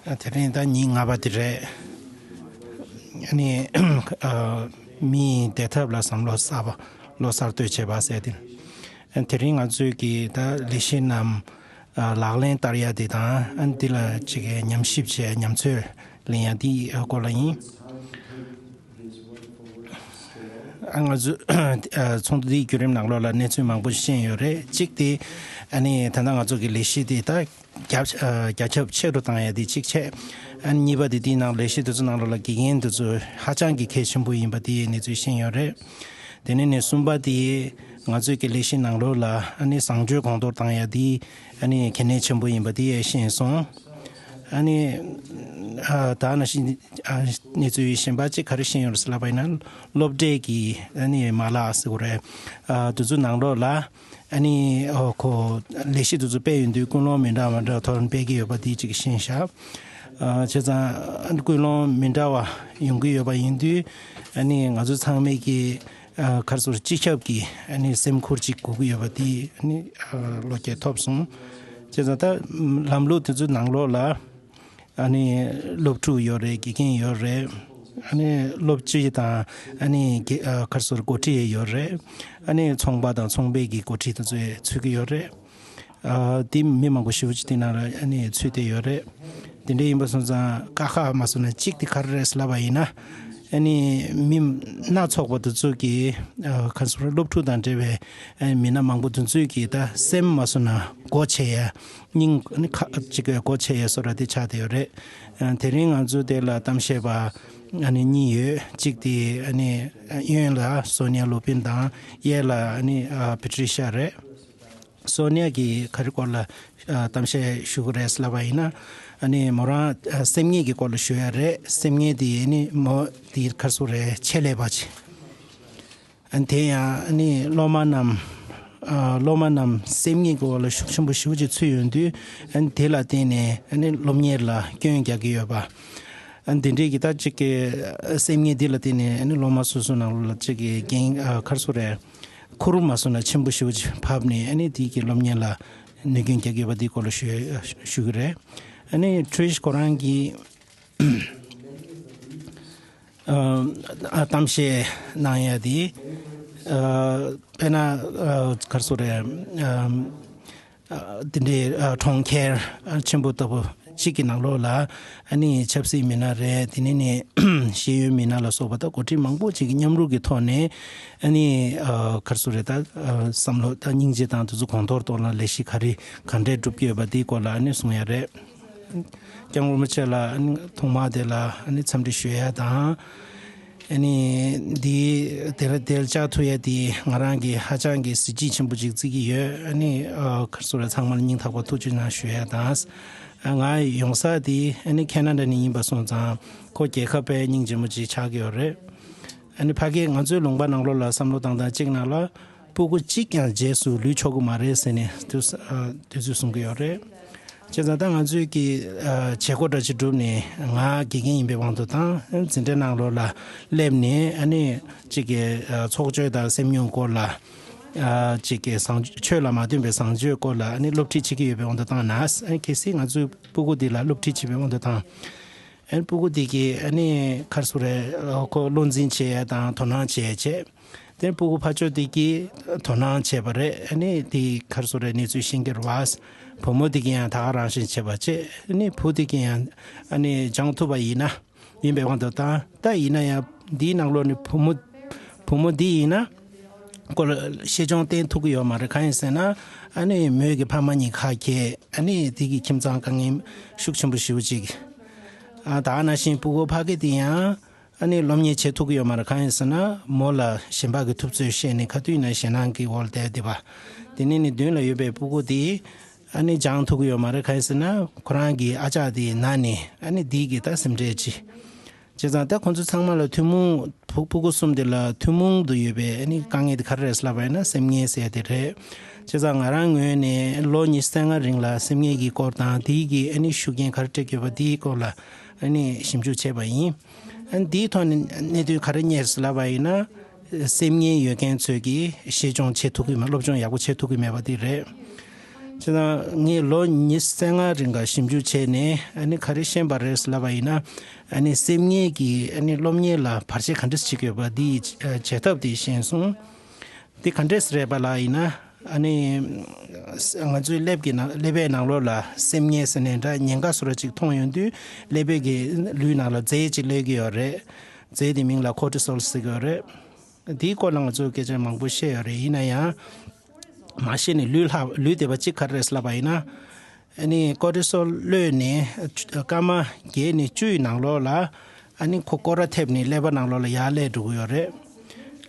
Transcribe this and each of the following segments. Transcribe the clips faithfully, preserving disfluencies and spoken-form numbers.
དེ་རིང་ད་ཉིན་ལྔ་པ་དེ་རེད། ཨ་ནི་ཨ་མིའི་བདེ་ཐབས་ལ་བསམ་བློ་གསར་པ་བློ་གསར་གཏོད་བྱེད་པ་ཟེར་ཏེ། ཨ་དེ་རིང་ང་ཚོས་ཀྱི་ད་ལས་གཞི་རྣམས་ཨ་ལག་ལེན་བསྟར་ཡ་དེ་དང་། ཨ་འདི་ལ་ཅིག་ཉམས་ཞིབ་བྱས། ཉམས་ཚོད་ལེན་ཡ་དེའི་སྐོར་ལ་ཡིན། ཨ་ང་ཚོ་ཨ་ཚོགས་འདུ་འདིའི་བརྒྱུད་རིམ་ནང་ལོགས་ལ་གནས་ཚུལ་མང་པོ་ཤེས་ཡོད་རེད། གཅིག་དེ་ཨ་ནི་ད་ལྟ་ང་ཚོ་གི་ལས་གཞི་དེ་ད་རྒྱ་ཨ་རྒྱ་ཁྱབ་ཆེ་རུ་བཏང་ཡ་དེ་གཅིག་བྱས། ཨ་ནི་གཉིས་པ་དེ་དེའི་ནང་ལས་གཞི་དེ་ཚོ་ནང་ལོགས་ལ་དགེ་རྒན་དེ་ཚོ་ཧ་ཅང་གི་གལ་ཆེན་པོ་ཡིན་པ་དེ་གནས་ཚུལ་ཤེས་ཡོད་རེད། དེ་ནས་ནས་གསུམ་པ་དེ་ང་ཚོའི་གི་ལས་གཞི་ནང་ལོགས་ལ་ཨ་ནི་བཟང་སྤྱོད་གོང་མཐོར་བཏང་ཡ་དེ་ཨ་ནི་གལ་གནད་ཆེན་པོ་ཡིན་པ་དེ་ཤེས་སོང་། ཨ་ནི་ཨ་ད་ནང་བཞིན་ཨ་གནས་ཚུལ་གཞན་པ་གཅིག་ག་རེ་ཤེས་ཡོད་རེད་ཟེར་ལབ་པ་ཡིན་ན། སློབ་གྲྭའི་གི་ཨ་ནི་མ་ལག་ཟེར་དགོས་རེད། ཨ་དེ་ཚོ་ནང་ལོགས་ལ་ཨ་ནི་ཨོ་ཁོ་ལས་གཞི་དེ་ཚོ་སྤེལ་ཡོང་དུས་ཀུན་སློང་མི་འདྲ་མི་འདྲ་ཐོག་ནས་སྤེལ་གྱི་ཡོད་པ་དེ་གཅིག་ཤེས་ཤག་ཨ་བྱས་ཙང་ཀུན་སློང་མི་འདྲ་བ་ཡོང་གི་ཡོད་པ་ཡིན་དུས། ཨ་ནི་ང་ཚོ་ཚང་མས་ཀྱི་ཨ་ག་རེ་ཟེར། སྤྱི་ཁྱབ་ཀྱི་ཨ་ནི་སེམས་ཁུར་ཅིག་དགོས་ཀྱི་ཡོད་པ་དེ་ཨ་ནི་ཨ་བློ་སྐྱེད་ཐོབ་སོང་། བྱས་ཙང་ད་ལམ་ལུགས་དེ་ཚོའི་ནང་ལོགས་ལ་ཨ་ནི་སློབ་ཕྲུག་ཡོད་རེད། དགེ་རྒན་ཡོད་རེད། ཨ་ནི་སློབ་སྤྱི་དང་ཨ་ནི་དགེ་ཨ་ག་རེ་ཟེར། འགོ་ཁྲིད་ཡོད་རེད། ཨ་ནི་ཚོང་པ་དང་ཚོང་པའི་གི་འགོ་ཁྲིད་དེ་ཚོ་ཚུད་ཀྱི་ཡོད་རེད། ཨ་དེ་མི་མང་པོ་ཞེ་པོ་ཅིག་དེ་ནང་ལ་ཨ་ནི་ཚུད་བསྡད་ཡོད་རེད། དེ་འདྲ་ཡིན་པ་སོང་ཙང་དཀའ་ཁག་མ་སོང་ན་གཅིག་དེ་ག་རེ་རེད་ཟེར་ལབ་པ་ཡིན་ན། ཨ་ནི་མི་སྣ་ཚོགས་པ་དེ་ཚོ་གི་ཨ་ག་རེ་ཟེར། སློབ་ཕྲུག་དང་འབྲེལ་བའི་ཨ་ནི་མི་སྣ་མང་པོ་དེ་ཚོས་ཀྱི་ད་སེམས་མ་སོང་ན་སྒོ་ཕྱེ་ཡ། སྙིང་ཨ་ནི་ཁ་ཅིག་གི་སྒོ་ཕྱེ་ཡ་བཟོ་འདྲ་དེ་ཆགས་བསྡད་ཡོད་རེད། ཨ་དེ་རིང་ང་ཚོ་དེ་ལ་གཏམ་བཤད་པ་ཨ་ནི་གཉིས་ཡོད། གཅིག་དེ་ཨ་ནི་གཡོན་ལ་སོ་ནི་ཡ་ལུ་པིན་དང་། གཡས་ལ་ཨ་ནི་ཨ་པི་ཏྲི་ཤ་རེད། སོ་ནི་ཡ་གིས་ག་རེ་སྐོར་ལ་ཨ་གཏམ་བཤད་ཞུ་གི་རེད་ཟེར་ལབ་པ་ཡིན་ན། ཨ་ནི་མོ་རང་ཨ་སེམས་ངེས་ཀྱི་སྐོར་ལ་ཞུ་ཡ་རེད། སེམས་ངེས་དེ་ཨ་ནི་མོ་དེ་ག་རེ་ཟེར་རེད། ཆེད་ལས་པ་ཅིག་ཨ་ནི་དེ་ཡང་ཨ་ནི་སློབ་མ་རྣམས་ཨ་སློབ་མ་རྣམས་སེམས་ངེས་ཀྱི་འོག་ལ་ཤུགས་ཆེན་པོ་ཞེ་པོ་ཅིག་ཚུད་ཡོང་དུས། ཨ་ནི་དེ་ལ་བརྟེན་ནས་ཨ་ནི་སློབ་གཉེར་ལ་སྐྱོན་རྒྱག་གི་ཡོད་པ། ཨ་ནི་དེ་འདྲའི་གི་ད་ཅིག་གི་སེམས་ངེས་འདི་ལ་བརྟེན་ནས་ཨ་ནི་སློབ་མ་སོ་སོ་ནང་ལོགས་ལ་ཅིག་གི་འགན་ཨ་ག་རེ་ཟེར་རེད། ཁུར་མ་སོང་ན་ཆེན་པོ་ཞེ་པོ་ཅིག་བབས་ནས། ཨ་ནི་དེ་གི་སློབ་གཉེར་ལ་གནོད་སྐྱོན་རྒྱག་གི་ཡོད་པ་འདིའི་སྐོར་ལ་ཞུ་ཞུ་གི་རེད། ཨ་ནི་ཁྲི་ཤི་ཁོ་རང་གིས་ཨ་གཏམ་བཤད་གནང་ཡ་དེ། ཨ་དཔེར་ན་ཨ་ག་རེ་ཟེར་རེད། ཨ་ཨ་དེ་འདྲའི་ཨ་གྲོང་ཁྱེར་ཨ་ཆེན་པོ་ལྟ་བུ་གཅིག་གི་ནང་ལོགས་ལ། ཨ་ནི་ཆབ་སྲིད་མི་སྣ་རེད། དེ་ནས་ནི་ཤེས་ཡོན་མི་སྣ་ལ་སོགས་པ་དང་འགོ་ཁྲིད་མང་པོ་ཅིག་གི་མཉམ་རུབ་ཀྱི་ཐོག་ནས། ཨ་ནི་ཨ་ག་རེ་ཟེར་རེད། ད་ཨ་བསམ་བློ་དང་སྙིང་རྗེ་དང་དེ་ཚོ་གོང་མཐོར་གཏོང་ན་ལས་གཞི་ག་རེ་ག་འདྲས་སྒྲུབ་ཀྱི་ཡོད་པ་དེའི་སྐོར་ལ་ཨ་ནི་གསུང་ཡ་རེད། སྐྱབས་མགོན་རིན་པོ་ཆེ་ལ་ཨ་ནི་ཐོག་མར་དེ་ལ་ཨ་ནི་འཚམས་འདྲི་ཞུ་ཡ་དང་། ཨ་ནི་འདི་དེ་ལ་དེ་ལ་བཅར་ཐུབ་ཡ་དེ་ང་རང་གི་ཧ་ཅང་གི་གཟི་བརྗིད་ཆེན་པོ་ཅིག་བརྩི་གི་ཡོད། ཨ་ནི་ཨ་ག་རེ་ཟེར་རེད། ཚང་མ་ལ་སྙིང་ཐག་པ་ཐུགས་རྗེ་གནང་ཞུ་ཡ་དང་། ཨ་ང་ཡོང་ས་དེ་ཨ་ནི་ཁེ་ན་ཌ་ནས་ཡིན་པ་སོང་ཙང་། ཁོ་རྒྱལ་ཁབ་དཔེ་སྙིང་རྗེ་མོ་ཅིག་ཆགས་ཀྱི་ཡོད་རེད། ཨ་ནི་ཕ་གིར་ང་ཚོའི་ལུང་པ་ནང་ལོགས་ལ་བསམ་བློ་བཏང་སྟངས་གཅིག་ནང་ལ། སྤུ་གུ་གཅིག་ཀྱང་རྗེས་སུ་ལུས་ཆོག་གི་མ་རེད་ཟེར་ནས་དུས་ཨ་དུས་ཚོད་གསུང་གི་ཡོད་རེད། བྱས་ཙང་ད་ང་ཚོས་ཀྱི་ཨ་བྱེད་སྒོ་འདྲ་ཅིག་བསྒྲུབས་ནས། ང་དགེ་རྒན་ཡིན་པའི་དབང་དུ་བཏང་། འཛིན་གྲྭའི་ནང་ལོགས་ལ་སླེབས་ནས། ཨ་ནི་གཅིག་གི་ཨ་ཚོགས་སྤྱོད་དང་སེམས་མྱོང་སྐོར་ལ། ཨ་གཅིག་གི་བཟང་ཆོས་ལ་མ་མཐུན་པའི་བཟང་སྤྱོད་སྐོར་ལ་ཨ་ནི་སློབ་ཁྲིད་བྱེད་ཀྱི་ཡོད་པའི་དབང་དུ་བཏང་ན། ཨ་ནི་གལ་སྲིད་ང་ཚོའི་སྤུ་གུ་འདི་ལ་སློབ་ཁྲིད་བྱེད་པའི་དབང་དུ་བཏང་། ཨ་ནི་སྤུ་གུ་འདི་གིས་ཨ་ནི་ག་རེ་ཟེར་རེད། ཁོ་བློ་འཛིན་བྱེད་ཡ་དང་དོ་སྣང་བྱེད་ཡ་བྱས། དེ་སྤུ་གུ་ཕར་ཕྱོགས་དེ་གིས་དོ་སྣང་བྱས་པ་རེད། ཨ་ནི་དེ་ག་རེ་ཟེར་རེད། གནས་ཚུལ་ཤེས་ཀྱི་རེད་བ། བུ་མོ་དེ་གིས་ཡང་ད་ག་རང་བཞིན་བྱས་པ་བྱས། ཨ་ནི་བུ་དེ་གིས་ཡང་ཨ་ནི་སྦྱང་ཐུབ་པ་ཡིན་ན། ཡིན་པའི་དབང་དུ་བཏང་། ད་ཡིན་ན་ཡང་འདིའི་ནང་ལོགས་ནས་བུ་མོ་བུ་མོ་འདི་ཡིན་ན་ཁོ་ལ་ཤེས་སྦྱོང་བསྟན་ཐུབ་ཀྱི་ཡོད་མ་རེད། གང་ཡིན་ཟེར་ན། ཨ་ནི་མོས་ཀྱི་ཕ་མ་གཉིས་ཁ་གྱེས། ཨ་ནི་དེ་གི་ཁྱིམ་ཚང་དཀའ་ངལ་ཤུགས་ཆེན་པོ་ཞེ་པོ་ཅིག་ཨ་ད་ག་ནང་བཞིན་སྤུ་གུ་ཕ་གི་དེ་ཡང་ཨ་ནི་སློབ་གཉེར་བྱེད་ཐུབ་ཀྱི་ཡོད་མ་རེད། གང་ཡིན་ཟེར་ན་མོ་ལ་གཞན་པ་གི་ཐུབ་ཚོད་བཤད་ནས་ག་དུས་ཡིན་ན་ཞེད་སྣང་གི་འོག་ལ་བསྡད་བསྡད་པ། དེ་ནས་ནི་མདུན་ལ་ཡོད་པའི་སྤུ་གུ་དེ་ཨ་ནི་སྦྱང་ཐུབ་ཀྱི་ཡོད་མ་རེད། གང་ཡིན་ཟེར་ན་ཁོ་རང་གི་ཨ་ཅག་དེ་ན་ནས། ཨ་ནི་འདི་གི་ད་སེམས་ཁྲལ་ཅིག་བྱས་ཙང་ད་ཁོང་ཚོ་ཚང་མ་ལ་ཐུན་མོང་། ཕྲུ་ཕྲུ་གུ་གསུམ་དེ་ལ་ཐུན་མོང་དུ་ཡོད་པའི་ཨ་ནི་དཀའ་ངལ་དེ་ག་རེ་རེད་ལབ་པ་ཡིན་ན་སེམས་ངལ་ཟེར་ཡ་དེ་རེད། བྱས་ཙང་ང་རང་ངོས་ནས་ལོ་ཉི་ཤུ་རྩ་ལྔ་རིང་ལ་སེམས་ངལ་གྱི་སྐོར་དང་། དེའི་གི་ཨ་ནི་ཤུགས་རྐྱེན་ག་རེ་སྤྲད་ཀྱི་ཡོད་པ་དེའི་སྐོར་ལ་ཨ་ནི་ཞིབ་འཇུག་བྱས་པ་ཡིན། ཨ་ནི་དེའི་ཐོག་ནས་གནད་དོན་ག་རེ་རྙེད་ཟེར་ལབ་པ་ཡིན་ན། སེམས་ངལ་ཡོད་མཁན་ཚོས་ཀྱིས་ཤེས་སྦྱོང་བྱེད་ཐུབ་ཀྱི་མེད། སློབ་སྦྱོང་ཡག་པོ་བྱེད་ཐུབ་ཀྱི་མེད་པ་དེ་རེད། བྱས་ཙང་ངས་ལོ་ཉི་ཤུ་རྩ་ལྔ་རིང་ག་ཞིབ་འཇུག་བྱས་ནས་ཨ་ནི་ག་རེ་ཤེས་པ་རེད་ལབ་པ་ཡིན་ན། ཨ་ནི་སེམས་ངན་གྱིས་ཨ་ནི་སློབ་གཉེར་ལ་བར་ཆད་ག་འདྲས་བྱེད་ཀྱི་ཡོད་པ་འདིའི་བྱེད་ཐབས་དེ་ཤེས་སོང་། འདི་ག་འདྲས་རེད་པ་ལབ་ཡིན་ན། ཨ་ནི་ང་ཚོའི་ཀླད་ཀྱི་ནང་ཀླད་པའི་ནང་ལོགས་ལ་སེམས་ངན་ཟེར་ནས་འདྲ་ཉེན་ཁ་བཟོ་འདྲ་ཅིག་མཐོང་ཡོང་དུས། ཀླད་པའི་གི་ལུས་ནང་ལ་རྫས་ཅིག་སླེབས་ཀྱི་ཡོད་རེད། རྫས་དེ་མིང་ལ་ཀོ་ཊི་སོལ་ཟེར་གྱི་ཡོད་རེད། དེའི་སྐོར་ལ་ང་ཚོས་སྐད་ཆ་མང་པོ་བཤད་ཡོད་རེད། ཡིན་ན་ཡང་མ་ཤེས་ནས་ལུས་ལྷག་ལུས་བདེ་བ་གཅིག་ག་རེ་རེད་ལབ་པ་ཡིན་ན། ཨ་ནི་ཀོ་ཊི་སོལ་གློད་ནས་སྐར་མ་བརྒྱད་ནས་བཅུའི་ནང་ལོགས་ལ། ཨ་ནི་ཁོ་སྐོར་ར་ཐེབས་ནས་ཀླད་པ་ནང་ལོགས་ལ་ཡར་སླེབས་འགྲོ་གི་ཡོད་རེད།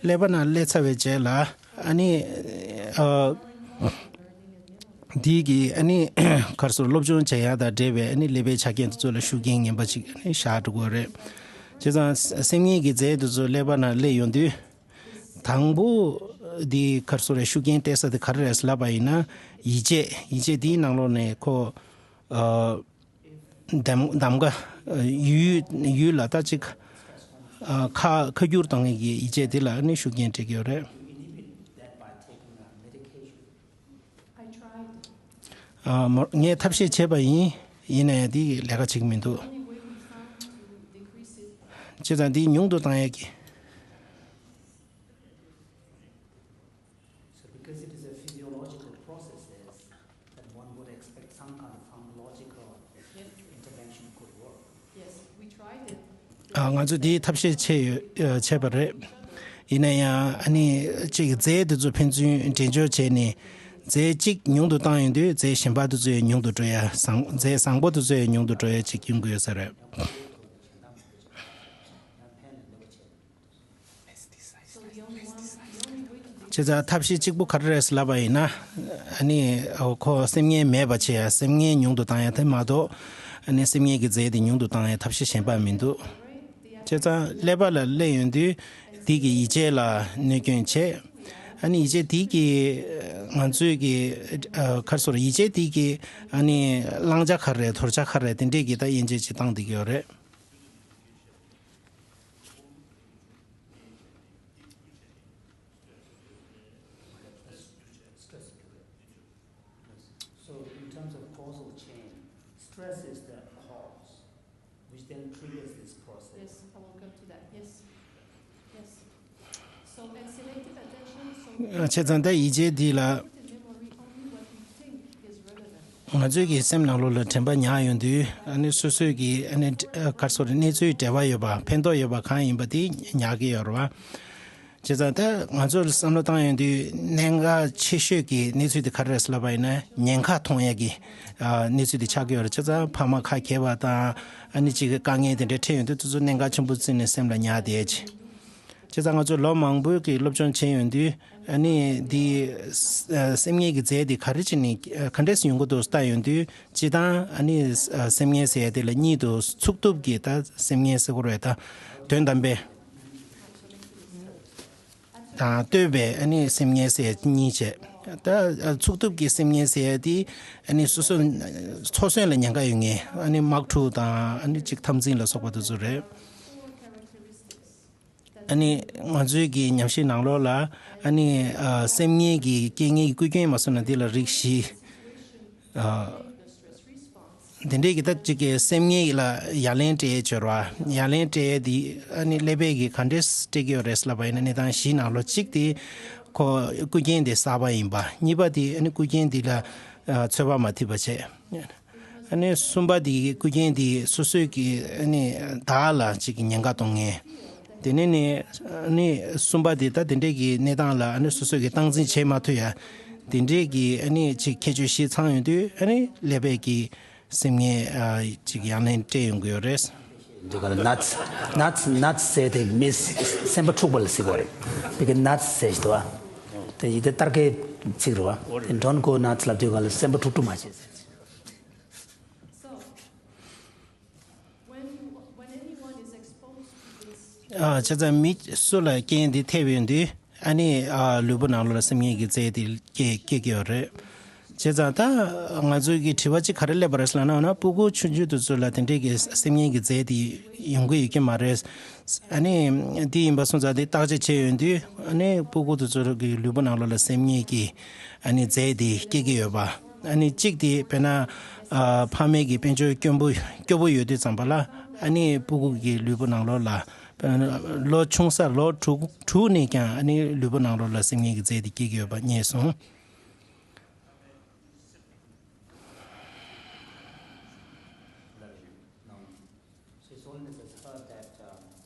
ཀླད་པ་ནང་སླེབས་ཚར་བའི་རྗེས་ལ། ཨ་ནི་ཨ། འདི་གི་ཨ་ནི་ག་རེ་ཟེར། སློབ་སྦྱོང་བྱེད་ཡག་དང་འབྲེལ་བའི་ཨ་ནི་ཀླད་པའི་ཆ་རྐྱེན་དེ་ཚོ་ལ་ཤུགས་རྐྱེན་ངན་པ་ཅིག་ཨ་ནི་བཞག་འགྲོ་གི་ཡོད་རེད། བྱས་ཙང་སེམས་ངན་གྱི་རྫས་དེ་ཚོ་ཀླད་པ་ནང་སླེབས་ཡོང་དུས། དང་པོ་འདི་ག་རེ་ཟེར། ཤུགས་རྐྱེན་སྤྲད་ས་དེ་ག་རེ་རེད་ལབ་པ་ཡིན་ན། ཡིད་ཆེས། ཡིད་ཆེས་འདིའི་ནང་ལོགས་ནས་ཁོ་ཨ་གདམ་གདམ་ག་ཡུལ་ཡུལ་ལ་ད་ཅིག་ཨ་ཁ་ཁ་བསྒྱུར་བཏང་མཁན་གྱི་ཡིད་ཆེས་དེ་ལ་ཨ་ནི་ཤུགས་རྐྱེན་སྤྲད་ཀྱི་ཡོད་རེད། ཨ་མོ། ངས་ཐབས་ཤེས་བྱས་པ་ཡིན། ཡིན་ན་ཡང་དེ་ལས་ཀ་བྱེད་ཀྱི་མི་འདུག། བྱས་ཙང་འདི་ཉུང་དུ་བཏང་ཡག་གི། So because it is a physiological process, then one would expect some kind of pharmacological intervention could work. Yes, we tried it. ཨ། ང་ཚོ་འདིའི་ཐབས་ཤེས་བྱས་ཡོད། ཨ། བྱས་པ་རེད། ཡིན་ན་ཡང་ཨ་ནི་གཅིག་རྫས་དེ་ཚོ་ཕན་ཚུན་འགྲན་བརྗོད་བྱས་ནས། རྫས་གཅིག་ཉུང་དུ་བཏང་ཡོང་དུས་རྫས་གཞན་པ་དེ་ཚོ་ཡང་ཉུང་དུ་འགྲོ་ཡ། བཟང་། རྫས་བཟང་པོ་དེ་ཚོ་ཡང་ཉུང་དུ་འགྲོ་ཡ་ཅིག་ཡོང་གི་ཡོད་ས་རེད། བྱས་ཙང་ཐབས་ཤེས་གཅིག་པུ་ག་རེ་རེད་ལབ་པ་ཡིན་ན། ཨ་ནི་ཁོ་སེམས་ངན་མེད་པ་བྱེད་ཡ། སེམས་ངན་ཉུང་དུ་བཏང་ཡ་དེ་མ་གཏོགས། ཨ་ནི་སེམས་ངན་གྱི་རྫས་དེ་ཉུང་དུ་བཏང་ཡ་ཐབས་ཤེས་གཞན་པ་མི་འདུག། བྱས་ཙང་ཀླད་པ་ལ་སླེབས་ཡོང་དུས་འདི་གི་ཡིད་ཆེས་ལ་གནོད་སྐྱོན་བྱས། ཨ་ནི་ཡིད་ཆེས་འདི་གི་ང་ཚོའི་གི་ཨ་ག་རེ་ཟེར། ཡིད་ཆེས་འདི་གི་ཨ་ནི་བླང་བྱ་ག་རེ་རེད། དོར་བྱ་ག་རེ་རེད། དེ་འདྲས་ཀྱི་ད་དབྱེ་འབྱེད་ཅིག་བཏང་བསྡད་ཀྱི་ཡོད་རེད། So, in terms of causal chain, stress is the cause, which then triggers this process. Yes, I will come to that. Yes. Yes. So, and selective attention, so བྱས་ཙང་ད་ཡིད་ཆེས་འདི་ལ། Memory, only what we think is relevant. ང་ཚོའི་གི་སེམས་ནང་ལོགས་ལ་དྲན་པ་ཉར་ཡོང་དུས། ཨ་ནི་སོ་སོའི་གི་ཨ་ནི་ག་རེ་ཟེར། གནས་ཚུལ་འབྲེལ་བ་ཡོད་པ། ཕན་ཐོགས་ཡོད་པ་གང་ཡིན་པ་དེ་ཉར་གི་ཡོད་རེད་བ། བྱས་ཙང་ད་ང་ཚོ་ལ་བསམ་བློ་བཏང་ཡོང་དུས། གནད་འགག་ཆེ་ཤོས་ཀྱི་གནས་ཚུལ་དེ་ག་རེ་རེད་ལབ་པ་ཡིན་ན། ཉེན་ཁ་མཐོང་ཡས་ཀྱི་ཨ་གནས་ཚུལ་དེ་ཆགས་ཀྱི་ཡོད་རེད། བྱས་ཙང་ཕ་མ་ཁ་གྱེས་པ་དང་། ཨ་ནི་གཅིག་གི་དཀའ་ངལ་དེ་འདྲ་འཕྲད་ཡོང་དུས། དེ་ཚོ་གནད་འགག་ཆེན་པོ་བརྩིས་ནས་སེམས་ལ་ཉར་བསྡད་ཡས་ཅིག། བྱས་ཙང་ང་ཚོ་ལོ་མང་པོའི་གི་སློབ་སྦྱོང་བྱས་ཡོང་དུས། ཨ་ནི་འདི་ཨ་སེམས་ངན་གྱི་རྫས་འདི་ག་རེ་བྱས་ནས་ག་འདྲས་སེ་ཡོང་གི་འདུག་ལྟ་ཡོང་དུས། སྤྱིར་བཏང་ཨ་ནི་ཨ་སེམས་ངན་ཟེར་ཡ་དེ་ལ་གཉིས་འདུག། ཚུགས་ཐུབ་ཀྱི་ད་སེམས་ངན་ཟེར་དགོས་རེད། ད་དོན་དམ་པའི་དང་ལྟོས་པའི་ཨ་ནི་སེམས་ངན་ཟེར་ཡ་གཉིས་བྱས། ད་ཨ་ཚུགས་ཐུབ་ཀྱི་སེམས་ངན་ཟེར་ཡ་དེ་ཨ་ནི་སོ་སོ་འཚོ་གསོན་ལ་ཉེན་ཁ་ཡོད་མཁན། ཨ་ནི་དམག་འཁྲུག་དང་། ཨ་ནི་གཅིག་འཐབ་འཛིང་ལ་སོགས་པ་དེ་ཚོ་རེད། ཨ་ནི་ང་ཚོའི་གི་ཉམས་ཞིབ་ནང་ལོགས་ལ། ཨ་ནི་ཨ་སེམས་ངན་གྱི་རྐྱེན་ངན་གྱི་རྐུ་མཁན་མ་སོང་ན་དེ་ལ་རིགས་བཞི། ཨ་དེ་འདྲས་ཀྱི་ད་ཅིག་གི་སེམས་ངན་ལ་ཡ་ལན་སྤྲད་ཡས་ཅིག་ཡོད་རེད་བ། ཡ་ལན་སྤྲད་ཡས་དེ་ཨ་ནི་ཀླད་པས་ཀྱི་ག་འདྲས་སྤྲད་ཀྱི་ཡོད་རེད་ལབ་པ་ཡིན་ན། གནས་སྟངས་བཞིའི་ནང་ལོགས་གཅིག་དེ་ཁོ་རྐུ་མཁན་དེ་གསར་པ་ཡིན་པ། གཉིས་པ་དེ་ཨ་ནི་རྐུ་མཁན་དེ་ལ་ཨ་ཚོད་དཔག་མ་ཐིག་པ་བྱས། ཨ་ནི་གསུམ་པ་དེ་རྐུ་མཁན་དེ་སོ་སོའི་གི་ཨ་ནི་བདག་ལ་ཅིག་གི་ཉེན་ཁ་གཏོང་མཁན། དེ་ནས་ནི་ཨ་ནི་གསུམ་པ་དེ་ད་དེ་འདྲས་ཀྱི་གནས་སྟངས་ལ་ཨ་ནི་སོ་སོ་གི་སྟངས་འཛིན་བྱེད་མ་ཐུབ་ཡ། དེ་འདྲས་ཀྱི་ཨ་ནི་ཅིག་ཁྱད་ཆོས་བཞི་ཚང་ཡོང་དུས། ཨ་ནི་ཀླད་པས་ཀྱི་སེམས་ངན་ཨ་ཅིག་ཡ་ལན་སྤྲད་ཡོང་གི་ཡོད་རེད། འདི་ག་ལ་nuts nuts nuts ཟེར་དེ་མི་སེམས་པ་འཁྲུག་པ་ལ་ཟེར་གོ་རེད། དེ་གི་nuts ཟེར་ཞིག་འདུག་བ། དེ་ཡི་དེ་ཏར་ཀའི་ཚིག་རེད་བ། དེ་don't go nuts ལབ་དུས་ག་ལ་སེམས་པ་འཁྲུག་འཁྲུག་མ་བྱེད་ཟེར། So, when you, when anyone is exposed to this ཨ་བྱས་ཙང་མི་སུ་ལ་རྐྱེན་འདི་ཐེབས་ཡོང་དུས། ཨ་ནི་ཨ་ལུས་པོ་ནང་ལོགས་ལ་སེམས་ངན་གྱི་རྫས་དེ་སྐྱེ་སྐྱེ་གི་ཡོད་རེད། བྱས་ཙང་ད་ང་ཚོའི་གི་དྲི་བ་གཅིག་ག་རེ་སླེབས་པ་རེད་ལབ་ན། འོ་ན་སྤུ་གུ་ཆུང་ཆུང་དེ་ཚོ་ལ་དེ་འདྲས་ཀྱི་སེམས་ངན་གྱི་རྫས་དེ་ཡོང་གི་ཡོད་ཀྱི་མ་རེད། ཨ་ནི་དེ་ཡིན་པ་སོང་ཙང་དེ་བརྟག་དཔྱད་བྱས་ཡོང་དུས། ཨ་ནི་སྤུ་གུ་དེ་ཚོ་གི་ལུས་པོ་ནང་ལོགས་ལ་སེམས་ངན་གྱི་ཨ་ནི་རྫས་དེ་སྐྱེ་གི་ཡོད་པ། ཨ་ནི་གཅིག་དེ་དཔེར་ན་ཨ་ཕ་མའི་གི་དཔལ་འབྱོར་སྐྱོ་པོ་སྐྱོ་པོ་ཡོད་དུས་ཙམ་པ་ལ་ཨ་ནི་སྤུ་གུ་གི་ལུས་པོ་ནང་ལོགས་ལ་དཔེར་ན་ལོ་ཆུང་ས་ལོ་དྲུག་དྲུག་ནས་ཀྱང་ཨ་ནི་ལུས་པོ་ནང་ལོགས་ལ་སེམས་ངལ་གྱི་རྫས་དེ་སྐྱེ་གི་ཡོད་པ་རྙེད་སོང་། She's always has heard that um,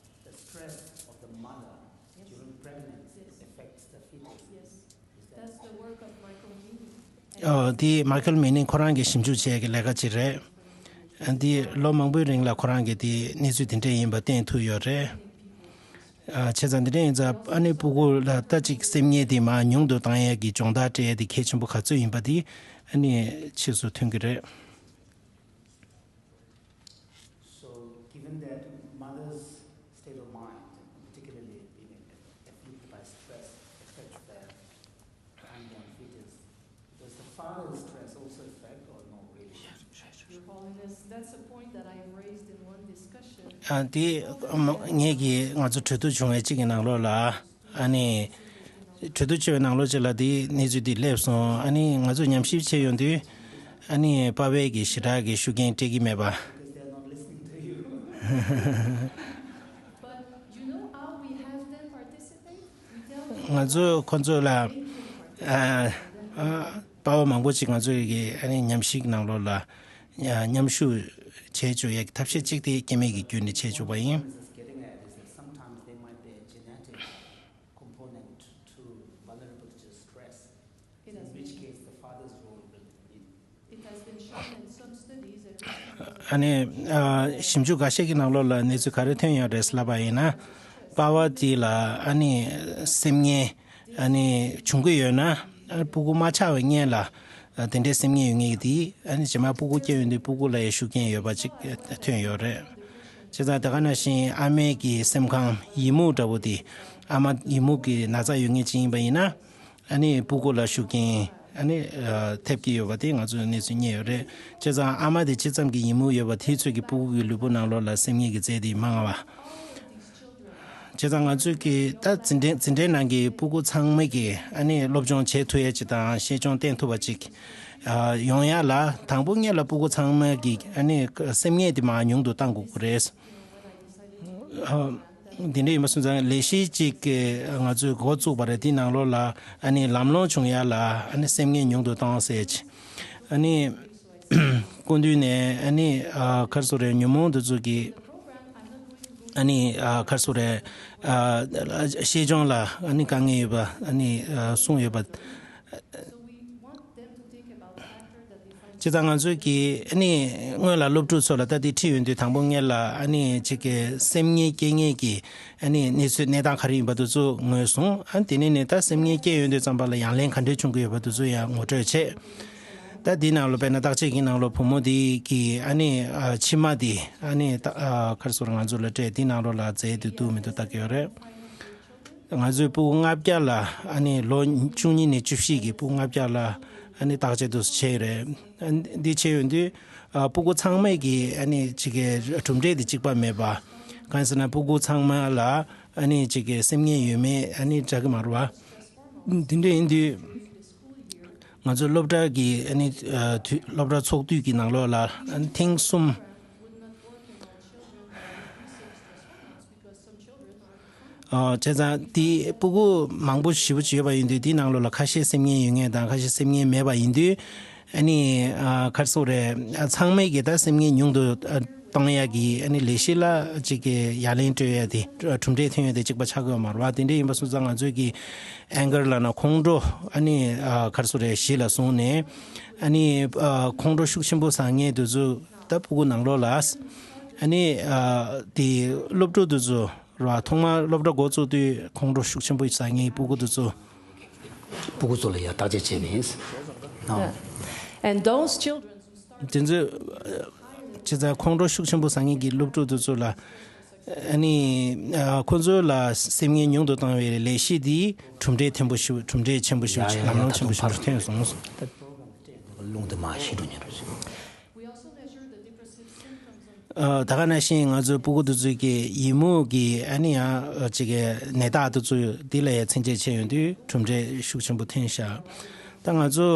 the stress of the mother during pregnancy affects the fetus. Is that That's the work of Michael Meany. ཨོ། དེ་མའི་ཁལ་མེ་ནིང་ཁོ་རང་གིས་ཞིབ་འཇུག་བྱས་ཀྱི་ལས་ཀ་ཅིག་རེད། ཨ་འདི་ལོ་མང་པོའི་རིང་ལ་ཁོ་རང་གིས་དེ་གནས་ཚུལ་དེ་འདྲས་ཡིན་པ་བསྟན་ཐུབ་ཡོད་རེད། ཨ་བྱས་ཙང་དེ་འདྲས་ཡིན་ཙང་ཨ་ནི་སྤུ་གུ་ལ་ད་ཅིག་སེམས་ངལ་དེ་མར་ཉུང་དུ་བཏང་ཡས་ཀྱི་སྦྱོང་བརྡར་སྤྲད་ཡས་དེ་གལ་ཆེན་པོ་ག་ཚོད་ཡིན་པ་དེ་ཨ་ནི་ཕྱིས་སུ་ཐོན་གྱི་རེད། So, given that mother's state of mind, particularly being afflicted by stress, affects the unborn fetus, does the father's stress also affect or not really? Your Holiness, that's a point that I raised in one discussion. ཨ་དེ་ཨམ་ངེད་ཀྱིས་ང་ཚོ་གྲོས་བསྡུར་བྱུང་བའི་གཅིག་གི་ནང་ལོགས་ལ། ཨ་ནི། གྲོས་བསྡུར་བྱས་པའི་ནང་ལོགས་གཅིག་ལ་དེའི་གནས་ཚུལ་དེ་སླེབས་སོང་། ཨ་ནི་ང་ཚོས་ཉམས་ཞིབ་བྱས་ཡོང་དུས། ཨ་ནི་པ་ཕའི་གི་ཞེ་དྲག་གི་ཤུགས་རྐྱེན་སྤྲད་ཀྱི་མེད་པ། But you know how we have them participate? We tell them ང་ཚོས་ཁོ་ཚོ་ལ་ཨ་ཨ་པ་ཕ་མང་པོ་ཅིག་ང་ཚོའི་གི་ཨ་ནི་ཉམས་ཞིབ་ནང་ལོགས་ལ་མཉམ་ཞུགས་བྱས་བཅུག་ཡག་གི་ཐབས་ཤེས་གཅིག་དེ་སྐྱེ་དམན་གྱི་རྒྱུད་ནས་བྱས་བཅུག་པ་ཡིན། Getting at is that sometimes they might be a genetic component to vulnerable to stress, in which case the father's role will be. It has been shown in some studies that ཨ་ནི་ཨ་ཞིབ་འཇུག་འགའ་ཤས་ཀྱི་ནང་ལོགས་ལ་གནས་ཚུལ་ག་རེ་ཐོན་ཡོད་རེད་ལབ་པ་ཡིན་ན། པ་ཕ་དེ་ལ་ཨ་ནི་སེམས་ངལ་ཨ་ནི་བྱུང་གི་ཡོད་ན་ཨ་སྤུ་གུ་མ་ཆགས་པའི་སྔོན་ལ་ཨ་དེ་འདྲའི་སེམས་ངལ་ཡོད་མཁན་གྱི་དེ་ཨ་ནི་རྗེས་མ་སྤུ་གུ་སྐྱེ་ཡོང་དུས་སྤུ་གུ་ལ་ཡང་ཤུགས་རྐྱེན་ཡོད་པ་ཅིག་ཐོན་ཡོད་རེད། བྱས་ཙང་དེ་ག་ནང་བཞིན་ཨ་མའི་གི་སེམས་ཁམས་ཡི་མུག་འདྲ་བོ་དེ་ཨ་མ་ཡི་མུག་གི་ན་ཚ་ཡོད་མཁན་ཅིག་ཡིན་པ་ཡིན་ན། ཨ་ནི་སྤུ་གུ་ལ་ཤུགས་རྐྱེན་ཨ་ནི་ཨ་ཐེབས་ཀྱི་ཡོད་པ་དེ་ང་ཚོས་གནས་ཚུལ་རྙེད་ཡོད་རེད། བྱས་ཙང་ཨ་མ་དེ་ཇི་ཙམ་གྱི་ཡི་མུག་ཡོད་པ་དེའི་ཚོད་ཀྱིས་སྤུ་གུ་གི་ལུས་པོ་ནང་ལོགས་ལ་སེམས་ངལ་གྱི་རྫས་དེ་མང་བ། བྱས་ཙང་ང་ཚོས་ཀྱི་ད་འཛིན་གྲྭའི་འཛིན་གྲྭའི་ནང་གི་སྤུ་གུ་ཚང་མ་གི་ཨ་ནི་སློབ་སྦྱོང་བྱེད་ཐུབ་ཡ་ཅིག་དང་ཤེས་སྦྱོང་བསྟན་ཐུབ་པ་ཅིག་ཨ་ཡོང་ཡ་ལ་དང་པོ་སྔོན་ལ་སྤུ་གུ་ཚང་མ་གི་ཨ་ནི་སེམས་ངལ་དེ་མར་ཉུང་དུ་གཏང་དགོས་ཀྱི་རེད། ཨ། འདི་འདྲ་ཡིན་པ་སོང་ཙང་ལས་གཞི་གཅིག་གི་ང་ཚོས་འགོ་བཙུགས་པ་རེད། དེའི་ནང་ལོགས་ལ་ཨ་ནི་ལམ་ལྷོང་བྱུང་ཡ་ལ་ཨ་ནི་སེམས་ངལ་ཉུང་དུ་གཏོང་ཟེར་གྱི། ཨ་ནི་སྐུ་མདུན་ནས་ཨ་ནི་ཨ་ག་རེ་ཟེར་རེད། ཉོན་མོངས་འདི་ཚོ་གི་ཨ་ནི་ཨ་ག་རེ་ཟེར་རེད། ཨ་ཤེས་སྦྱོང་ལ་ཨ་ནི་དཀའ་ངལ་ཡོད་པ་ཨ་ནི་ཨ་གསུངས་ཡོད་པ། བྱས་ཙང་ང་ཚོས་ཀྱིས་ཨ་ནི་སྔོན་ལ་སློབ་ཕྲུག་ཚོ་ལ་ད་ལྟའི་ཁྲིད་ཡོང་དུས་དང་པོ་སྔོན་ལ་ཨ་ནི་ཅིག་གི་སེམས་ངལ་སྐྱེ་མཁན་གྱི་ཨ་ནི་གནས་ཚུལ་གནས་སྟངས་ག་རེ་ཡིན་པ་དེ་ཚོ་ངོས་བཟུང་། ཨ་ནི་དེ་ནས་ནི་ད་སེམས་ངལ་སྐྱེ་ཡོང་དུས་ཙམ་པ་ལ་ཡང་ལན་ག་འདྲས་བྱུང་གི་ཡོད་པ་དེ་ཚོ་ཡང་ངོ་སྤྲོད་བྱས། ད་འདིའི་ནང་ལ་དཔེར་ན་བརྟག་དཔྱད་ཀྱི་ནང་ལ་བུ་མོ་འདི་གི་ཨ་ནི་ཨ་མཆིལ་མ་འདི་ཨ་ནི་ད་ཨ་ག་རེ་ཟེར་ང་ཚོ་ལ་སྤྲད། འདིའི་ནང་ལོགས་ལ་རྫས་དེ་འདུག་མི་འདུག་བལྟ་གི་ཡོད་རེད། ང་ཚོའི་སྤུ་གུ་ལྔ་བརྒྱ་ལ་ཨ་ནི་ལོ་བཅུ་གཉིས་ནས་བཅུ་བཞི་གི་སྤུ་གུ་ལྔ་བརྒྱ་ལ་ཨ་ནི་བརྟག་དཔྱད་དུ་བྱས་རེད། ཨ་འདི་བྱས་ཡོང་དུས་ཨ་སྤུ་གུ་ཚང་མས་ཀྱི་ཨ་ནི་གཅིག་གི་གྲུབ་འབྲས་དེ་གཅིག་པ་མེད་པ། གང་ཡིན་ཟེར་ན་སྤུ་གུ་ཚང་མ་ལ་ཨ་ནི་གཅིག་གི་སེམས་ངལ་ཡོད་མེད་ཨ་ནི་འདྲ་གི་མ་རེད་བ། འདི་འདྲ་ཡིན་དུས་ང་ཚོ་སློབ་གྲྭ་གི་ཨ་ནི་ཨ་དུས་སློབ་གྲྭ་ཚོགས་དུས་ཀྱི་ནང་ལོགས་ལ་ཨ་ནི་ཐེངས་གསུམ། ཨ་བྱས་ཙང་དེ་སྤུ་གུ་མང་པོ་ཞེ་པོ་ཅིག་ཡོད་པ་ཡིན་དུས་དེའི་ནང་ལོགས་ལ་ཁ་ཤས་སེམས་ངལ་ཡོད་མཁན་དང་ཁ་ཤས་སེམས་ངལ་མེད་པ་ཡིན་དུས། ཨ་ནི་ཨ་ག་རེ་ཟེར་རེད། ཨ་ཚང་མས་ཀྱི་ད་སེམས་ངལ་ཉུང་དུ་ཨ་གཏོང་ཡ་གི་ཨ་ནི་ལས་གཞི་ལ་གཅིག་གི་ཡ་ལན་སྤྲོད་ཡ་དེ་གྲུབ་འབྲས་ཐོན་ཡ་དེ་གཅིག་པ་ཆགས་ཀྱི་ཡོད་མ་རེད་བ། དེ་འདྲ་ཡིན་པ་སོང་ཙང་ང་ཚོས་ཀྱི་ཨེང་གར་ལབ་ན་ཁོང་ཁྲོ་ཨ་ནི་ཨ་ག་རེ་ཟེར་རེད་གཞི་ལ་བཟུང་ནས་ཨ་ནི་ཨ་ཁོང་ཁྲོ་ཤུགས་ཆེན་པོ་ཟ་མཁན་དེ་ཚོ་ད་སྤུ་གུ་ནང་ལོགས་ལ་ཨ་ནི་ཨ་དེ་སློབ་ཕྲུག་དེ་ཚོ། ར་ཐོག་མར་སློབ་གྲྭ་འགོ་བཙུགས་དུས་ཁོང་ཁྲོ་ཤུགས་ཆེན་པོ་ཟ་མཁན་སྤུ་གུ་དེ་ཚོ། སྤུ་གུ་ཚོ་ལ་ཡང་བརྟག་དཔྱད་བྱས་པ་ཡིན། ཨ། And those children དེ་ཚོ་བྱས་ཙང་ཁོང་ཁྲོ་ཤུགས་ཆེན་པོ་ཟ་མཁན་གྱི་སློབ་ཕྲུག་དེ་ཚོ་ལ་ཨ་ནི་ཨ་ཁོ་ཚོ་ལ་སེམས་ངལ་ཉུང་དུ་བཏང་བའི་ལས་གཞི་འདིས་གྲུབ་འབྲས་ཐོན་པོ་ཞིག་གྲུབ་འབྲས་ཆེན་པོ་ཞིག་ཡ་ཡ་ལམ་ཡ་ལྷོང་ཆེན་པོ་ད་ཞིག་དུང་ཐོན་སོང་། རླུང་དེ་མར་ཞི་འགྲོ་ཉེན་རེད། ཨ་ད་ག་ནང་བཞིན་ང་ཚོའི་སྤུ་གུ་དེ་ཚོའི་གི་ཡི་མུག་གི་ཨ་ནི་ཡང་ཅིག་གི་ནད་རྟགས་དེ་ཚོ་འདི་ལ་ཡང་ཚད་འཇལ་བྱས་ཡོང་དུས་གྲུབ་འབྲས་ཤུགས་ཆེན་པོ་ཐོན་ཤག་ད་ང་ཚོ་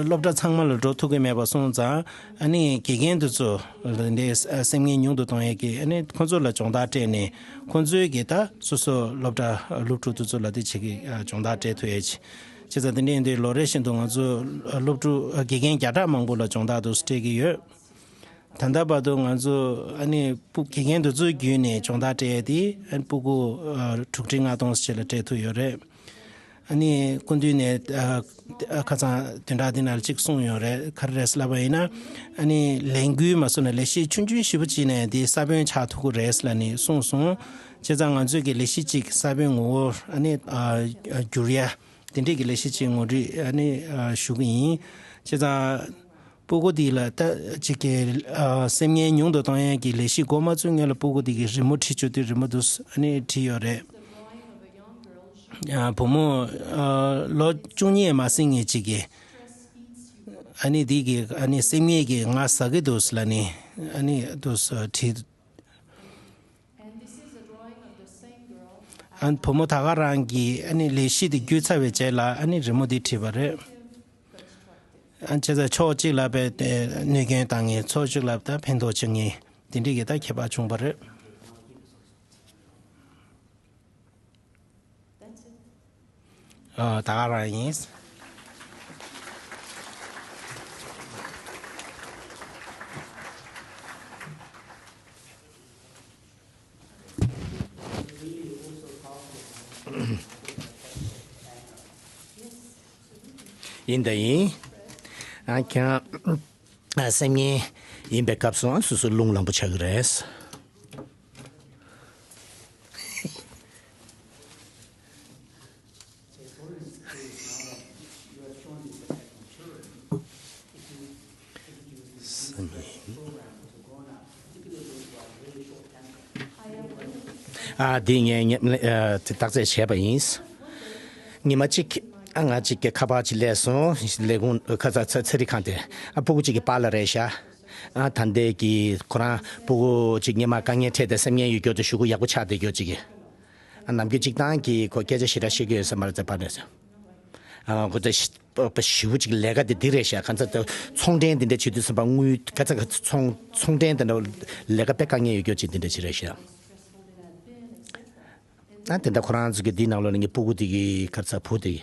སློབ་གྲྭ་ཚང་མ་ལ་འགྲོ་ཐུབ་ཀྱི་མེད་པ་སོང་ཙང་ཨ་ནི་དགེ་རྒན་དེ་ཚོ་འདི་སེམས་ངལ་ཉུང་དུ་གཏོང་ཡས་ཀྱི་ཨ་ནི་ཁོ་ཚོ་ལ་སྦྱོང་བརྡར་སྤྲད་ནས་ཁོ་ཚོའི་གི་ད་སོ་སོ་སློབ་གྲྭ་སློབ་ཕྲུག་དེ་ཚོ་ལ་དེ་བྱེད་ཀྱི་སྦྱོང་བརྡར་སྤྲད་ཐུབ་ཡས་ཅིག་བྱས་ཙང་དེ་འདྲ་ཡིན་དུས་ལོ་རེ་བཞིན་དུ་ང་ཚོ་སློབ་ཕྲུག་དགེ་རྒན་བརྒྱ་ཕྲག་མང་པོ་ལ་སྦྱོང་བརྡར་དུ་སྤྲད་ཀྱི་ཡོད། ད་ལྟ་བར་དུ་ང་ཚོ་ཨ་ནི་སྤུ་དགེ་རྒན་དེ་ཚོའི་བརྒྱུད་ནས་སྦྱོང་བརྡར་སྤྲད་ཡས་དེ་ཨ་ནི་སྤུ་གུ་ཨ་དྲུག་ཁྲི་ལྔ་སྟོང་ཞིག་ལ་སྤྲད་ཐུབ་ཡོད་རེད། ཨ་ནི་སྐུ་མདུན་ནས་ཨ་ཨ་ཁ་སང་བདུན་ཕྲག་འདི་ནང་ལ་གཅིག་གསུངས་ཡོད་རེད། ག་རེ་རེད་ལབ་པ་ཡིན་ན་ཨ་ནི་ལས་འགུལ་མ་སོང་ན་ལས་གཞི་ཆུང་ཆུང་ཞེ་པོ་ཅིག་ནས་དེ་ས་བོན་ཆགས་ཐུབ་ཀྱི་རེད་ལབ་ནས་གསུངས་སོང་། བྱས་ཙང་ང་ཚོས་ཀྱི་ལས་གཞི་གཅིག་ས་བོན་ངོ་བོར་ཨ་ནི་ཨ་ཨ་བསྒྱུར་ཡ་དེ་འདྲས་ཀྱི་ལས་གཞི་གཅིག་ངོ་སྤྲོད་ཨ་ནི་ཨ་ཞུ་གི་ཡིན། བྱས་ཙང་། སྤུ་གུ་འདི་ལ་ད་ཅིག་གི་ཨ་སེམས་ངལ་ཉུང་དུ་གཏོང་ཡས་ཀྱི་ལས་གཞི་འགོ་མ་བཙུགས་སྔོན་ལ་སྤུ་གུ་འདི་གི་རི་མོ་བྲིས་བཅུག་དུས་རི་མོ་འདུག་ཨ་ནི་བྲིས་ཡོད་རེད། ཨ་བུ་མོ་ཨ་ལོ་བཅུ་གཉིས་མ་ཟིན་ངེས་ཅིག་གི་ཨ་ནི་འདི་གི་ཨ་ནི་སེམས་ངལ་གྱི་ང་ཟ་གི་འདུག་ལབ་ནི་ཨ་ནི་འདུག་བྲིས། ཨ་བུ་མོ་ད་ག་རང་གིས་ཨ་ནི་ལས་གཞི་དེ་བརྒྱུད་ཚར་བའི་རྗེས་ལ་ཨ་ནི་རི་མོ་འདི་བྲིས་པ་རེད། ཨ་བྱས་ཙང་ཕྱོགས་གཅིག་ལ་བས་ཏེ་གནོད་སྐྱོན་བཏང་ངེས་ཕྱོགས་གཅིག་ལ་ད་ཕན་ཐོགས་བྱུང་ངེས་དེ་འདྲའི་གི་ད་ཁྱད་པར་བྱུང་བ་རེད། ཨ་ད་ག་རང་ཡིན། ཡིན་ད་ཡིན། ཨ་ཁྱེད་རང་སེམས་ངལ་ཡིན་པའི་སྐབས་སུ་སོ་སོ་རླུང་ལངས་པོ་ཆགས་ཀྱི་རེད། ཨ་འདི་ངས་ཉམས་ལེན་ཨ་དེ་བརྟག་དཔྱད་བྱས་པ་ཡིན། ཉི་མ་གཅིག་ཨ་ང་གཅིག་གི་ཁ་པར་གཅིག་སླེབས་སོང་། ལས་ཁུངས་ཁ་ཚ་ཚ་ཚ་རི་ཁང་དེ་ཨ་སྤུ་གུ་གཅིག་གི་པཱ་ལགས་རེད་ཤག་ཨ་ད་ལྟའི་གི་ཁོ་རང་སྤུ་གུ་གཅིག་སྔོན་མ་དཀའ་ངལ་འཕྲད་དེ་སེམས་ངལ་ཡོད་རྒྱུ་དེ་ཞུ་སྒོ་ཡག་པོ་ཆགས་བསྡད་རྒྱུ་གཅིག་གི་ཨ་ནམ་རྒྱུན་གཅིག་ཏང་གི་ཁོ་སྐད་ཆ་ཞེ་དྲག་བཤད་ཀྱི་ཡོད་ས་མ་རེད་ཟེར་པ་རེད། ཨ་ཁོ་ཚོ་ཞི་བ་ཞིབ་པོ་ཅིག་ལས་ཀ་དེ་འདི་རེད་ཤག་ག་ཚ་ཚོང་འབྲེལ་འདི་འདྲ་བྱེད་དུས་ཙམ་པ་དངུལ་ག་ཚ་ཚོང་ཚོང་འབྲེལ་འདི་འདྲ་ལས་ཀ་དཔེ་དཀའ་ངལ་ཡོད་རྒྱུ་ཅིག་འདི་འདྲ་ཅིག་རེད་ཤག་ཨ་དེ་འདྲ་ཁོ་རང་ཚོ་གི་འདི་ནང་ལོགས་ནས་ངའི་སྤུ་གུ་དེ་གི་ག་ཚ་བུ་དེ་གི་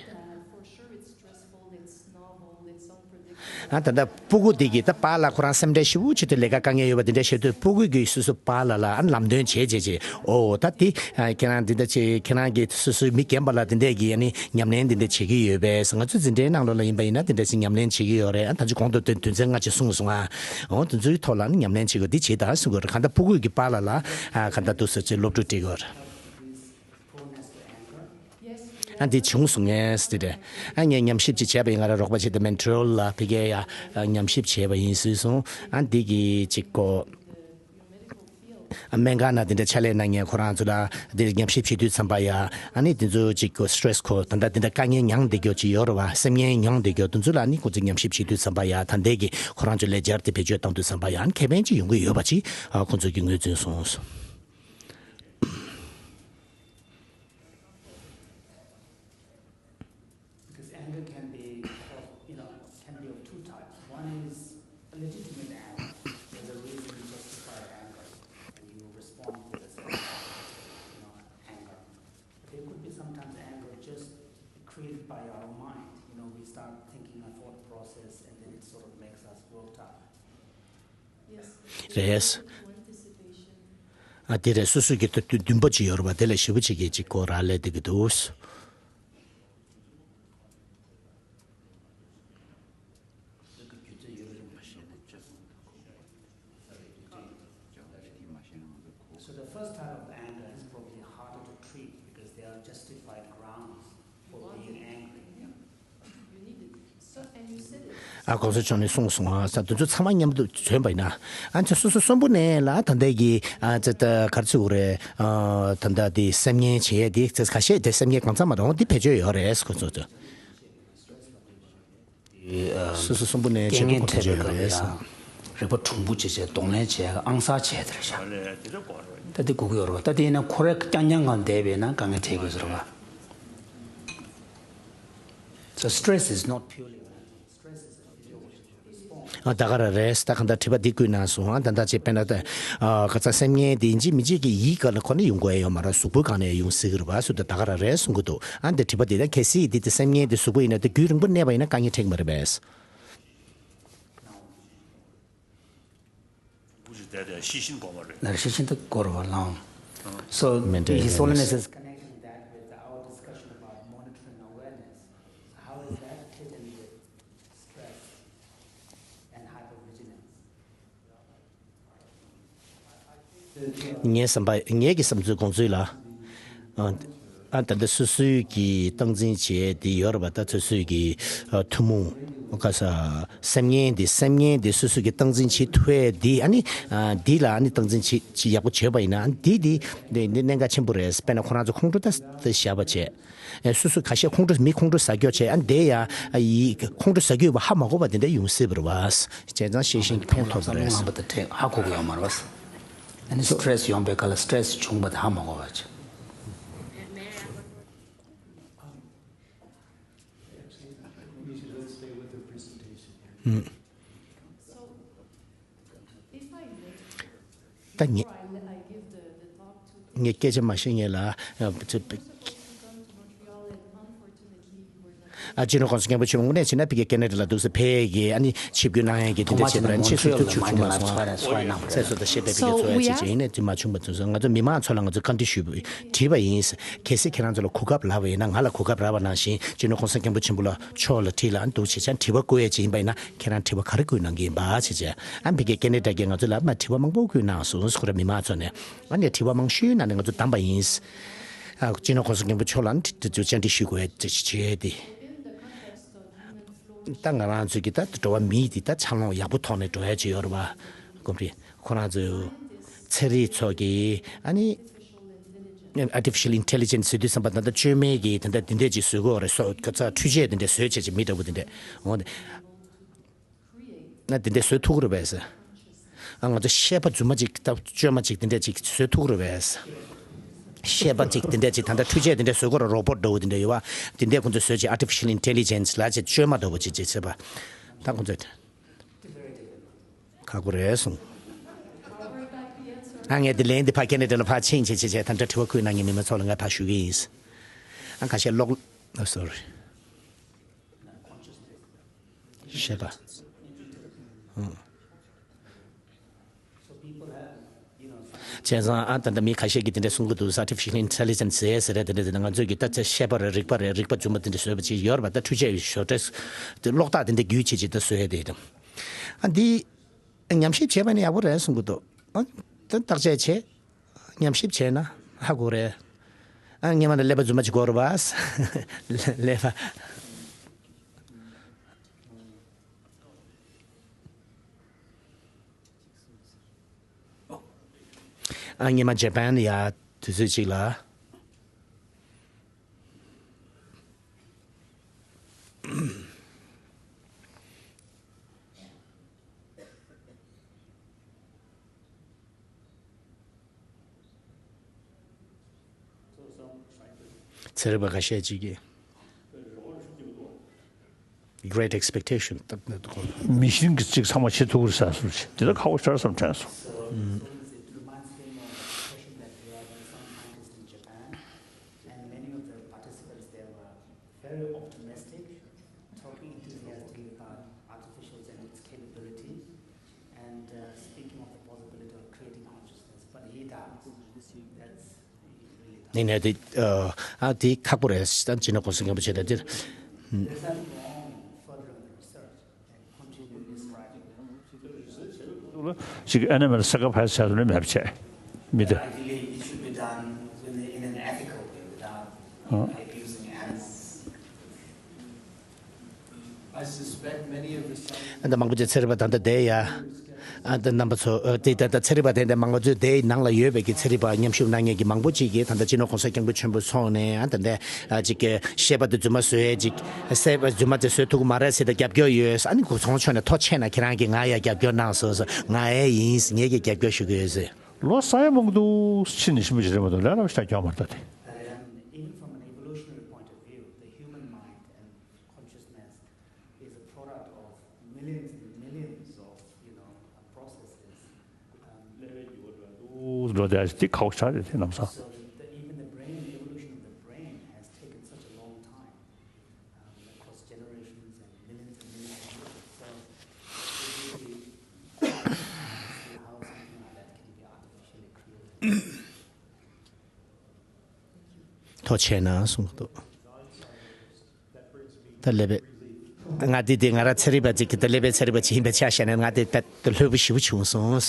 ཨ་ད་ལྟ་སྤུ་གུ་དེ་གིས་ད་པཱ་ལགས་ཁོ་རང་སེམས་ཁྲལ་ཞེ་པོ་བྱེད་དུས་ལས་ཀ་དཀའ་ངལ་ཡོད་པ་དེ་འདྲ་བཤད་དུས་སྤུ་གུ་གིས་སོ་སོ་པཱ་ལགས་ལ་ཨ་ལམ་སྟོན་བྱེད་བྱེད་བྱེད། ཨོ་ད་དེ་ཨ་ཁྱེད་རང་འདི་འདྲ་བྱེད། ཁྱེད་རང་གིས་སོ་སོའི་མི་རྒན་པ་ལ་དེ་འདྲས་ཀྱི་ཨ་ནི་ཉམས་ལེན་དེ་འདྲ་བྱེད་ཀྱི་ཡོད་པས། ང་ཚོ་འཛིན་གྲྭའི་ནང་ལོགས་ལ་ཡིན་པ་ཡིན་ན་དེ་འདྲ་ཞིག་ཉམས་ལེན་བྱེད་ཀྱི་ཡོད་རེད། ཨ་ད་ཅི་གོང་དུ་དོན་དོན་ཚན་ལྔ་ཅིག་གསུངས་སོང་ཨ། ཨོ་དེ་ཚོའི་ཐོག་ལ་ཨ་ནི་ཉམས་ལེན་བྱེད་དགོས། འདི་བྱེད་དང་གསུང་གི་རེད། གང་ལྟར་སྤུ་གུ་གི་པཱ་ལགས་ལ་ཨ་གང་ལྟར་འདུག་ཟེར་ཅིག་སློབ་ཕྲུག་སྤྲད་ཀྱི་ཡོད་རེད། ཨ་འདི་བྱུང་སོང་ངས་ཟེར་རེད། ཨ་ངས་ཉམས་ཞིབ་ཅིག་བྱས་པ་ཡིན། ང་རང་རོགས་པ་བྱས་ཏེ་མོན་ཊི་རི་ཡལ་ལ་ཕ་གིར་ཡ་ཉམས་ཞིབ་བྱས་པ་ཡིན་ཟེར་སོང་། ཨ་འདི་གི་ཅིག་གོ་སྨན་ཁང་ནང་དེ་འདྲ་ཕྱག་ལས་གནང་མཁན་ཁོ་རང་ཚོ་ལ་དེ་ཉམས་ཞིབ་བྱེད་དུས་ཙམ་པ་ཡ་ཨ་ནི་དེ་ཚོ་ཅིག་གོ་སི་ཊེ་རེ་སི་ཁོ་ད་ལྟ་དེ་འདྲ་དཀའ་ངལ་མྱངས་བསྡད་རྒྱུ་ཅིག་ཡོད་རེད་བ། སེམས་ངལ་མྱངས་བསྡད་རྒྱུ་དེ་ཚོ་ལ་ཨ་ནི་ཁོ་ཚོས་ཉམས་ཞིབ་བྱེད་དུས་ཙམ་པ་ཡ་ད་ལྟའི་གི་ཁོ་རང་ཚོ་ལ་སྦྱར་ཏེ་བེད་སྤྱོད་བཏང་དུས་ཙམ་པ་ཡ་ཨ་ནི་ཁེ་ཕན་ཅིག་ཡོང་གི་ཡོད་པ་ཅིག་ཨ་ཁོ་ཚོས་ཀྱི་ངོས་འཛིན་སོང་། Because anger can be of, you know, can be of two types. One is a legitimate anger, where the reason justified anger, and you respond with a certain, you know, anger. But there could be sometimes anger just created by our mind. You know, we start thinking a thought process, and then it sort of makes us worked up. རེད། ཨ་དེ་རེད། སོ་སོ་གི་ད་འདུན་པ་ཅིག་ཡོད་རེད་པ། དེ་ལ་ཞེ་པོ་ཅིག་གིས་ཅིག་གོ་རག་ལས་བསྡད་ཀྱི་འདུག So the first type of anger is probably harder to treat because there are justified grounds for being angry. ཨ་གོང་ས་མཆོག་ནས་གསུངས་སོང་ཨ། ས་དེ་ཚོ་ཚང་མ་མཉམ་དུ་མཚོན་པ་ཡིན་ན། ཨ་ཚོ་སོ་སོ་གསོན་པོ་ནས་ལ་ད་ལྟ་གི་ཨ་ཙི་ད་གར་ཚུགས་རེད། ཨ་ད་ལྟ་དེ་སེམས་ངན་བྱེད་ཡས་དེ་ཚེ་ཁ་ཤས་དེ་སེམས་ངན་གང་ཚང་མ་རང་དེ་བེད་སྤྱོད་ཡོད་རེད་ཁོ་ཚོ་ཚོ། སོ་སོ་གསོན་པོ་ནས་རྐྱེན་ངན་འཕྲད་པའི་སྐབས་ལ་ཡང་རེག་པ་གྲུང་པོ་བྱས་བྱས་གདོང་ལེན་བྱས་ཨང་གསར་བྱས་དེ་རེད་ཤག་ད་དེ་དགོས་ཀྱི་ཡོད་རེད་པ། ད་དེ་ཡིན་ན་ཁོ་རང་རྐྱང་རྐྱང་གང་བསྡད་པས་ན་དཀའ་ངལ་འཕྲད་དགོས་ཟེར་བ། So stress is not purely random. Stress is a physiological response. ཨ་ད་ག་རང་རེད། ད་གང་ལྟར་དྲི་བ་འདི་བསྐུལ་གནང་སོང་། ཨ་ད་ལྟ་ཅིག་དཔེར་ན་ད་ཨ་ཁ་ཚ་སེམས་ངན་འདི་ཡིན་གཅིག་མིན་གཅིག་གི་ཡིད་ག་ལ་ཁོ་ནས་ཡོང་དགོས་ཡ་ཡོད་མ་རེད། གཟུགས་པོའི་སྒང་ནས་ཡོང་སྲིད་ཀྱི་རེད་པ། སུ་ད་ད་ག་རང་རེད་གསུང་གི་འདུག་ཨ་འདི་དྲི་བ་འདི་ད་གལ་སྲིད་འདི་ད་སེམས་ངན་འདི་གཟུགས་པོ་ཡིན་ན་ད་རྒྱུན་རིང་པོ་གནས་པ་ཡིན་ན་དཀའ་ངལ་འཕྲད་ཀྱི་མ་རེད་པས། ལགས་ཤེས་ཤིན་ཏུ་གོ་ར་བ་ལང་། So His Holiness is connecting that with our discussion about monitoring awareness. So how is that fitting with stress and hypervigilance? ངའི་བསམ་པ་ངའི་གི་བསམ་ཚུལ་དགོངས་ཚུལ་ལ། ཨ་ད་ལྟ་སོ་སོའི་གི་སྟངས་འཛིན་བྱས་དེ་ཡོད་རེད་པ། ད་སོ་སོའི་གི་ཨ་ཐུན་མོང་ག་ས་སེམས་ངན་དེ་སེམས་ངན་དེ་སོ་སོའི་གི་སྟངས་འཛིན་བྱེད་ཐུབ་ཡས་དེ་ཨ་ནི་ཨ་དེ་ལ་ཨ་ནི་སྟངས་འཛིན་བྱེད་བྱེད་ཡག་པོ་བྱས་པ་ཡིན་ན་ཨ་ནི་དེ་དེ་དེ་དེ་གནད་འགག་ཆེན་པོ་རེད། དཔེར་ན་ཁོ་རང་ཚོ་ཁོང་ཁྲོ་ད་ད་བཞག་པ་བྱས། ཨེ་སོ་སོ་ཁ་ཤས་ཁོང་ཁྲོ་མི་ཁོང་ཁྲོ་ཟ་རྒྱུ་བྱས་ཨ་ནི་དེ་ཡ་ཨ་ཡི་ཁོང་ཁྲོ་ཟ་རྒྱུ་ཡོད་པ་ཧ་མ་གོ་བ་དེ་འདྲ་ཡོང་སྲིད་པ་རེད་པ། བྱས་ཙང་ཤེས་བཞིན་གྱི་ཕན་ཐོགས་པ་རེད། ངང་པ་དང་ཕྲད་ཧ་གོ་གི་ཡོད་མ་རེད་པ། ཨ་ནི་སི་ཊེ་རེ་སི་ཡོང་པའི་སྐབས་ལ་སི་ཊེ་རེ་སི་བྱུང་བ་དེ་ཧ་མ་གོ་བ་བྱས། ད་ངས་ངས་སྐད་ཆ་མ་བཤད་སྔོན་ལ། ཨ་སྤྱི་ནོར་གོང་ས་སྐྱབས་མགོན་ཆེན་པོ་དངོས་གནས་བྱས་ན་ཕ་གི་ཁེ་ན་ཌ་ལ་འདུག་ས་ཕ་གི་ཨ་ནི་ཆིབས་བསྒྱུར་གནང་ཡས་ཀྱི་དེ་འདྲ་བྱས་པ་ར་ཕྱིས་སུ་ཐུགས་ཐུགས་བྱུང་མ་སོང་། ཚེ་སྲོག་དང་བཤད་པའི་ཕ་གི་འཚོ་བ་བྱེད་ཅིག་ཡིན་ནའི་དེ་མ་བྱུང་བ་ཚོ་ང་ཚོ་མི་མང་ཚོ་ལ་ང་ཚོ་བཀའ་འདྲི་ཞུས་པ་ཡིན། བྱས་ཙང་མི་མང་ཚོ་ལ་ང་ཚོ་བཀའ་འདྲི་ཞུས་པ་དྲིས་པ་ཡིན། གལ་སྲིད་ཁྱེད་རང་ཚོ་ལ་གོ་སྐབས་རག་པ་ཡིན་ན་ང་ལ་གོ་སྐབས་རག་པ་ནང་བཞིན་སྤྱི་ནོར་གོང་ས་སྐྱབས་མགོན་ཆེན་པོ་ལ་མཆོག་ལ་དྲིས་ལ་འདུག་བྱས་ཙང་དྲི་བ་བཀོད་ཡས་ཅིག་ཡིན་པ་ཡིན་ན་ཁྱེད་རང་དྲི་བ་ག་རེ་བཀོད་གནང་གི་ཡིན་པ་བྱས་ཙང་ཨ་ཕ་གི་ཁེ་ན་ཌ་གི་ང་ཚོ་ལ་མ་དྲི་བ་མང་པོ་བཀོད་གནང་སོང་ཁོ་ར་མི་མང་ཚོ་ནས། ཨ་ནི་དྲི་བ་མང་ཤོས་ནང་ནས་ང་ཚོ་བདམས་པ་ཡིན། ཨ་སྤྱི་ནོར་གོང་ས་སྐྱབས་མགོན་མཆོག་ལ་ནི་དྲི་དྲི་བཅར་འདྲི་ཞུ་དགོས་ཡ་བྱས་ཏེ། ད་ང་རང་ཚོའི་གི་ད་འགྲོ་བ་མིའི་དེ་ད་འཚར་ལོངས་ཡག་པོ་ཐོག་ནས་འགྲོ་ཡ་ཅིག་ཡོད་རེད་པ། གོམས་འདྲིས་ཁོ་རང་ཚོའི་ཚན་རིག་ཚོ་གི་ཨ་ནི་ཨར་ཊི་ཕི་ཤལ་ཨིན་ཊེ་ལི་ཇེན་སི་ཟེར་དུས་ཙམ་པ་ད་ལྟ་བཅོས་མའི་གི་དེ་འདྲ་དེ་འདྲས་ཅིག་བཟོ་དགོས་རེད། སོ་ག་ཚ་འཕྲུལ་ཆས་དེ་འདྲས་བཟོས་བྱས་ཅིག་མི་འདྲ་པོ་དེ་འདྲས་འོང་དེ། ན་དེ་འདྲས་བཟོ་ཐུབ་ཀྱི་རེད་པས་ཟེར། ཨ་ང་ཚོ་ཤེས་པ་རྫུན་མ་ཅིག་ད་བཅོས་མ་ཅིག་དེ་འདྲས་ཅིག་བཟོ་ཐུབ་ཀྱི་རེད་པས་ཟེར། ཤེས་པ་ཅིག་དེ་འདྲས་ཅིག་ད་ལྟ་འཕྲུལ་ཆས་དེ་འདྲས་བཟོ་དགོས་རེད། རོ་བོ་ཊི་འདྲ་བོ་དེ་འདྲས་ཡོད་པ། དེ་འདྲས་ཁོང་ཚོས་བཟོས་ཅིག་ཨར་ཊི་ཕི་ཤལ་ཨིན་ཊེ་ལི་ཇེན་སི་ལ་ཅིག་བཅོས་མ་འདྲ་བོ་ཅིག་ཅིག་བྱས་པ། ད་ཁོང་ཚོས་ཁག་པོ་རེད་གསུངས། ཨ་ངས་དེ་ལན་དེ་ཕ་ཁེ་ན་ཌ་ལ་ཕ་ཕྱིན་བྱས་བྱས་བྱས་ད་ལྟ་དྲི་བ་བཀོད་གནང་མཁན་མི་མང་ཚོ་ལ་ངས་ཕ་ཞུ་གི་ཡིན། ཨ་ཁ་ཤས་ལོག་ཨ་སོ་རི། ཤེས་པ། ཨང་། བྱས་ཙང་ཨ་ད་ལྟ་མི་ཁ་ཤས་ཀྱིས་དེ་འདྲ་གསུང་གི་འདུག་ཨར་ཊི་ཕི་ཤལ་ཨིན་ཊེ་ལི་ཇེན་སི་ཟེར་ཟེར་རེད། དེ་འདྲ་དེ་འདྲ་ང་ཚོས་ཀྱི་ད་ཆ་ཤེས་པ་རེད། རིག་པ་རེད། རིག་པ་རྫུན་མ་དེ་འདྲ་བཟོས་པ་ཅིག་ཡོད་རེད་པ། ད་འཕྲུལ་ཆས་ཞོར་འབྲེལ་དེ་གློག་བརྡ་དེ་འདྲ་བརྒྱུད་བྱས་ཅིག་ད་བཟོས་ཡ་དེ་དང་། ཨ་འདི་ཉམས་ཞིབ་བྱས་པ་ནི་ཡག་པོ་རེད་གསུང་གི་འདུག་ཨ་ད་བརྟག་དཔྱད་བྱས། ཉམས་ཞིབ་བྱས་ན་ཧ་གོ་རེད། ཨ་སྔོན་མ་ནས་ཀླད་པ་རྫུན་མ་ཅིག་དགོས་རེད་པ། ཀླད་པ། ཨ་སྔོན་མ་ཇ་པན་ཡ་དུས་ཚོད་ཅིག་ལ། ཚན་རིག་པ་ཁ་ཤས་ཅིག་གིས་Great Expectation ལྟ་བུ་འདུག་མི་ཤིན་གྱི་གཅིག་ཚང་མ་བྱེད་ཐུབ་ཀྱི་རེད་ཟེར་སོང་ཅིག་དེ་ལ་ཁག་པོ་ཞེ་དྲག་བསམ་དྲན་སོང་། It reminds me of a discussion that we had with some scientists in Japan, and many of the participants there were very optimistic, talking enthusiastically about artificials and its capability, and uh, speaking of the possibility of creating consciousness. But he doubts. That's really tough. ནི་ནས་དེ་ཨ་དེ་ཁག་པོ་རེད། ད་ཅི་ན་གོང་ས་སྐྱབས་མགོན་ཆེ་ད་དེར། There's nothing wrong in furthering the research and continuing this project. ཅིག་ཨ་ནེ་མར་ས་ཀ་ཕ་ས་ནས་མེད་བྱས་མི་འདུག Ideally, it should be done in, in an ethical way without abusing animals. I suspect many of the scientists ཨ་ད་མང་པོ་ཅིག་ཚན་རིག་པ་ད་ལྟ་བསྡད་ཡ། ཨ་ད་རྣམ་པ་ཚོ་ཨ་དེ་ད་ལྟ་ཚན་རིག་པ་དེ་འདྲ་མང་པོ་ཚོས་དེའི་ནང་ལ་ཡོད་པའི་གི་ཚན་རིག་པ་མཉམ་ཞུགས་གནང་མཁན་གྱི་མང་པོ་ཅིག་གིས་ད་ལྟ་སྤྱི་ནོར་གོང་ས་སྐྱབས་མགོན་ཆེན་པོ་མཆོག་ནས་ཨ་ད་ལྟ་ཨ་ཅིག་གི་ཤེས་པ་དེ་རྫུན་མ་བཟོ་ཡས་ཅིག་ཤེས་པ་རྫུན་མ་དེ་བཟོ་ཐུབ་ཀྱི་མ་རེད་ཟེར་ཏེ་རྒྱབ་སྐྱོར་ཡོད། ཨ་ནི་གོ་ཚོང་ཆོག་ནས་ཐོ་ཆད་ན་ཁྱེད་རང་གིས་ང་ཡ་རྒྱབ་སྐྱོར་གནང་སོང་ཟེར། ང་ཡ་ཡིན་ཟེར། ངས་ཀྱིས་རྒྱབ་སྐྱོར་ཞུ་གི་ཡོད་ཟེར། ལོ་ས་ཡ་མང་དུ་ཕྱིན་ནས་ཤི་མི་ཞིག་རེད་མ་གཏོགས་ལས་སླ་པོ་ཞིག་ད་གྱོང་མ་རེད་ད་དེ། But um, even from an evolutionary point of view, the human mind and consciousness འགྲོ་བསྡད་ཡ་ཞིག་དེ་ཁག་པོ་ཆགས་རེད་དེ་ལམ་སང་། So the, the, even the brain, the evolution of the brain has taken such a long time, um, across generations and millions and millions of years. So it's really hard to see how something like that can be artificially created. ཐོ་ཆེ་ན་གསུང་གི་འདུག་ད་ཀླད་པའི། ང་འདི་འདི་ང་རང་ཚན་རིག་པ་ཅིག་གི་ད་ཀླད་པའི་ཚན་རིག་པ་ཅིག་ཡིན་པའི་ཆ་བཞག་ན་ང་འདི་ད་ད་ལྷོད་པོ་ཞེ་པོ་བྱུང་སོང་།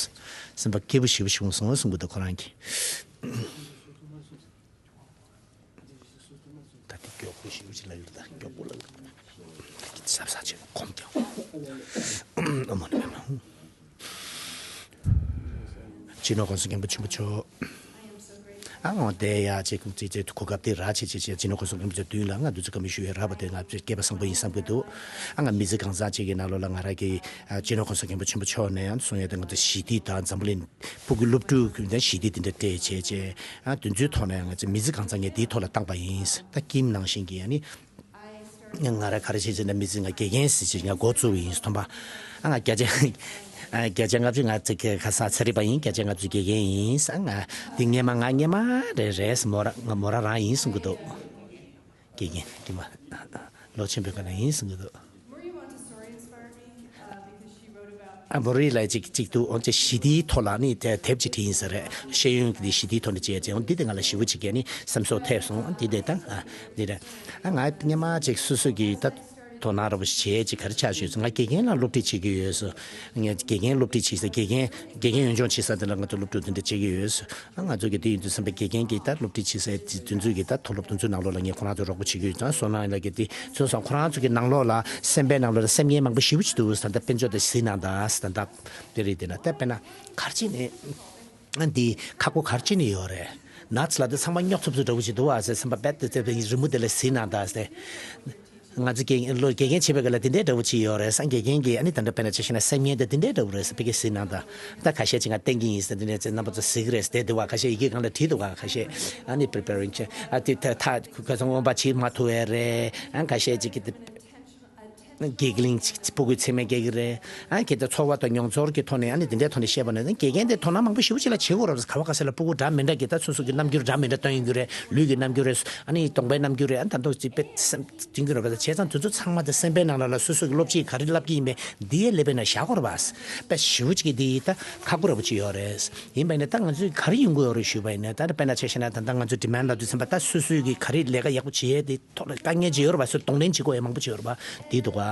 སེམས་པ་སྐྱིད་པོ་ཞེ་པོ་བྱུང་སོང་གསུང་གི་འདུག་ཁོ་རང་གིས། ད་འདི་མགྱོགས་པོ་ཞེ་པོ་ཅིག་ལབ་ཡོད་ད་མགྱོགས་པོ་ལབ་ཡོད། ད་གི་ཟབ་ཟབ་བྱས་གོམ་ཀྱང་ཨ་མ་ནི་མེད་མ། སྤྱི་ནོར་གོང་ས་སྐྱབས་མགོན་ཆེན་པོ་མཆོག་ཨ་ངོ་དེ་ཡ་ཅིག་ཅིག་ཅིག་གོ་སྐབས་དེ་ར་ཆེ་ཆེ་ཆེ་སྤྱི་ནོར་གོང་ས་སྐྱབས་མགོན་ཆེན་པོ་མཆོག་མདུན་ལ་ང་འདུ་འཛོམས་བཀའ་མོལ་ཞུ་ཡས་རག་པ་དེ་ང་ཚོའི་སྐལ་པ་བཟང་པོ་ཡིན་བསམ་གྱི་འདུག་ཨ་ང་མི་ཚེ་གང་ཚང་ཅིག་གི་ནང་ལོགས་ལ་ང་རང་གི་ཨ་སྤྱི་ནོར་གོང་ས་སྐྱབས་མགོན་ཆེན་པོ་མཆོག་ནས་ཡང་གསུང་ཡས་དེ་ང་ཚོ་ཞི་བདེ་དང་འཛམ་བུ་གླིང་ཕྲུ་གུའི་སློབ་ཕྲུག་གི་ཞི་བདེ་དེ་འདྲ་སྤྲད་བྱས་བྱས་ཨ་དེ་ཚོའི་ཐོག་ནས་ང་ཚོ་མི་ཚེ་གང་ཚང་ངས་དེའི་ཐོག་ལ་བཏང་པ་ཡིན། ད་ཀིམ་ནང་བཞིན་གྱི་ཨ་ནི། ང་ར་ག་རེ་བྱེད་ཅེ་ན་མི་ཚེ་ང་དགེ་རྒན་ཟེར་ཅེ་ང་འགོ་བཙུགས་ཡིན་མཐོང་པ། ཨ་ང་བརྒྱ་ཆ་ཨ་བརྒྱ་ཆ་ལྔ་བཅུ་ང་ཚེ་ག་ས་ཚན་རིག་པ་ཡིན། བརྒྱ་ཆ་ལྔ་བཅུ་དགེ་རྒན་ཡིན་ས། ང་འདི་སྔས་མ་ང་སྔས་མ་རེད་རེད་མོ་ར་ང་མོ་ར་རང་ཡིན་གསུང་གི་འདུག་དགེ་རྒན་དེ་མ་ལོ་ཆེན་པོའི་ཁ་ན་ཡིན་གསུང་གི་འདུག་ཨ་མོ་རི་ལ་ཅིག་ཅིག་ཏུ་འོན་ཏེ་ཞི་བདེའི་ཐོག་ལ་ནི་དེ་དེབ་ཅིག་བྲིས་ཡིན་ས་རེད། ཤེས་ཡོན་གྱི་ཞི་བདེའི་ཐོག་ནས་བྱས་ཅེ་འོན་ཏེ་དེ་ང་ལ་ཞི་བོ་ཅིག་གས་ནི་སེམས་གསོ་ཐེབས་སོང་། འདི་དེ་དང་ཨ་འདི་རེད། ཨ་ང་སྔས་མ་ཅིག་སོ་སོ་གི་ད་དོ་སྣང་ར་བོ་ཞིག་བྱས་ཅིག་ག་རེ་ཆགས་ཞུས་ང་དགེ་རྒན་ལ་སློབ་ཁྲིད་བྱེད་ཀྱི་ཡོད་སོ། ངས་དགེ་རྒན་སློབ་ཁྲིད་བྱེད་ས་དགེ་རྒན་དགེ་རྒན་ཡོན་ལྗོངས་བྱེད་ས་དེ་ལ་ང་ཚོ་སློབ་ཕྲུག་དེ་འདྲ་བྱེད་ཀྱི་ཡོད་སོ། ང་ཚོ་གི་དེ་ཡིན་དུས་ཙམ་པའི་དགེ་རྒན་གྱི་ད་སློབ་ཁྲིད་བྱེད་སའི་དེ་དེ་ཚོའི་གི་ད་མཐོ་སློབ་དེ་ཚོའི་ནང་ལོགས་ལ་ངས་ཁོ་རང་ཚོ་རོགས་པ་བྱེད་ཀྱི་ཡོད་ཙང་བསོད་ནམས་ལགས་ཀྱིས་དེ་ཚོ་སོང་ཁོ་རང་ཚོ་གི་ནང་ལོགས་ལ་སེམས་པའི་ནང་ལོགས་ལ་སེམས་ངན་མང་པོ་ཞེ་པོ་ཅིག་འདུག་ཟེར། ད་དཔལ་འབྱོར་དེ་གཟིགས་གནང་དང་ཟེར། ད་དེ་རེད། དེ་ན་ད་དཔེར་ན་ག་རེ་བྱས་ནས་འདི་ཁག་པོ་ག་རེ་བྱས་ནས་ཡོད་རེད། ནགས་ཚལ་དེ་ཚང་མ་རྙོག་ཚུབ་ཚུབ་འདྲ་བོ་ཅིག་འདུག་ཨ་ཟེར། སེམས་པ་རྦད་དེ་དེ་རི་མོ་དེ་ལ་གཟིགས་གནང་དང་ཟེར། ང་ཚོ་དགེ་རྒན་ལོ་དགེ་རྒན་བྱེད་པའི་སྐབས་ལ་དེ་འདྲའི་འདྲ་བོ་ཅིག་ཡོད་རེད་བསམ། དགེ་རྒན་གྱིས་ཨ་ནི་ད་ལྟ་དཔེར་ན་ཆ་བཞག་ན་སེམས་ངན་དེ་དེ་འདྲའི་འདྲ་བོ་རེད་ཟེར་ཕ་གིར་གཟིགས་གནང་དང་། ད་ཁ་ཤས་ཅིག་ང་བསྟན་གྱི་ཡིན་ཟེར་དེ་འདྲའི་ཚེ་རྣམ་པ་ཚོ་གཟིགས་རེད་ཟེར་དེ་འདུག་ག་ཁ་ཤས་ཡི་གེ་སྒང་ལ་བྲིས་འདུག་ག་ཁ་ཤས་ཨ་ནི་པི་རི་པེ་རིང་ཆེ་ཨ་དེ་ད་ད་ཁ་སང་སྔོན་པ་བྱེད་མ་ཐུབ་པ་རེད། ཨ་ཁ་ཤས་ཅིག་གིས་དེ་དགེ་གླིང་ཅིག་སྤུ་གུའི་མཚན་སྨད་རྒྱག་གི་རེད། ཨ་གི་ད་ཚོར་བ་དང་མྱོང་ཚོར་གྱི་ཐོག་ནས་ཨ་ནི་དེ་འདྲའི་ཐོག་ནས་བཤད་པ་ན་དགེ་རྒན་དེ་དོ་སྣང་མང་པོ་ཞེ་པོ་ཅིག་ལ་བྱེད་དགོས་རབས། ག་བ་ག་ས་ལ་སྤུ་གུ་འདྲ་མི་འདྲ་གི་ད་སོ་སོ་གི་རྣམ་འགྱུར་འདྲ་མི་འདྲ་སྟོན་ཡོང་གི་རེད། ལུས་ཀྱི་རྣམ་འགྱུར་རེད། ཨ་ནི་གདོང་པའི་རྣམ་འགྱུར་རེད། ཨ་ནི་ད་མདོག་ཅིག་དཔེ་སེམས་སྟོན་གྱི་རེད་པ། བྱས་ཙང་དེ་ཚོ་ཚང་མ་དེ་སེམས་པའི་ནང་ལ་ལ་སོ་སོ་གི་སློབ་ཁྲིད་ག་རེ་བསླབ་ཀྱི་ཡིན་པས་འདི་ཡའི་ཀླད་པའི་ནང་བཞག་དགོས་རེད་པ། དཔེ་ཞེ་པོ་ཅིག་གི་འདི་ད་ཁག་པོ་ར་བོ་ཅིག་ཡོད་རེད། ཡིན་པ་ཡིན་ན་ད་ང་ཚོས་ག་རེ་ཡོང་གི་ཡོད་རེད་ཞུས་པ་ཡིན་ན་ད་དཔེར་ན་ཆ་བཞག་ན་ད་ལྟ་ང་ཚོ་ཌི་མན་ལབ་དུས་ཙམ་པ་ད་སོ་སོའི་གི་ག་རེ་ལས་ཀ་ཡག་པོ་བྱེད་ཡས་དེ་ཐོག་ལ་དཀའ་ངལ་ཅིག་ཡོད་རེད་པ། སོ་གདོང་ལེན་བྱེད་དགོས་ཡས་མང་པོ་ཅིག་ཡོད་རེད་པ། འདི་འདུག་ག་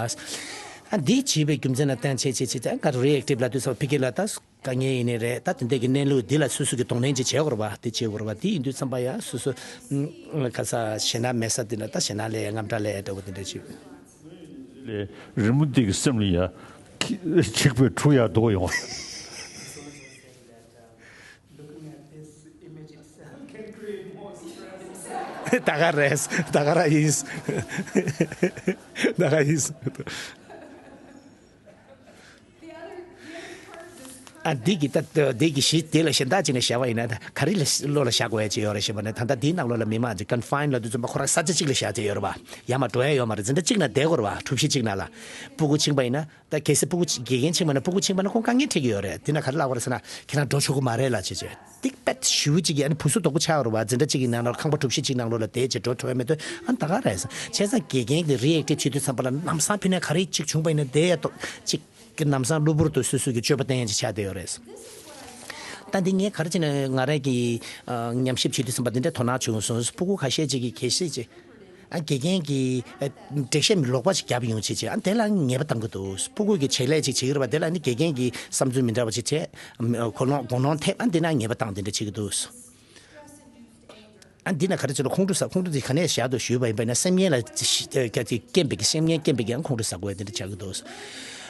ཨ་འདི་བྱས་པའི་རྒྱུ་མཚན་ལ་བརྟེན་བྱས་བྱས་བྱས་ད་ག་རེ་རི་ཨེག་ཊིབ་ལབ་དུས་ཙམ་པ་ཕ་གི་ལ་ད། དཀའ་ངལ་ཡིན་ནི་རེད། ད་དེ་འདྲ་གི་གནས་ལུགས་འདི་ལ་སོ་སོ་གི་གདོང་ལེན་ཅིག་བྱེད་དགོས་རེད་པ། དེ་བྱེད་དགོས་རེད་པ། དེ་ཡིན་དུས་ཙམ་པ་ཡ་སོ་སོ་ཨ་ག་ས་ཞེད་སྣང་མེད་ས་དེ་ལ་ད་ཞེད་སྣང་ལས་ཡ་རྔམ་སྐྲག་ལས་ཡ་འདྲ་བོ་དེ་འདྲ་བྱེད། ལས་རི་མོ་འདི་གི་སེམས་ལ་ཡ་ཁྱི་ཆིག་པོས་འཁྲུག་ཡ་འདུག་ཡོང་། ད་ག་རེད། ད་ག་ར་ཡིན། ད་ག་ཡིན། ཨ་འདི་གི་ད་འདི་གི་གཞི་དེ་ལ་གཞན་དག་ཅིག་ནས་བཞག་པ་ཡིན་ན་ད་ག་རེ་ལ་བློ་ལ་བཞག་དགོས་ཡ་ཅིག་ཡོད་རེད་ཞེས་པ་ནས་ད་ལྟ་འདིའི་ནང་ལོགས་ལ་མི་མང་ཅིག་ཀོན་ཕའིན་ལ་དུས་ཙམ་པ་ཁོ་རང་ས་ཆ་གཅིག་ལ་བཞག་བྱས་ཡོད་རེད་པ། ཡར་མར་འགྲོ་ཡ་ཡོད་མ་རེད། འཛིན་གྲྭ་གཅིག་ནང་བསྡད་དགོས་རེད་པ། གྲུ་བཞི་གཅིག་ནང་ལ་སྤུ་གུ་ཕྱིན་པ་ཡིན་ན་ད་གལ་སྲིད་སྤུ་གུ་དགེ་རྒན་ཕྱིན་པ་ན་སྤུ་གུ་ཕྱིན་པ་ན་ཁོང་དཀའ་ངལ་འཕྲད་ཀྱི་ཡོད་རེད། དེ་ན་ག་རེ་ལབ་དགོས་རེད་ཟེར་ན་ཁྱེད་རང་འགྲོ་ཆོག་གི་མ་རེད་ལབ་བྱས་བྱས་ཏིག་པད་ཞུ་གཅིག་གིས་ཨ་ནི་བུ་སུ་དོག་པོ་ཆགས་ཡོད་རེད་པ། འཛིན་གྲྭ་གཅིག་གི་ནང་ལ་ཁང་པ་གྲུ་བཞི་གཅིག་ནང་ལོགས་ལ་བསྡད་བྱས་འགྲོ་ཆོག་ཡ་མེད་དུས་ཨ་ནི་ད་ག་རེད་ཟེར། བྱས་ཙང་དགེ་རྒན་གྱི་རི་ཨེག་ཊིབ་བྱེད་དུས་ཙམ་པ་ལ་ལམ་སང་ཕི་ནས་ག་རེ་གཅིག་བྱུང་པ་ཡིན་ན་བསྡད་ཡ་ཏོག་ཅིག་གི་ལམ་སང་གློ་བུར་དུ་སོ་སོ་གི་སྤྱོད་པ་བསྟན་ཡ་ཅིག་ཆགས་བསྡད་ཡོད་རེད། ད་འདི་ངས་ག་རེ་བྱས་ན་ང་རང་གི་ཨ་ཉམས་ཞིབ་བྱེད་དུས་ཙམ་པ་འདི་འདྲའི་དོ་སྣང་བྱུང་སོང་། སྤུ་གུ་ཁ་ཤས་ཅིག་གིས་གལ་སྲིད་ཅིག་ཨ་དགེ་རྒན་གྱིས་ཨ་འགྲེལ་བཤད་མི་ལོག་པ་ཞིག་བརྒྱབ་ཡོང་བྱས་བྱས་ཨ་དེ་ལ་ངེས་པ་བཏང་གི་འདུག་སྤུ་གུ་གིས་བྱེད་ལས་ཅིག་བྱེད་ཀྱི་རེད་པ། དེ་ལ་ནི་དགེ་རྒན་གྱིས་བསམ་ཚུལ་མི་འདྲ་བ་ཅིག་བྱས་ཨ་གོ་ལོང་དགོངས་སློང་ཐེབས་ཨ་འདི་ན་ངེས་པ་བཏང་དེ་འདྲ་བྱེད་ཀྱི་འདུག་ཨ་འདི་ན་ག་རེ་བྱས་ན་ཁོང་ཁྲོ་ཟ། ཁོང་ཁྲོ་འདི་ག་ནས་བཞག་འདུག་ཞུས་པ་ཡིན་པ་ན་སེམས་ངན་ལ་རྐྱེན་པས་ཀྱི་སེམས་ངན་རྐྱེན་པས་ཀྱི་ཡང་ཁོང་ཁྲོ་ཟ་དགོས་དེ་འདྲ་ཆགས་ཀྱི་འདུག་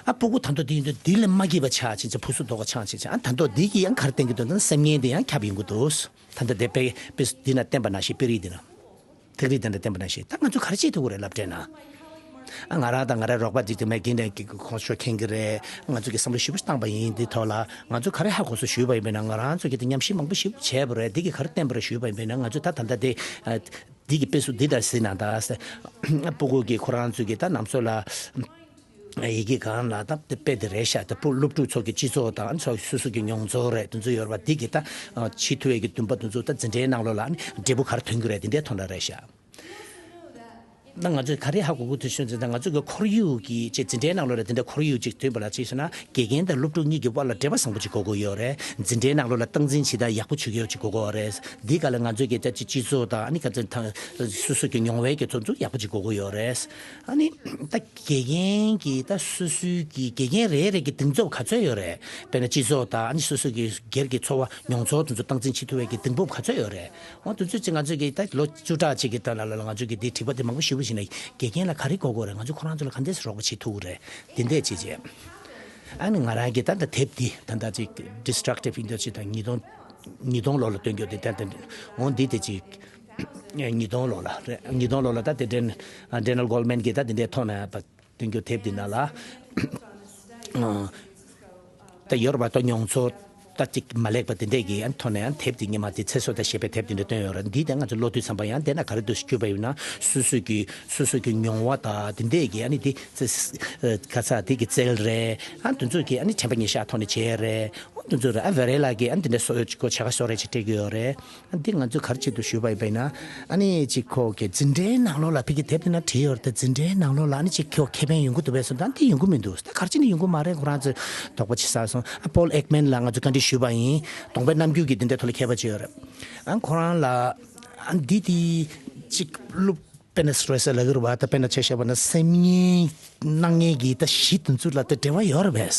ཨ་སྤུ་གུ་ད་མདོ་འདི་ཡིན་དུས་འདི་ལས་མ་སྐྱིད་པ་ཆགས་ཕྱིན་ཚེ་བུ་སུ་དོག་པ་ཆགས་ཕྱིན་ཚེ་ཨ་ད་མདོ་འདི་གིས་ཡང་ག་རེ་བསྟན་གྱི་འདུག་ན་སེམས་ངན་འདི་ཡང་ཁྱབ་ཡོང་གི་འདུག་ད་ལྟ་དེ་དཔེ་དཔེ་འདི་ན་བསྟན་པ་ནང་བཞིན་དཔེ་རིས་འདི་ན། ཐག་རིས་དེ་འདྲ་བསྟན་པ་ནང་བཞིན་ད་ང་ཚོས་ག་རེ་བྱེད་ཐུབ་ཀྱི་རེད་ལབ་དྲན་ན། ཨ་ང་རང་དང་ང་རའི་རོགས་པ་འདི་དུ་མའི་དགེ་རྒན་གྱིས་ཁོང་ཚོ་མཁྱེན་གྱི་རེད། ང་ཚོ་གིས་བསམ་བློ་ཞེ་པོ་བཏང་པ་ཡིན། འདི་ཐོག་ལ་ང་ཚོས་ག་རེ་ཧ་གོ་སོང་ཞུས་པ་ཡིན་པས་ན་ང་རང་ཚོ་གིས་དེ་ཉམས་ཞིབ་མང་པོ་ཞིག་བྱས་པ་རེད། འདི་གིས་ག་རེ་བསྟན་པ་རེད་ཞུས་པ་ཡིན་པས་ན་ང་ཚོས་ད་ད་ལྟ་དེ་ཨ་འདི་གི་དཔེ་སུ་འདི་ལྟར་གཟིགས་ན་ད་ཟེར། སྤུ་གུ་གིས་ཁོ་རང་ཚོ་གིས་ད་ནམ་སོ་ལ། ཡི་གེ་སྒང་ལ་ད་དཔེ་དེ་རེད་ཤག་ད་སློབ་ཕྲུག་ཚོ་གི་སྤྱི་ཚོགས་དང་ཚོ་སོ་སོ་གི་མྱོང་ཚོར་རེད། དེ་ཚོ་ཡོད་རེད་པ། འདི་གི་ད་བྱེད་ཐུབ་ཡས་ཀྱི་འདུན་པ་དེ་ཚོ་ད་འཛིན་གྲྭའི་ནང་ལོགས་ལ་འབྲས་བུ་ག་རེ་ཐོན་གྱི་རེད། དེ་འདྲས་ཐོན་ལ་རེད་ཤག་ད་ང་ཚོས་ག་རེ་ཧ་གོ་གི་འདུག་ཞུ་ན། ད་ང་ཚོ་གི་ཁོར་ཡུག་གི་ཅིག་འཛིན་གྲྭའི་ནང་ལོགས་ལ་དེ་འདྲ་ཁོར་ཡུག་ཅིག་ཐོན་པ་ལ་ཅིག་ཟེར་ན། དགེ་རྒན་དང་སློབ་ཕྲུག་གཉིས་ཀྱི་དབར་ལ་འབྲེལ་བ་བཟང་པོ་ཅིག་དགོས་ཀྱི་ཡོད་རེད། འཛིན་གྲྭའི་ནང་ལོགས་ལ་སྟངས་འཛིན་བྱེད་སྟངས་ཡག་པོ་བྱེད་ཀྱི་ཡོད་ཅིག་དགོས་ཀྱི་ཡོད་རེད། འདི་ག་ལ་ང་ཚོས་ཀྱི་ད་ཅིག་སྤྱི་ཚོགས་དང་ཨ་ནི་ག་ཚོད་ཐང་སོ་སོ་གི་མྱོང་བའི་གི་ཚོ་ཚོ་ཡག་པོ་ཅིག་དགོས་ཀྱི་ཡོད་རེད། ཨ་ནི་ད་དགེ་རྒན་གྱི་ད་སོ་སོའི་གི་དགེ་རྒན་རེ་རེ་གི་གདེང་ཚོད་ག་ཚོད་ཡོད་རེད། དཔེར་ན་སྤྱི་ཚོགས་དང་ཨ་ནི་སོ་སོ་གི་སྒེར་གྱི་འཚོ་བ་མྱོང་ཚོར་དེ་ཚོ་སྟངས་འཛིན་བྱེད་ཐུབ་པའི་གི་གདེང་སྤོབས་ག་ཚོད་ཡོད་རེད། འོ་དེ་ཚོ་ཅིག་ང་ཚོས་ཀྱི་ད་ལོ་བཅུ་ཕྲག་གཅིག་གི་ད་ལ་ལ་ང་ཚོས་ཀྱི་འདི་དྲི་བ་དེ་མང་པོ་ཞུ་བ་ཞིག་ནས་དགེ་རྒན་ལ་ག་རེ་དགོས་དགོས་རེད། ང་ཚོ་ཁོ་རང་ཚོ་ལ་ག་འདྲས་སེ་རོགས་པ་བྱེད་ཐུབ་ཀྱི་རེད། དེ་འདྲས་ཅིག་བྱས། ཨ་ནི་ང་རང་གི་ད་ལྟ་དེབ་འདི་ད་ལྟ་ཅིག་Destructive Industry དང་ཉིས་སྟོང་ཉིས་སྟོང་ལོ་ལ་སྟོན་རྒྱུ་དེ་ད་ལྟ་འོ་འདི་དེ་ཅིག་ཉིས་སྟོང་ལོ་ལ་རེད། ཉིས་སྟོང་ལོ་ལ་ད་དེ་ཌན་ཌེ་ནེལ་གོལ་མན་གྱིས་ད་དེ་འདྲའི་ཐོག་ནས་ད་སྟོན་རྒྱུ་དེབ་འདི་ནང་ལ་ད་ཡོད་རེད་པ། ད་མྱོང་ཚོར་ད་ཅིག་མ་ལེགས་པ་དེ་འདྲས་ཀྱི་ཨ་ཐོག་ནས་ཨ་དེབ་དེ་སྔོན་མ་དེ་ཚེ་སྲོག་དང་ཞེས་པའི་དེབ་དེ་འདྲ་བཏོན་ཡོད་རེད། འདི་དེ་ང་ཚོ་ཀློག་དུས་ཙམ་པ་ཡང་དེ་ན་ག་རེ་འདུག་ཞུས་པ་ཡིན་ན། སོ་སོ་གི་སོ་སོ་གི་མྱོང་བ་དང་དེ་འདྲས་ཀྱི་ཨ་ནི་དེ་ཚེ་ག་ས་དེ་གི་རྩལ་རེད། ཨ་དེ་ཚོ་གི་ཨ་ནི་དྲན་པ་ཉེར་བཞག་ཐོག་ནས་བྱས་རེད། ཨ་དེ་ཚོ་རེད། ཨ་བེ་རེ་ལགས་ཀྱིས་ཨ་ནི་དེ་འདྲ་སོ་ཡོད་ཅིག་ཁོ་བྱ་དགའ་གསོལ་རས་ཅིག་སྤྲད་ཀྱི་ཡོད་རེད། ཨ་འདི་ང་ཚོས་ག་རེ་བྱེད་འདུག་ཞུས་པ་ཡིན་པ་ཡིན་ན། ཨ་ནི་ཅིག་ཁོ་གི་འཛིན་གྲྭའི་ནང་ལོགས་ལ་ཕ་གི་དེབ་དེ་ན་བྲིས་ཡོད་རེད་དེ། འཛིན་གྲྭའི་ནང་ལོགས་ལ་ཨ་ནི་ཅིག་ཁོ་ཁེ་ཕན་ཡོང་གི་འདུག་པས་སོང་ད་འདི་ཡོང་གི་མི་འདུག་ད་ག་རེ་བྱས་ནས་ཡོང་གི་མ་རེད། ཁོ་རང་ཚོས་དོགས་པ་བྱེད་ས་སོང་། ཨ་པོལ་ཨེག་མན་ལ་ང་ཚོས་བཀའ་འདྲི་ཞུས་པ་ཡིན། གདོང་པའི་རྣམ་འགྱུར་གྱི་འདི་འདྲའི་ཐོག་ལ་མཁས་པ་ཅིག་ཡོད་རེད། ཨ་ཁོ་རང་ལ་ཨ་འདི་དེ་ཅིག་སློབ་དཔེར་ན་སི་ཊེ་རེ་སི་ལབ་ཀྱི་རེད་པ། ད་དཔེར་ན་ཆ་བཞག་པ་ན་སེམས་ངལ་སྣང་མཁན་གྱི་ད་གཞི་དེ་ཚོ་ལ་ད་འབྲེལ་བ་ཡོད་རེད་པས།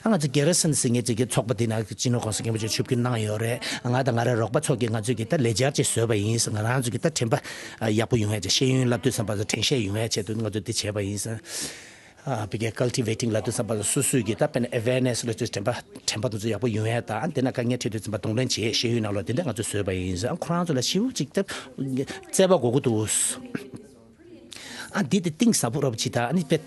ཨ་ང་ཚོ་གེ་ར་སན་ཟེར་མཁན་ཅིག་གི་ཚོགས་པ་དེ་ན་སྤྱི་ནོར་གོང་ས་སྐྱབས་མགོན་མཆོག་ཆིབས་བསྒྱུར་གནང་ཡོད་རེད། ང་དང་ང་རའི་རོགས་པ་ཚོ་གིས་ང་ཚོས་ཀྱི་ད་ལས་འཆར་ཅིག་བཟོས་པ་ཡིན། ང་རང་ཚོ་གི་ད་དྲན་པ་ཡག་པོ་ཡོང་ཡ་ཆེད། ཤེས་ཡོན་བསླབ་དུས་ཙམ་པ་ཚོ་དྲན་ཤེས་ཡོང་ཡ་ཆེད་དུ་ང་ཚོས་འདི་བྱས་པ་ཡིན། ཨ་ཕ་གིའི་ཀལ་ཊི་ཝེ་ཊིང་ལབ་དུས་ཙམ་པ་སོ་སོའི་གི་ད་དཔེར་ན་ཨེ་ཝེར་ནེ་སི་ལབ་དུས་དྲན་པ་དྲན་པ་དེ་ཚོ་ཡག་པོ་ཡོང་ཡ་དང་། དེ་ན་དཀའ་ངལ་འཕྲད་དུས་ཙམ་པ་གདོང་ལེན་བྱེད་ཤེས་ཡོན་ནང་ལོགས་དེ་འདྲ་ང་ཚོས་བཟོས་པ་ཡིན། ཨ་ཁོ་རང་ཚོ་ལ་ཞེ་པོ་ཅིག་ད་བརྩེ་བ་དགོས་ཀྱི་འདུག་ཨ་འདི་དེ་གཏིང་ཟབ་པོ་རབ་ཅིག་ད་ཨ་ནི་དཔེ་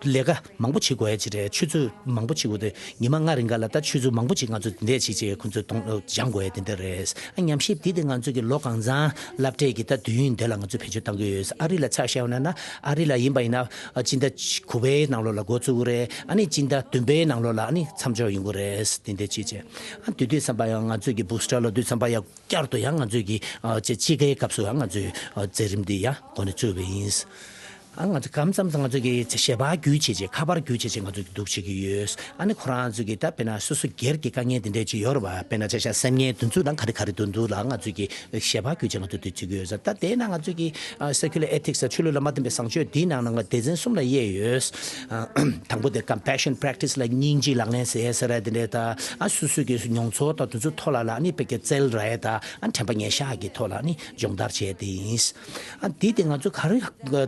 ལས་ཀ་མང་པོ་བྱེད་དགོས་ཡ་ཅིག་རེད། ཆུ་ཚོད་མང་པོ་བྱེད་དགོས་ཏེ། ཉི་མ་ལྔ་རིང་ག་ལ་ད་ཆུ་ཚོད་མང་པོ་ཅིག་ང་ཚོ་འདི་འདྲས་བྱེད་ཅེས་ཁོ་ཚོས་གཏོང་སྦྱང་དགོས་ཡ་དེ་འདྲ་རེད། ཨ་ཉམས་ཞིབ་འདི་དེ་ང་ཚོ་གི་ལོ་གང་ཚང་སློབ་གྲྭའི་གི་ད་དུས་ཡུན་དེ་ལ་ང་ཚོས་བེད་སྤྱོད་གཏང་གི་ཡོད། ཨ་རི་ལ་ཆ་བཞག་ན་ན། ཨ་རི་ལ་ཡིན་པ་ཡིན་ན་ཨ་སྤྱི་ཟླ་དགུ་པའི་ནང་ལོགས་ལ་འགོ་བཙུགས་ཀྱི་རེད། ཨ་ནི་སྤྱི་ཟླ་བདུན་པའི་ནང་ལོགས་ལ་ཨ་ནི་མཚམས་འཇོག་ཡོང་གི་རེད། དེ་འདྲས་བྱེད་ཅེས། ཨ་དེ་དུས་ཙམ་པ་ཡང་ང་ཚོས་གི་བུ་སི་ཊར་ལབ་དུས་ཙམ་པ་ཡང་བསྐྱར་དུ་ཡང་ང་ཚོས་ཀྱི་ཨ་ཅེ་དཔྱིད་ཀའི་སྐབས་སུ་ཡང་ང་ཚོས་ཨ་མཛད་རིམ་འདི་ཡང་འགོ་ནས་བཙུགས་པ་ཡིན། ཨ་ང་ཚོ་གང་འཚམ་ཚོ་ང་ཚོ་གི་ཞལ་པར་བརྒྱུད་བྱས་བྱས། ཁ་པར་བརྒྱུད་བྱས་བྱས་ང་ཚོ་གི་འདུག་བྱེད་ཀྱི་ཡོད། ཨ་ནི་ཁོ་རང་ཚོ་གི་ད་དཔེར་ན་སོ་སོ་སྒེར་གྱི་དཀའ་ངལ་འདི་འདྲས་ཅིག་ཡོད་རེད་པ། དཔེར་ན་ཆ་བཞག་སེམས་ངལ་དེ་ཚོ་དང་ག་རེ་ག་རེ་འདུག་འདུག་ལ་ང་ཚོ་གི་ཞལ་པར་བརྒྱུད་བྱས་ང་ཚོ་འདུག་བྱེད་ཀྱི་ཡོད་ས། ད་དེ་ན་ང་ཚོ་གི་ཨ་Secular Ethics ཆོས་ལུགས་ལ་མ་བརྟེན་པའི་བཟང་སྤྱོད་འདིའི་ནང་ན་ང་སྡེ་ཚན་གསུམ་ལ་དབྱེ་ཡོད། ཨ་དང་པོ་དེ་Compassion Practice ལ་སྙིང་རྗེ་ལག་ལེན་ཟེར་ཡས་ཟེར་ཡ་དེ་འདྲས་ད། ཨ་སོ་སོ་གི་མྱོང་ཚོར་དང་དེ་ཚོའི་ཐོག་ལ་ལ་ཨ་ནི་དཔེ་གི་རྩལ་ར་ཡས་ད། ཨ་དྲན་པ་ཉེར་བཞག་གི་ཐོག་ལ་ཨ་ནི་སྦྱོང་བརྡར་བྱས་དེ་ཡིན། ཨ་འདི་དེ་ང་ཚོ་ག་རེ་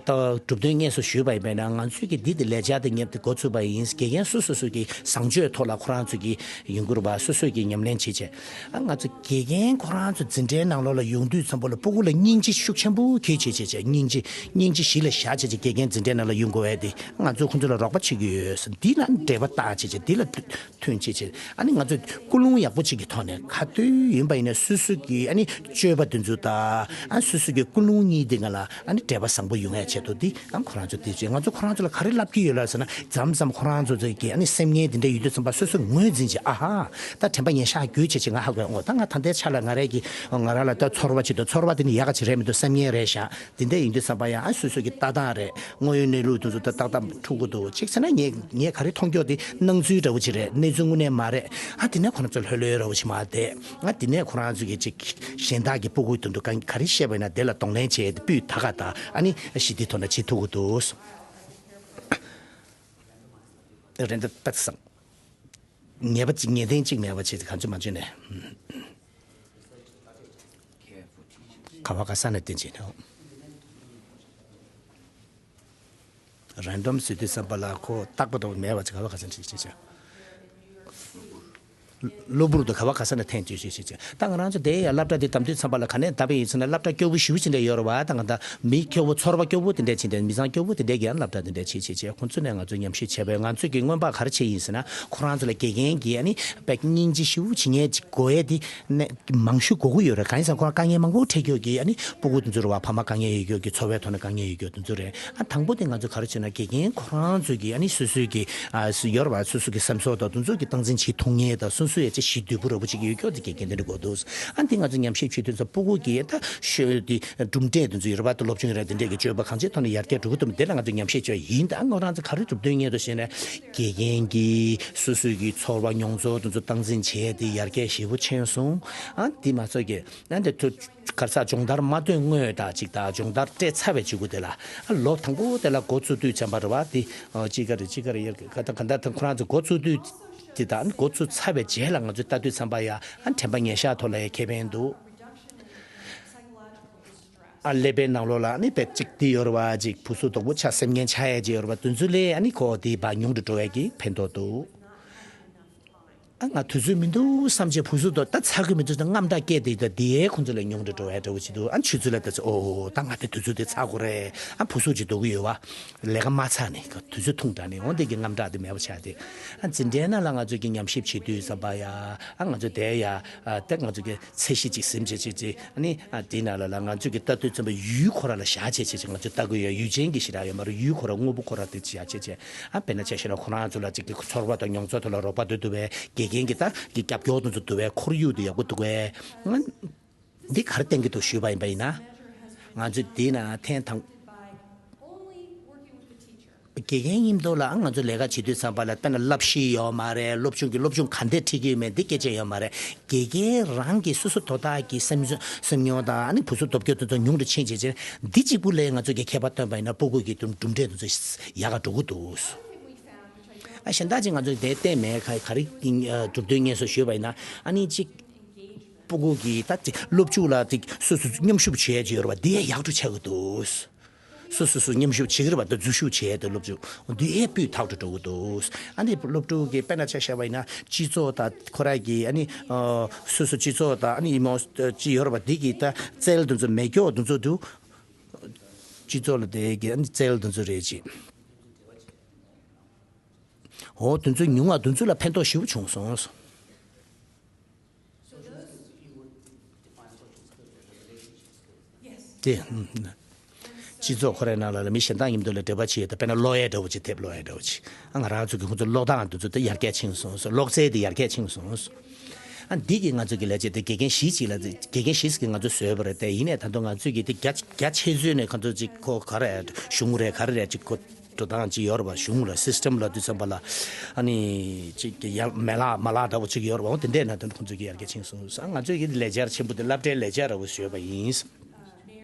ད་གྲུབ་དོན་དངོས་སུ་ཞུས་པ་ཡིན་པས་ན། ང་ཚོས་ཀྱི་འདི་དེ་ལས་འཆར་དེ་ངེས་དེ་འགོ་ཚུགས་པ་ཡིན། དགེ་རྒན་སོ་སོ་སོ་གི་བཟང་སྤྱོད་ཐོག་ལ་ཁོ་རང་ཚོ་གི་ཡོང་གི་རེད་པ། སོ་སོ་གི་ཉམས་ལེན་བྱེད་བྱེད། ཨ་ང་ཚོ་དགེ་རྒན་ཁོ་རང་ཚོ་འཛིན་གྲྭའི་ནང་ལོགས་ལ་ཡོང་དུས་ཙམ་པ་ལ་སྤུ་གུ་ལ་སྙིང་རྗེ་ཤུགས་ཆེན་པོ་གིས་བྱེད་བྱེད་བྱེད། སྙིང་རྗེ་སྙིང་རྗེ་གཞི་ལ་བཞག་བྱེད་བྱེད། དགེ་རྒན་འཛིན་གྲྭའི་ནང་ལ་ཡོང་དགོས་པ་དེ་ང་ཚོས་ཁོ་ཚོ་ལ་རོགས་པ་བྱེད་ཀྱི་ཡོད། འདི་ལ་འབྲེལ་བ་བཏགས་བྱེད་བྱེད། འདི་ལ་མཐུན་བྱེད་བྱེད། ཨ་ནི་ང་ཚོས་ཀུན་སློང་ཡག་པོ་ཅིག་གི་ཐོག་ནས་ག་དུས་ཡིན་པ་ཡིན་ན་སོ་སོ་གི་ཨ་ནི་སྤྱོད་པ་དེ་ཚོ་དང་། ཨ་སོ་སོ་གི་ཀུན་སློང་གཉིས་དེ་སྒང་ལ་ཨ་ནི་འབྲེལ་བ་བཟང་པོ་ཡོང་ཡ་ཆེད་དུ་འདི་ཨ་ཁོ་རང་ཚོ་དེ་བྱེད། ང་ཚོ་ཁོ་རང་ཚོ་ལ་ག་རེ་ལབ་ཀྱི་ཡོད་ལབ་ཟེར་ན། མཚམས་མཚམས་ཁོ་རང་ཚོ་ཚོ་གི་ཨ་ནི་སེམས་ངལ་དེ་འདྲ་ཡོད་དུས་ཙམ་པ་སོ་སོ་ངོས་འཛིན་བྱེད། ཨ་ཧ། ད་དྲན་པ་ཉེར་བཞག་རྒྱུ་བྱེད་ཅེས་ང་ཧ་གོ་ཡ། འོ་ད་ང་ད་ལྟའི་ཆ་ལ་ང་རང་གི་ང་རང་ལ་ད་ཚོར་བ་ཅིག་འདུག་ཚོར་བ་དེ་ནི་ཡག་ག་ཅིག་རེད་མི་འདུག་སེམས་ངལ་རེད་ཤག་དེ་འདྲ་ཡིན་དུས་ཙམ་པ་ཡང་ཨ་སོ་སོ་གི་ལྟ་སྟངས་རེད། དངོས་ཡོད་གནས་ལུགས་དེ་ཚོ་ད་ཏག་ཏག་འཁྲུག་གི་འདུག་ཅིག་ཟེར་ན་ངས་ངས་ག་རེ་མཐོང་རྒྱུ་དེ་སྣང་ཚུལ་འདྲ་བོ་ཅིག་རེད། གནས་ཚུལ་དངོས་གནས་མ་རེད། ཨ་དེ་ནས་ཁོ་རང་ཚོ་ལྷོད་ལྷོད་འདྲ་བོ་ཅིག་མ་བསྡད། ཨ་དེ་ནས་ཁོ་རང་ཚོ་གི་ཅིག་གཞན་དག་གི་སྤུ་གུའི་དོན་དུ་ག་ག་རེ་བཤད་པ་ཡིན་ན་དེ་ལ་གདོང་ལེན་བྱས་ཏེ་སྤུས་དག་ག་དང་ཨ་ནི་ཞི་བདེའི་ཐོག་ན་བྱེད་ཐུབ་ཀྱི་འདུག་རེད་འདུག་པ་སང་། ངེས་པ་གཅིག་ངེས་གཏན་གཅིག་མེད་པ་བྱས་ཏེ་གང་བྱུང་མ་བྱུང་ནས། ག་བ་ག་ས་ནས་བསྟན་བྱས་ནས། རན་ཌོམ་ཟེར་དུས་ཙམ་པ་ལ་ཁོ་རྟག་པ་རྟག་པ་མེད་པ་ཅིག་ག་བ་ག་ས་ནས་བྱས་བྱས། གློ་བུར་དུ་ག་བ་ག་ས་ནས་འཐེན་བྱས་བྱས་བྱས་བྱས། ད་ང་རང་ཚོ་དེ་ཡང་སློབ་གྲྭ་དེ་དམ་དུས་ཙམ་པ་ལ་ག་ནས་ད་བས་ཡིན་ཟེར་ན་སློབ་གྲྭ་སྐྱོ་བོ་ཞེ་པོ་ཅིག་འདྲ་ཡོད་རེད་བ། ད་ང་ད་མི་སྐྱོ་བོ་ཚོར་བ་སྐྱོ་བོ་དེ་འདྲ་བྱས་ཏེ་མི་ཚང་སྐྱོ་བོ་དེ་འདྲ་གི་ཡང་སློབ་གྲྭ་དེ་འདྲ་བྱས་བྱས་བྱས་ཁོང་ཚོ་ནས་ང་ཚོ་ཉམས་ཞིབ་བྱས་པས། ང་ཚོས་ཀྱི་སྔོན་དཔག་ག་རེ་བྱས་ཡིན་ཟེར་ན་ཁོ་རང་ཚོ་ལ་དགེ་རྒན་གྱིས་ཨ་ནི་དཔེ་སྙིང་རྗེ་ཞེ་པོ་བྱེད་མཁན་ཅིག་དགོས་ཡས་དེ་ནས་མང་ཤོས་དགོས་ཀྱི་ཡོད་རེད། གང་ཡིན་ཟེར་ན་ཁོ་རང་དཀའ་ངལ་མང་པོ་འཕྲད་ཀྱོག་གི་ཨ་ནི་སྤུ་གུ་དེ་ཚོ་རེད་བ། ཕ་མ་དཀའ་ངལ་ཡོད་ཀྱོག་གི་འཚོ་བའི་ཐོག་ནས་དཀའ་ངལ་ཡོད་ཀྱོག་དེ་ཚོ་རེད། ཨ་དང་པོ་དེ་ང་ཚོ་ག་རེ་བྱས་ན་དགེ་རྒན་ཁོ་རང་ཚོས་ཀྱི་ཨ་ནི་སོ་སོའི་གི་ཨ་སུ་ཡོད་རེད་བ། སོ་སོ་གི་སེམས་ཚོར་དང་དེ་ཚོ་གི་སྟངས་འཛིན་བྱེད་ཐུབ་མཁན་དང་སོ་སོའི་ཡ་ཆ་ཞི་དུལ་པོ་ར་བོ་ཅིག་ཡོད་ཀྱོག་དེ་དགེ་རྒན་དེ་འདྲ་དགོས་འདུག་ཨ་འདི་ང་ཚོ་ཉམས་ཞིབ་བྱེད་དུས་ཚོ་སྤུ་གུ་གི་ད་ཤོད་དེ་གྲུབ་འབྲས་དེ་ཚོ་ཡོད་རེད་བ། ད་སློབ་སྦྱོང་རེད་དེ་འདྲས་ཀྱི་སྤྱོད་པ་གང་ཅིའི་ཐོག་ནས་ཡར་རྒྱས་འགྲོ་གི་འདུག་དེ་ལ་ང་ཚོ་ཉམས་ཞིབ་བྱས་ཡིན། ད་ང་རང་ཚོ་ག་རེ་གྲུབ་དོན་ངེས་འདུག་ཟེར་ན་དགེ་རྒན་གྱིས་སོ་སོའི་གི་ཚོར་བ་མྱོང་ཚོར་དེ་ཚོ་སྟངས་འཛིན་བྱས་ཏེ་ཡར་རྒྱས་ཞེ་པོ་ཕྱིན་སོང་། ཨ་འདི་མ་ཚད་ཀྱི་ཨ་འདི་ཐུ་གར་ས་སྦྱོང་བརྡར་མ་སྟོན་སྔོན་དང་གཅིག་དང་སྦྱོང་བརྡར་སྤྲད་ཚར་བའི་གཅིག་གུ་དེ་ལ་ཨ་ལོ་དང་པོ་དེ་ལ་འགོ་བཙུགས་དུས་ཙམ་པ་རེད་བ། དེ་ཨ་གཅིག་ག་རེ་གཅིག་ག་རེ་ཡར་ག་ད་ག་ད་ད་ཁོ་རང་ཚོ་འགོ་བཙུགས་དུས་དེ་དང་འགོ་བཙུགས་ཚར་བའི་རྗེས་ལ་ང་ཚོས་ལྟ་དུས་ཙམ་པ་ཡ་ཨ་དྲན་པ་ཉེར་བཞག་ཐོག་ལ་ཡ་ཁེ་ཕན་འདུག་ཨ་ཀླད་པའི་ནང་ལོགས་ལ་ཨ་ནི་དཔེ་གཅིག་དེ་ཡོད་རེད་བ། གཅིག་བུ་གཟུགས་དོག་པོ་ཆགས་སེམས་ངན་ཆགས་ཡས་ཅིག་ཡོད་རེད་བ། དེ་ཚོ་ལས་ཨ་ནི་ཁོ་དེ་བ་ཉུང་དུ་འགྲོ་ཡས་ཀྱི་ཕན་ཐོགས་འདུག་ཨ་ང་དུས་ཚོད་མི་འདུག་བསམ་བྱས་བུ་གཟུགས་དོག་ད་ཚ་གི་མི་འདུག་ད་རྔམ་སྐྲག་སྐྱེས་ཏེ་ད་དེ་ཡས་ཁོང་ཚོ་ལས་ཉུང་དུ་འགྲོ་ཡས་འདྲ་བོ་ཅིག་འདུག་ཨ་ཆུ་ཚོད་ལ་ད་ཚོད་ཨོ་ད་ང་དེ་དུས་ཚོད་དེ་ཚ་དགོས་རེད། ཨ་བུ་གཟུགས་ཅིག་དོག་གི་ཡོད་བ། ལས་ཀ་མ་ཚར་ནས་དུས་ཚོད་ཐུང་དྲགས་ནས་འོ་དེ་གི་རྔམ་སྐྲག་དེ་མེད་པ་ཆགས་ཏེ། ཨ་འཛིན་གྲྭའི་ནང་ལ་ང་ཚོས་ཀྱི་ཉམས་ཞིབ་བྱེད་དུས་ཙམ་པ་ཡ་ཨ་ང་ཚོ་དེ་ཡ་ཨ་ད་ང་ཚོ་གི་ཚད་གཞི་ཅིག་ཟིན་བྱས་བྱས་བྱས་ཨ་ནི་ཨ་དེའི་ནང་ལ་ལ་ང་ཚོས་ཀྱི་ལྟ་དུས་ཙམ་པ་ཡུལ་ཁོ་ར་ལ་བཞག་བྱས་བྱས་བྱས་ང་ཚོས་ལྟ་དགོས་ཡ། ཡུལ་ཅན་གྱི་ཞེ་དྲག་ཡོད་མ་རེད། ཡུལ་ཁོ་ར་དངོས་པོ་ཁོ་ར་དེ་བཞག་བྱས་བྱས་ཨ་དཔེར་ན་ཆ་བཞག་ན་ཁོ་རང་ཚོ་ལ་ཅིག་གི་ཚོར་བ་དང་མྱོང་ཚོར་ཐོག་ལ་རོགས་པ་དེ་འདུག་བས། དགེ་རྒན་གྱི་ད་གི་རྒྱབ་སྐྱོར་དེ་ཚོ་འདུག་བས། ཁོར་ཡུག་དེ་ཡག་པོ་འདུག་བས། ཨ་འདི་ག་རེ་བསྟན་གྱི་འདུག་ཞུས་པ་ཡིན་པ་ཡིན་ན། ང་ཚོས་དེའི་ནང་ཐེངས་དང་དགེ་རྒན་མཉམ་དུ་ལ་ང་ཚོ་ལས་ཀ་བྱེད་དུས་ཙམ་པ་ལ་དཔེར་ན་བསླབ་གཞི་ཡོད་མ་རེད། སློབ་སྦྱོང་གི་སློབ་སྦྱོང་ག་འདྲས་ཁྲིད་ཀྱི་ཡོད་མེད་འདི་སྐད་ཆ་ཡོད་མ་རེད། དགེ་རྒན་རང་གི་སོ་སོ་དོ་བདག་གི་སེམས་སེམས་མྱོང་དང་ཨ་ནི་བུ་གཟུགས་སྟོབས་སྐྱོ་དེ་ཚོ་ཉུང་དུ་ཕྱིན་བྱས་བྱས་འདི་གཅིག་པུ་ལས་ང་ཚོ་གི་ཁྱད་པར་སྟོན་པ་ཡིན་ན་སྤུ་གུ་གི་གྲུབ་འབྲས་དེ་ཚོ་ཡག་ག་འགྲོ་གི་འདུག་ཨ་གཞན་དག་ཅིག་ང་ཚོ་དེ་བལྟས་མེད། ག་ག་རེ་གི་གྲུབ་དོན་ངེས་སོ་ཞུས་པ་ཡིན་ན་ཨ་ནི་གཅིག་སྤུ་གུ་གི་ད་ཅིག་སློབ་ཕྲུག་ལ་ཅིག་སོ་སོ་མཉམ་ཞུགས་བྱེད་ཀྱི་ཡོད་རེད་པ། འདི་ཡག་ཏུ་ཆགས་ཀྱི་འདུག་སོ་སོ་སོ་མཉམ་ཞུགས་བྱེད་ཀྱི་རེད་པ། ད་འཛུལ་ཞུགས་བྱས་ཏེ་སློབ་ཕྲུག་འདི་ཡས་སྤུས་དག་ཏུ་འགྲོ་གི་འདུག་ཨ་ནི་སློབ་ཕྲུག་གི་དཔེར་ན་ཆ་བཞག་པ་ཡིན་ན་སྤྱི་ཚོགས་དང་ཁོ་རང་གི་ཨ་ནི་ཨ་སོ་སོ་སྤྱི་ཚོགས་དང་ཨ་ནི་ཨི་མོ་ཅི་ཡོད་རེད་པ། འདི་གི་ད་རྩལ་འདི་ཚོ་མེད་སྐྱོ་འདི་ཚོ་འདུག་སྤྱི་ཚོགས་ལ་དེ་གི་ཨ་ནི་རྩལ་འདི་ཚོ་རེད་ཅེས། འོ་དེ་ཚོ་ཉུང་བ་དེ་ཚོ་ལ་ཕན་ཐོགས་ཞེ་པོ་བྱུང་སོང་། དེ་ཨུམ། སྤྱི་ཚོགས་ཁོ་རའི་ནང་ལ་ལ་མི་གཞན་དག་མཉམ་དུ་ལ་འབྲེལ་བ་བྱེད་ཡོད་ད། དཔེར་ན་ཀློག་ཡས་འདྲ་བོ་ཅིག་དེབ་ཀློག་ཡས་འདྲ་བོ་ཅིག་ཨ་ང་རང་ཚོ་གི་ཁོང་ཚོ་ཀློག་སྟངས་དེ་ཚོ་དེ་ཡར་རྒྱས་ཕྱིན་སོང་སོ། ཀློག་རྩལ་དེ་ཡར་རྒྱས་ཕྱིན་སོང་སོ། ཨ་འདི་གི་ང་ཚོ་གི་ལས་བྱེད་དེ་དགེ་རྒན་བཞི་ཅིག་ལ་དགེ་རྒན་བཞི་ཟིག་གི་ང་ཚོ་བཟོས་པ་རེད་དེ། ཡིན་ནའི་ད་དུང་ང་ཚོས་གི་དེ་རྒྱ་རྒྱ་ཆེ་ཤོས་ནས་ཁོང་ཚོ་ཅིག་ཁོ་ག་རེ་གཞུང་རེད་ག་རེ་རེད་ཅིག་ཁོ། འགྲོ་སྟངས་ཅིག་ཡོད་རེད་པ། གཞུང་ལ་སི་སི་ཊེམ་ལ་དུས་ཙམ་པ་ལ་ཨ་ནི་ཅིག་གི་ཡ་མ་ལག་མ་ལག་འདྲ་བོ་ཅིག་ཡོད་རེད་པ། འོ་དེ་འདྲའི་ནང་དོན་ཁོང་ཚོས་ཀྱི་ཡར་རྒྱས་ཕྱིན་སོང་ཟེར། ང་ཚོས་ཀྱི་ལེགས་སྦྱར་ཆེན་པོ་དེ་སློབ་གྲྭའི་ལེགས་སྦྱར་འདྲ་བོ་བཟོས་པ་ཡིན།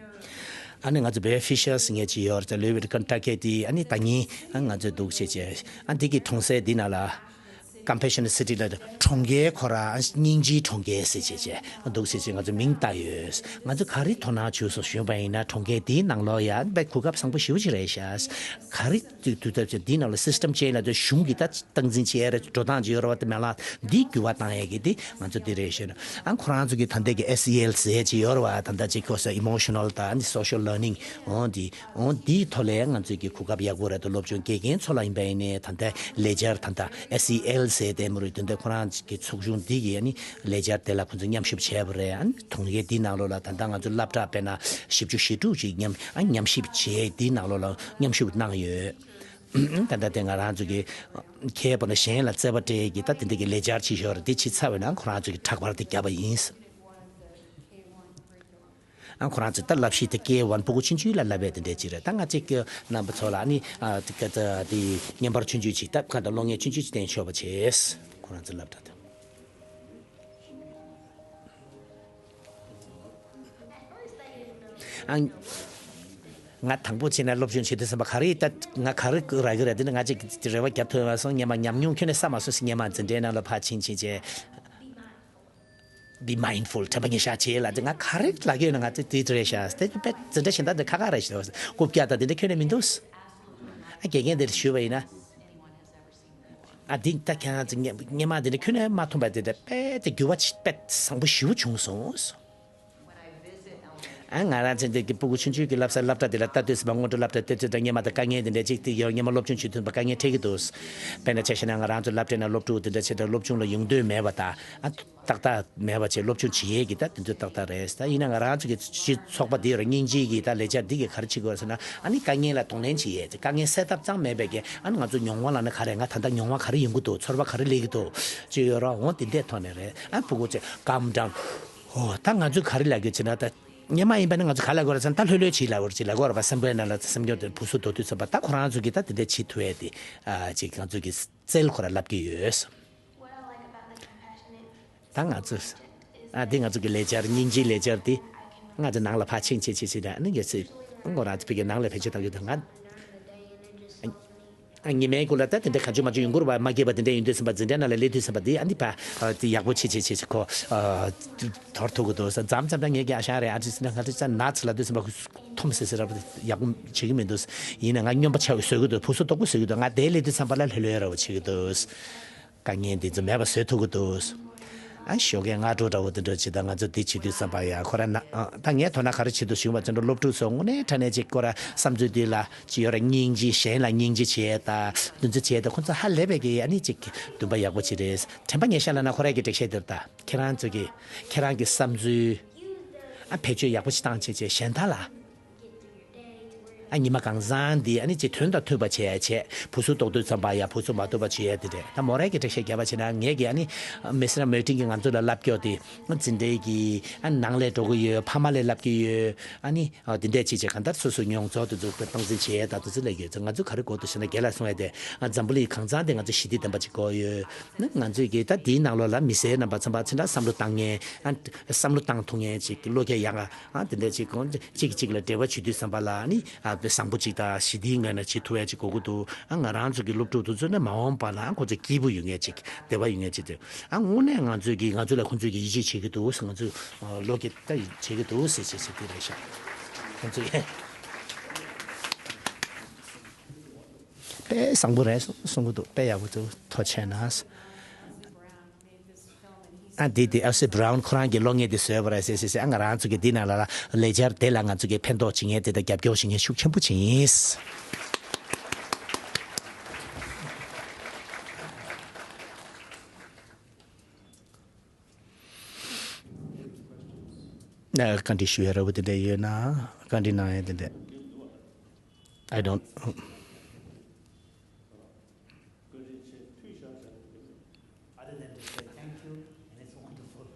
ཨ་ནི་ང་ཚོ་བེ་ཕི་ཤར་ཟེར་མཁན་ཅིག་ཡོད་རེད། ལུའི་ཝི་ཊོན་ཀེན་ཊ་ཀི་དེ་ཨ་ནི་ད་ཉིན་ཨ་ང་ཚོས་འདུག་བྱས་བྱས་ཨ་འདི་གི་གྲོང་གསེབ་འདི་ནང་ལ། Compassionate City ལ་གྲོང་ཁྱེར་ཁོ་ར་སྙིང་རྗེའི་གྲོང་ཁྱེར་ཟེར་བྱས་བྱས་འདུག་ཟེར་བྱས་ང་ཚོ་མིང་བཏགས་ཡོད། ང་ཚོ་ག་རེ་དོ་སྣང་བྱུང་སོང་ཞུས་པ་ཡིན་ན་གྲོང་ཁྱེར་འདིའི་ནང་ལོགས་ཡ་དཔེ་གོ་སྐབས་བཟང་པོ་ཞེ་པོ་ཅིག་རེད་ཤག་ག་རེ་དུས་དུས་ཐབས་ཅིག་འདིའི་ནང་ལ་སི་སི་ཊེམ་ཅེན་ལ་ཚོ་གཞུང་གི་ད་སྟངས་འཛིན་བྱེད་ཡ་རེད། འགྲོ་སྟངས་ཅིག་ཡོད་རེད་པ། དེ་མ་ལ་འདིའི་འགྱུར་བ་བཏང་ཡ་གི་དེ་ང་ཚོ་འདི་རེད་ཤེས་ན། ཨ་ཁོ་རང་ཚོ་གི་ད་ལྟ་གི་ཨེ་སི་ཨེལ་ཟེར་ཅིག་ཡོད་རེད་པ། ད་ལྟ་ཅིག་ཁོ་ས་ཨི་མོ་ཤི་ནལ་དང་སོ་ཤལ་ལར་ནིང་འོ་འདི། འོ་འདིའི་ཐོག་ལ་ང་ཚོས་ཀྱི་གོ་སྐབས་ཡག་པོ་རེད་འདུག་སློབ་སྦྱོང་དགེ་རྒན་ཚོ་ལ་ཡིན་པ་ཡིན་ནའི་ད་ལྟ་ལེགས་སྦྱར་ད་ལྟ་ཨེ་སི་ཨེལ་ཟེར་དེ་མོ་རེད། དེ་འདྲ་ཁོ་རང་གི་ཚོགས་ཆུང་འདི་གིས་ཨ་ནི་ལེགས་སྦྱར་དེ་ལ་ཁོ་ཚོ་མཉམ་ཞུགས་བྱས་པ་རེད། ཨ་ནི་གྲོང་ཁྱེར་འདིའི་ནང་ལོགས་ལ་ད་ལྟ་ང་ཚོ་སློབ་གྲྭ་དཔེར་ན་བཞི་བཅུ་ཞེ་དྲུག་ཅིག་མཉམ་ཨ་མཉམ་ཞིབ་བྱས་འདིའི་ནང་ལོགས་ལ་མཉམ་ཞུགས་གནང་ཡོད། ད་ལྟ་དེ་ང་རང་ཚོ་གི་ཁྱེད་པ་ན་གཞན་ལ་རྩོད་པ་སྤྲད་ཀྱི་ད་དེ་འདྲ་གི་ལེགས་སྦྱར་བྱེད་ཞོར་དེ་བྱེད་ཚར་བས་ན་ཁོ་རང་ཚོ་གི་དྲག་པར་དེ་བརྒྱབ་པ་ཡིན། ཨ་ཁོ་རང་ཚོས་ད་བསླབ་གཞི་དེ་ཀེ་ཝན་སྤུ་གུ་ཆུང་ཆུང་ལ་བསླབ་པའི་དེ་འདྲས་ཅིག་རེད། ད་ང་ཚོས་ཀྱི་རྣམ་པ་ཚོ་ལ་ཨ་ནི་ཨ་དེ་ཀ་ད་དེ་བརྙན་པར་ཆུང་ཆུང་ཅིག་ད་ཁ་ད་གློག་བརྙན་ཆུང་ཆུང་ཅིག་བསྟན་ཆོག་པ་བྱས། ཁོ་རང་ཚོའི་སློབ་གྲྭ་དེ། ཨ་ང་དང་པོ་བྱས་ན་སློབ་སྦྱོང་བྱེད་དུས་ཙམ་པ་ག་རེ་ད་ང་ག་རེ་རག་གི་རེད། དེ་ནི་ང་ཅིག་རེ་བ་རྒྱབ་ཐུབ་མ་སོང་། སྔོན་མ་ཉམས་མྱོང་ཁྱོན་ནས་བསགས་མ་སོང་ཟེར། སྔོན་མ་འཛིན་གྲྭའི་ནང་ལ་ཕར་ཕྱིན་ཕྱིན་བྱས། Be mindful དྲན་པ་ཉེར་བཞག་བྱེད་ལ་དེ་ང་ག་རེ་ལབ་ཀྱི་ཡོད་ན་ང་དེ་དེ་རེད་ཤག་དེ་དཔེ་འཛིན་གྲྭ་གཞན་དག་དེ་ཁག་ཁག་རེད་ཤག་རྐུབ་བཀྱག་དང་དེ་འདྲ་ཁྱོན་ནས་མི་འདུག་ཨ་དགེ་རྒན་དེར་ཞུས་པ་ཡིན་ན། ཨ་འདི་ད་ཁྱེད་རང་ཚོ་སྔོན་མ་འདི་འདྲ་ཁྱོན་ནས་མ་མཐོང་པ་འདི་འདྲ་དཔེ་དེ་འགྱུར་བ་ཆེ་དཔེ་བཟང་པོ་ཞེ་པོ་བྱུང་སོང་། ཨ་ང་རང་ཚོ་འདི་གི་སྤུ་གུ་ཆུང་ཆུང་གི་བསླབ་ས་སློབ་གྲྭ་འདི་ལ་ལྟ་དུས་སུ་མ་སྔོན་འགྲོ་སློབ་གྲྭ་ལྟ་དུས་དང་སྔོན་མ་དང་དཀའ་ངལ་འདི་འདྲ་ཅིག་དེ་ཡོད། སྔོན་མ་སློབ་སྦྱོང་བྱེད་དུས་པ་དཀའ་ངལ་འཕྲད་ཀྱི་འདུག་དཔེར་ན་ཆ་བཞག་ན་ང་རང་ཚོ་སློབ་གྲྭ་ན་སློབ་ཕྲུག་འདི་འདྲ་བྱེད་དུས་སློབ་སྦྱོང་ལ་ཡོང་འདོད་མེད་པ་དང་ཨ་ཏག་ཏག་མེད་པ་བྱས་སློབ་སྦྱོང་བྱེད་ཡས་ཀྱི་ད་དེ་ཚོ་ཏག་ཏག་རེད། ད་ཡིན་ན་ང་རང་ཚོ་གི་སྤྱི་ཚོགས་པ་འདི་ཡོད་རེད། སྙིང་རྗེ་གི་ད་ལས་འཆར་འདི་གི་ག་རེ་བྱེད་དགོས་ཟེར་ན་ཨ་ནི་དཀའ་ངལ་ལ་གདོང་ལེན་བྱེད་ཡས་དཀའ་ངལ་སེལ་ཐབས་ཙང་མེད་པའི་གི་ཨ་ནི་ང་ཚོ་མྱོང་བ་ལབ་ན་ག་རེ། ང་ད་ལྟ་མྱོང་བ་ག་རེ་ཡོང་གི་འདུག་ཚོར་བ་ག་རེ་སླེབས་ཀྱི་འདུག་ཅེས་ཡོད་ར། འོ་དེ་འདྲའི་ཐོག་ནས་རེད། ཨ་སྤུ་གུ་ཚོས་calm down། ཨོ་ད་ང་ཚོས་ག་རེ་ལབ་དགོས་ཟེར་ན་ད་སྔོན་མ་ཡིན་པ་ན་ང་ཚོ་ག་ལབ་དགོས་རེད་ཟེར་ན་ད་ལྷོད་ལྷོད་བྱེད་ལབ་དགོས་རེད། ཅིག་ལབ་དགོས་རེད་པ། སེམས་པའི་ནང་ལ་སེམས་སྐྱོ་དེ་བུ་སུ་དོ་དུས་ཚོད་པ་ད་ཁོ་རང་ཚོ་གིས་ད་དེ་འདྲ་བྱེད་ཐུབ་ཡས་དེ་ཨ་ཅིག་ང་ཚོ་གི་རྩལ་ཁོ་ར་ལབ་ཀྱི་ཡོད། ད་ང་ཚོས་ཨ་འདི་ང་ཚོ་གི་ལས་འཆར་སྙིང་རྗེའི་ལས་འཆར་འདི་ང་ཚོ་ནང་ལ་ཕར་ཕྱིན་ཕྱིན་ཕྱིན་ཕྱིན་ར་ཨ་ནི་ངས་ཚེ་ཁོ་རང་ཚོ་ཕ་གི་ནང་ལ་བེད་སྤྱོད་བཏང་གི་འདུག་ང་ཨ་ཉི་མའི་གུང་ལ་ད་དེ་འདྲ་གང་བྱུང་མ་བྱུང་ཡོང་གི་རེད་པ། མ་སྐྱིད་པ་དེ་འདྲ་ཡོང་དུས་ཙམ་པ་འཛིན་གྲྭའི་ནང་ལ་སླེབས་དུས་ཙམ་པ་འདི་ཨ་འདི་ཕར་ཨ་འདི་ཡག་པོ་བྱེད་བྱེད་བྱེད་བྱེད་ཁོ་ཨ་དོར་ཐུབ་ཀྱི་འདུག་ཟེར། མཚམས་མཚམས་ད་ངས་ཀྱང་ཨ་ཞང་རེད་ཨ་ཅེ་ཟེར་ན་ང་ཚོ་ཅག་ནགས་ཚལ་ལ་དུས་ཙམ་པ་འཐོམ་སེ་སེ་ར་ཡག་པོ་བྱེད་ཀྱི་མི་འདུག་ཡིན་ན་ང་སྨྱོན་པ་ཆགས་བཟོ་གི་འདུག་བུ་སུ་དོག་པོ་བཟོ་གི་འདུག་ང་དེ་སླེབས་དུས་ཙམ་པ་ལ་ལྷོད་ལྷོད་ར་བ་བྱེད་ཀྱི་འདུག་དཀའ་ངལ་འདི་ཚོ་མེད་པ་བཟོ་ཐུབ་ཀྱི་འདུག་ཨ་ཞོགས་ཀས་སྔ་དྲོ་འདྲ་བོ་འདི་འདྲ་བྱེད་དང་ང་ཚོ་འདི་བྱེད་དུས་ཙམ་པ་ཡ་ཁོ་ར་ན་ཨ་ད་ངས་དོ་སྣང་ག་རེ་བྱེད་འདུག་ཞུས་པ་ཅན་འགྲོ་སློབ་ཕྲུག་ཚོ་དངོས་གནས་དྲང་གནས་ཅིག་ཁོ་ར་བསམ་ཚུལ་འདི་ལ་ཅི་ཡོད་ར་སྙིང་རྗེ་གཞན་ལ་སྙིང་རྗེ་བྱེད་ད་འདི་ཚོ་བྱེད་ད་ཁོ་ཚོ་ཧ་ལས་པའི་གི་ཨ་ནི་ཅིག་འདུན་པ་ཡག་པོ་ཅིག་རེད། དྲན་པ་ངས་བཤད་ལ་ན་ཁོ་ར་གི་འགྲེལ་བཤད་འདིར་ད་ཁྱེད་རང་ཚོ་གི་ཁྱེད་རང་གི་བསམ་ཚུལ་ཨ་བེད་སྤྱོད་ཡག་པོ་ཅིག་བཏང་བྱེད་བྱེད་གཞན་དག་ལ། ཨ་ཉི་མ་གང་བཟང་འདི་ཨ་ནི་ཅིག་དོན་དང་མཐུན་པ་བྱེད་ཡ་བྱེད། བུ་ཚོ་ལྟོགས་དུས་ཙམ་པ་ཡ་བུ་ཚོ་མ་ལྟོགས་པ་བྱེད་ཡ་འདི་རེད། ད་མོ་རའི་གི་འགྲེལ་བཤད་བརྒྱབ་པ་བྱས་ན་ངས་ཀྱི་ཨ་ནི་མི་སེར་མོས་ཀྲིན་གྱི་ང་ཚོ་ལ་ལབ་སྐྱོ་དེ་འཛིན་གྲྭའི་གི་ཨ་ནང་ལས་འགྲོ་གི་ཡོད། ཕ་མ་ལས་ལབ་ཀྱི་ཡོད། ཨ་ནི་འདི་འདྲས་བྱེད་བྱེད་གང་ལྟར་སོ་སོ་མྱོང་ཚོར་དེ་ཚོ་སྟངས་འཛིན་བྱེད་ཡ་ད་དེ་ཚོ་ལས་ཡོད་ཚེ་ང་ཚོ་ག་རེ་དགོས་འདུག་ཟེར་ན་རྒན་ལགས་གསུང་ཡ་དེ་འཛམ་བུ་གླིང་གང་ཚང་དེ་ང་ཚོ་ཞི་བདེ་ལྡན་པ་ཅིག་དགོས་ཡོད། ང་ཚོས་ཀྱི་ད་དེའི་ནང་ལོགས་ལ་མི་སེར་རྣམ་པ་ཚང་མ་ཚིག་འདྲ་བསམ་བློ་བཏང་མཁན་ཨ་བསམ་བློ་བཏང་ཐུབ་མཁན་ཅིག་བློ་ཁ་ཡག་ཨ་དེ་འདྲ་ཅིག་གོང་གཅིག་གིས་གཅིག་ལ་འབྲེལ་བ་བྱེད་དུས་ཙམ་པ་ལ་ནི་ཨ་བཟང་པོ་ཅིག་དང་ཞི་བདེའི་ངང་ནས་བྱེད་ཐུབ་ཡ་ཅིག་དགོས་ཀྱི་འདུག་ཨ་ང་རང་ཚོ་གི་སློབ་ཕྲུག་དེ་ཚོ་ནི་མ་འོངས་པ་ལ་ཨ་ཁོ་ཚོ་སྐྱིད་པོ་ཡོང་མཁན་ཅིག་བདེ་བ་ཡོང་མཁན་ཅིག་དེ་ཨ་དངོས་གནས་ང་ཚོས་ཀྱི་ང་ཚོ་ལ་ཁོ་ཚོས་ཀྱི་ཡིད་ཆེས་བྱེད་ཀྱི་འདུག་ང་ཚོས་བློ་སྐྱེད་ད་བྱེད་ཀྱི་འདུག་ཟེར་བྱེད་བྱེད་ཀྱི་རེད་ཤག་ཁོ་ཚོས་དཔེ་བཟང་པོ་རེད་གསུང་གསུང་གི་འདུག་དཔེ་ཡག་པོ་འདུག་ཐུགས་རྗེ་ཆེ་གནང་། ཨ་འདི་དེ་ཨ་སི་བྷ་རའུན་ཁོ་རང་གི་གློག་བརྙན་དེ་བཟོས་པ་རེད་ཟེར་ཟེར་ཟེར། ཨ་ང་རང་ཚོ་གི་འདི་ནང་ལ་ལ་ལས་འཆར་དེ་ལ་ང་ཚོ་གི་ཕན་ཐོགས་བྱེད་མཁན་དེ་དང་རྒྱབ་སྐྱོར་བྱེད་མཁན་ཤུགས་ཆེན་པོ་ཅིག་ཡིན། ཨ་བཀའ་འདྲི་ཞུ་ཡ་ར་བ་དེ་འདྲ་ཡོད་ན་བཀའ་འདྲི་གནང་ཡ་དེ་འདྲ། I don't. Other than to say thank you, and it's wonderful.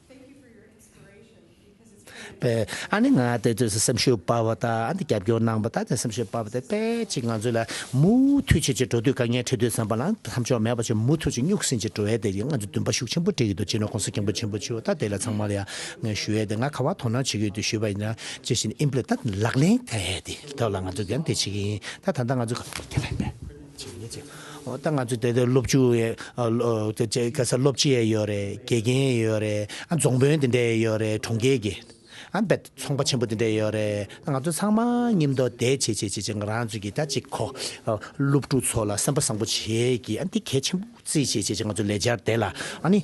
Thank you for your inspiration, because it's very པས་ཨ་ནི་ང་དེ་དུས་སུ་སེམས་ཤུགས་སྤར་བ་དང་ཨ་ནི་རྒྱབ་སྐྱོར་གནང་བ་དང་དེ་སེམས་ཤུགས་སྤར་བ་དེ་དཔེ་ཅིག་ང་ཚོ་ལ་མུ་མཐུད་བྱེད་ཅིག་འགྲོ་དུས་དཀའ་ངལ་འཕྲད་དུས་ཙམ་པ་ལ་ཐམས་ཅད་མེད་པ་ཅིག་མུ་མཐུད་ཅིག་སྨྱུག་སྲིང་ཅིག་འགྲོ་ཡས་དེ་ཡིན། ང་ཚོ་འདུན་པ་ཤུགས་ཆེན་པོ་སྤྲད་ཀྱི་འདུག་སྤྱི་ནོར་༸གོང་ས་༸སྐྱབས་མགོན་ཆེན་པོ་མཆོག་ད་དེ་ལ་ཚང་མ་ལ་ཡང་ངས་ཞུ་ཡས་དེ་ང་ག་བ་དོ་སྣང་བྱེད་ཀྱི་ཡོད་དུས་ཞུས་པ་ཡིན་ན་ཅི་ཞིག་ཨིམ་པི་ལི་ད་ལག་ལེན་བསྟར་ཡས་དེ་ཐོག་ལ་ང་ཚོ་འགན་དེ་བྱེད་ཀྱི་ཡིན། ད་ད་ལྟ་ང་ཚོ་ཁེ་ཕན་པས་བྱེད་ཀྱི་ཡིན་ཅེས། འོ་ད་ང་ཚོ་དེ་དེ་སློབ་ཕྲུག་ཡས་ཨ་ལོ་དེ་ཅེ་ག་ས་སློབ་སྤྱི་ཡས་ཡོད་རེད། དགེ་རྒན་ཡོད་རེད། ཨ་རྫོང་དཔོན་དེ་འདྲས་ཡོད་རེད། གྲོང་ཁྱེར་གྱི་ཨ་བེད་ཚོང་པ་ཆེན་པོ་དེ་འདྲས་ཡོད་རེད། ང་ཚོ་ཚང་མ་མཉམ་དུ་བསྡད་བྱེད་བྱེད་བྱེད་བྱེད་ང་རང་ཚོ་གི་ད་ཅིག་གོ་སློབ་ཕྲུག་ཚོ་ལ་སེམས་པ་བཟང་པོ་བྱེད་ཀྱི་ཨ་འདི་གལ་ཆེན་པོ་རྩིས་བྱེད་བྱེད་བྱེད་ང་ཚོ་ལས་འཆར་དེ་ལ་ཨ་ནི་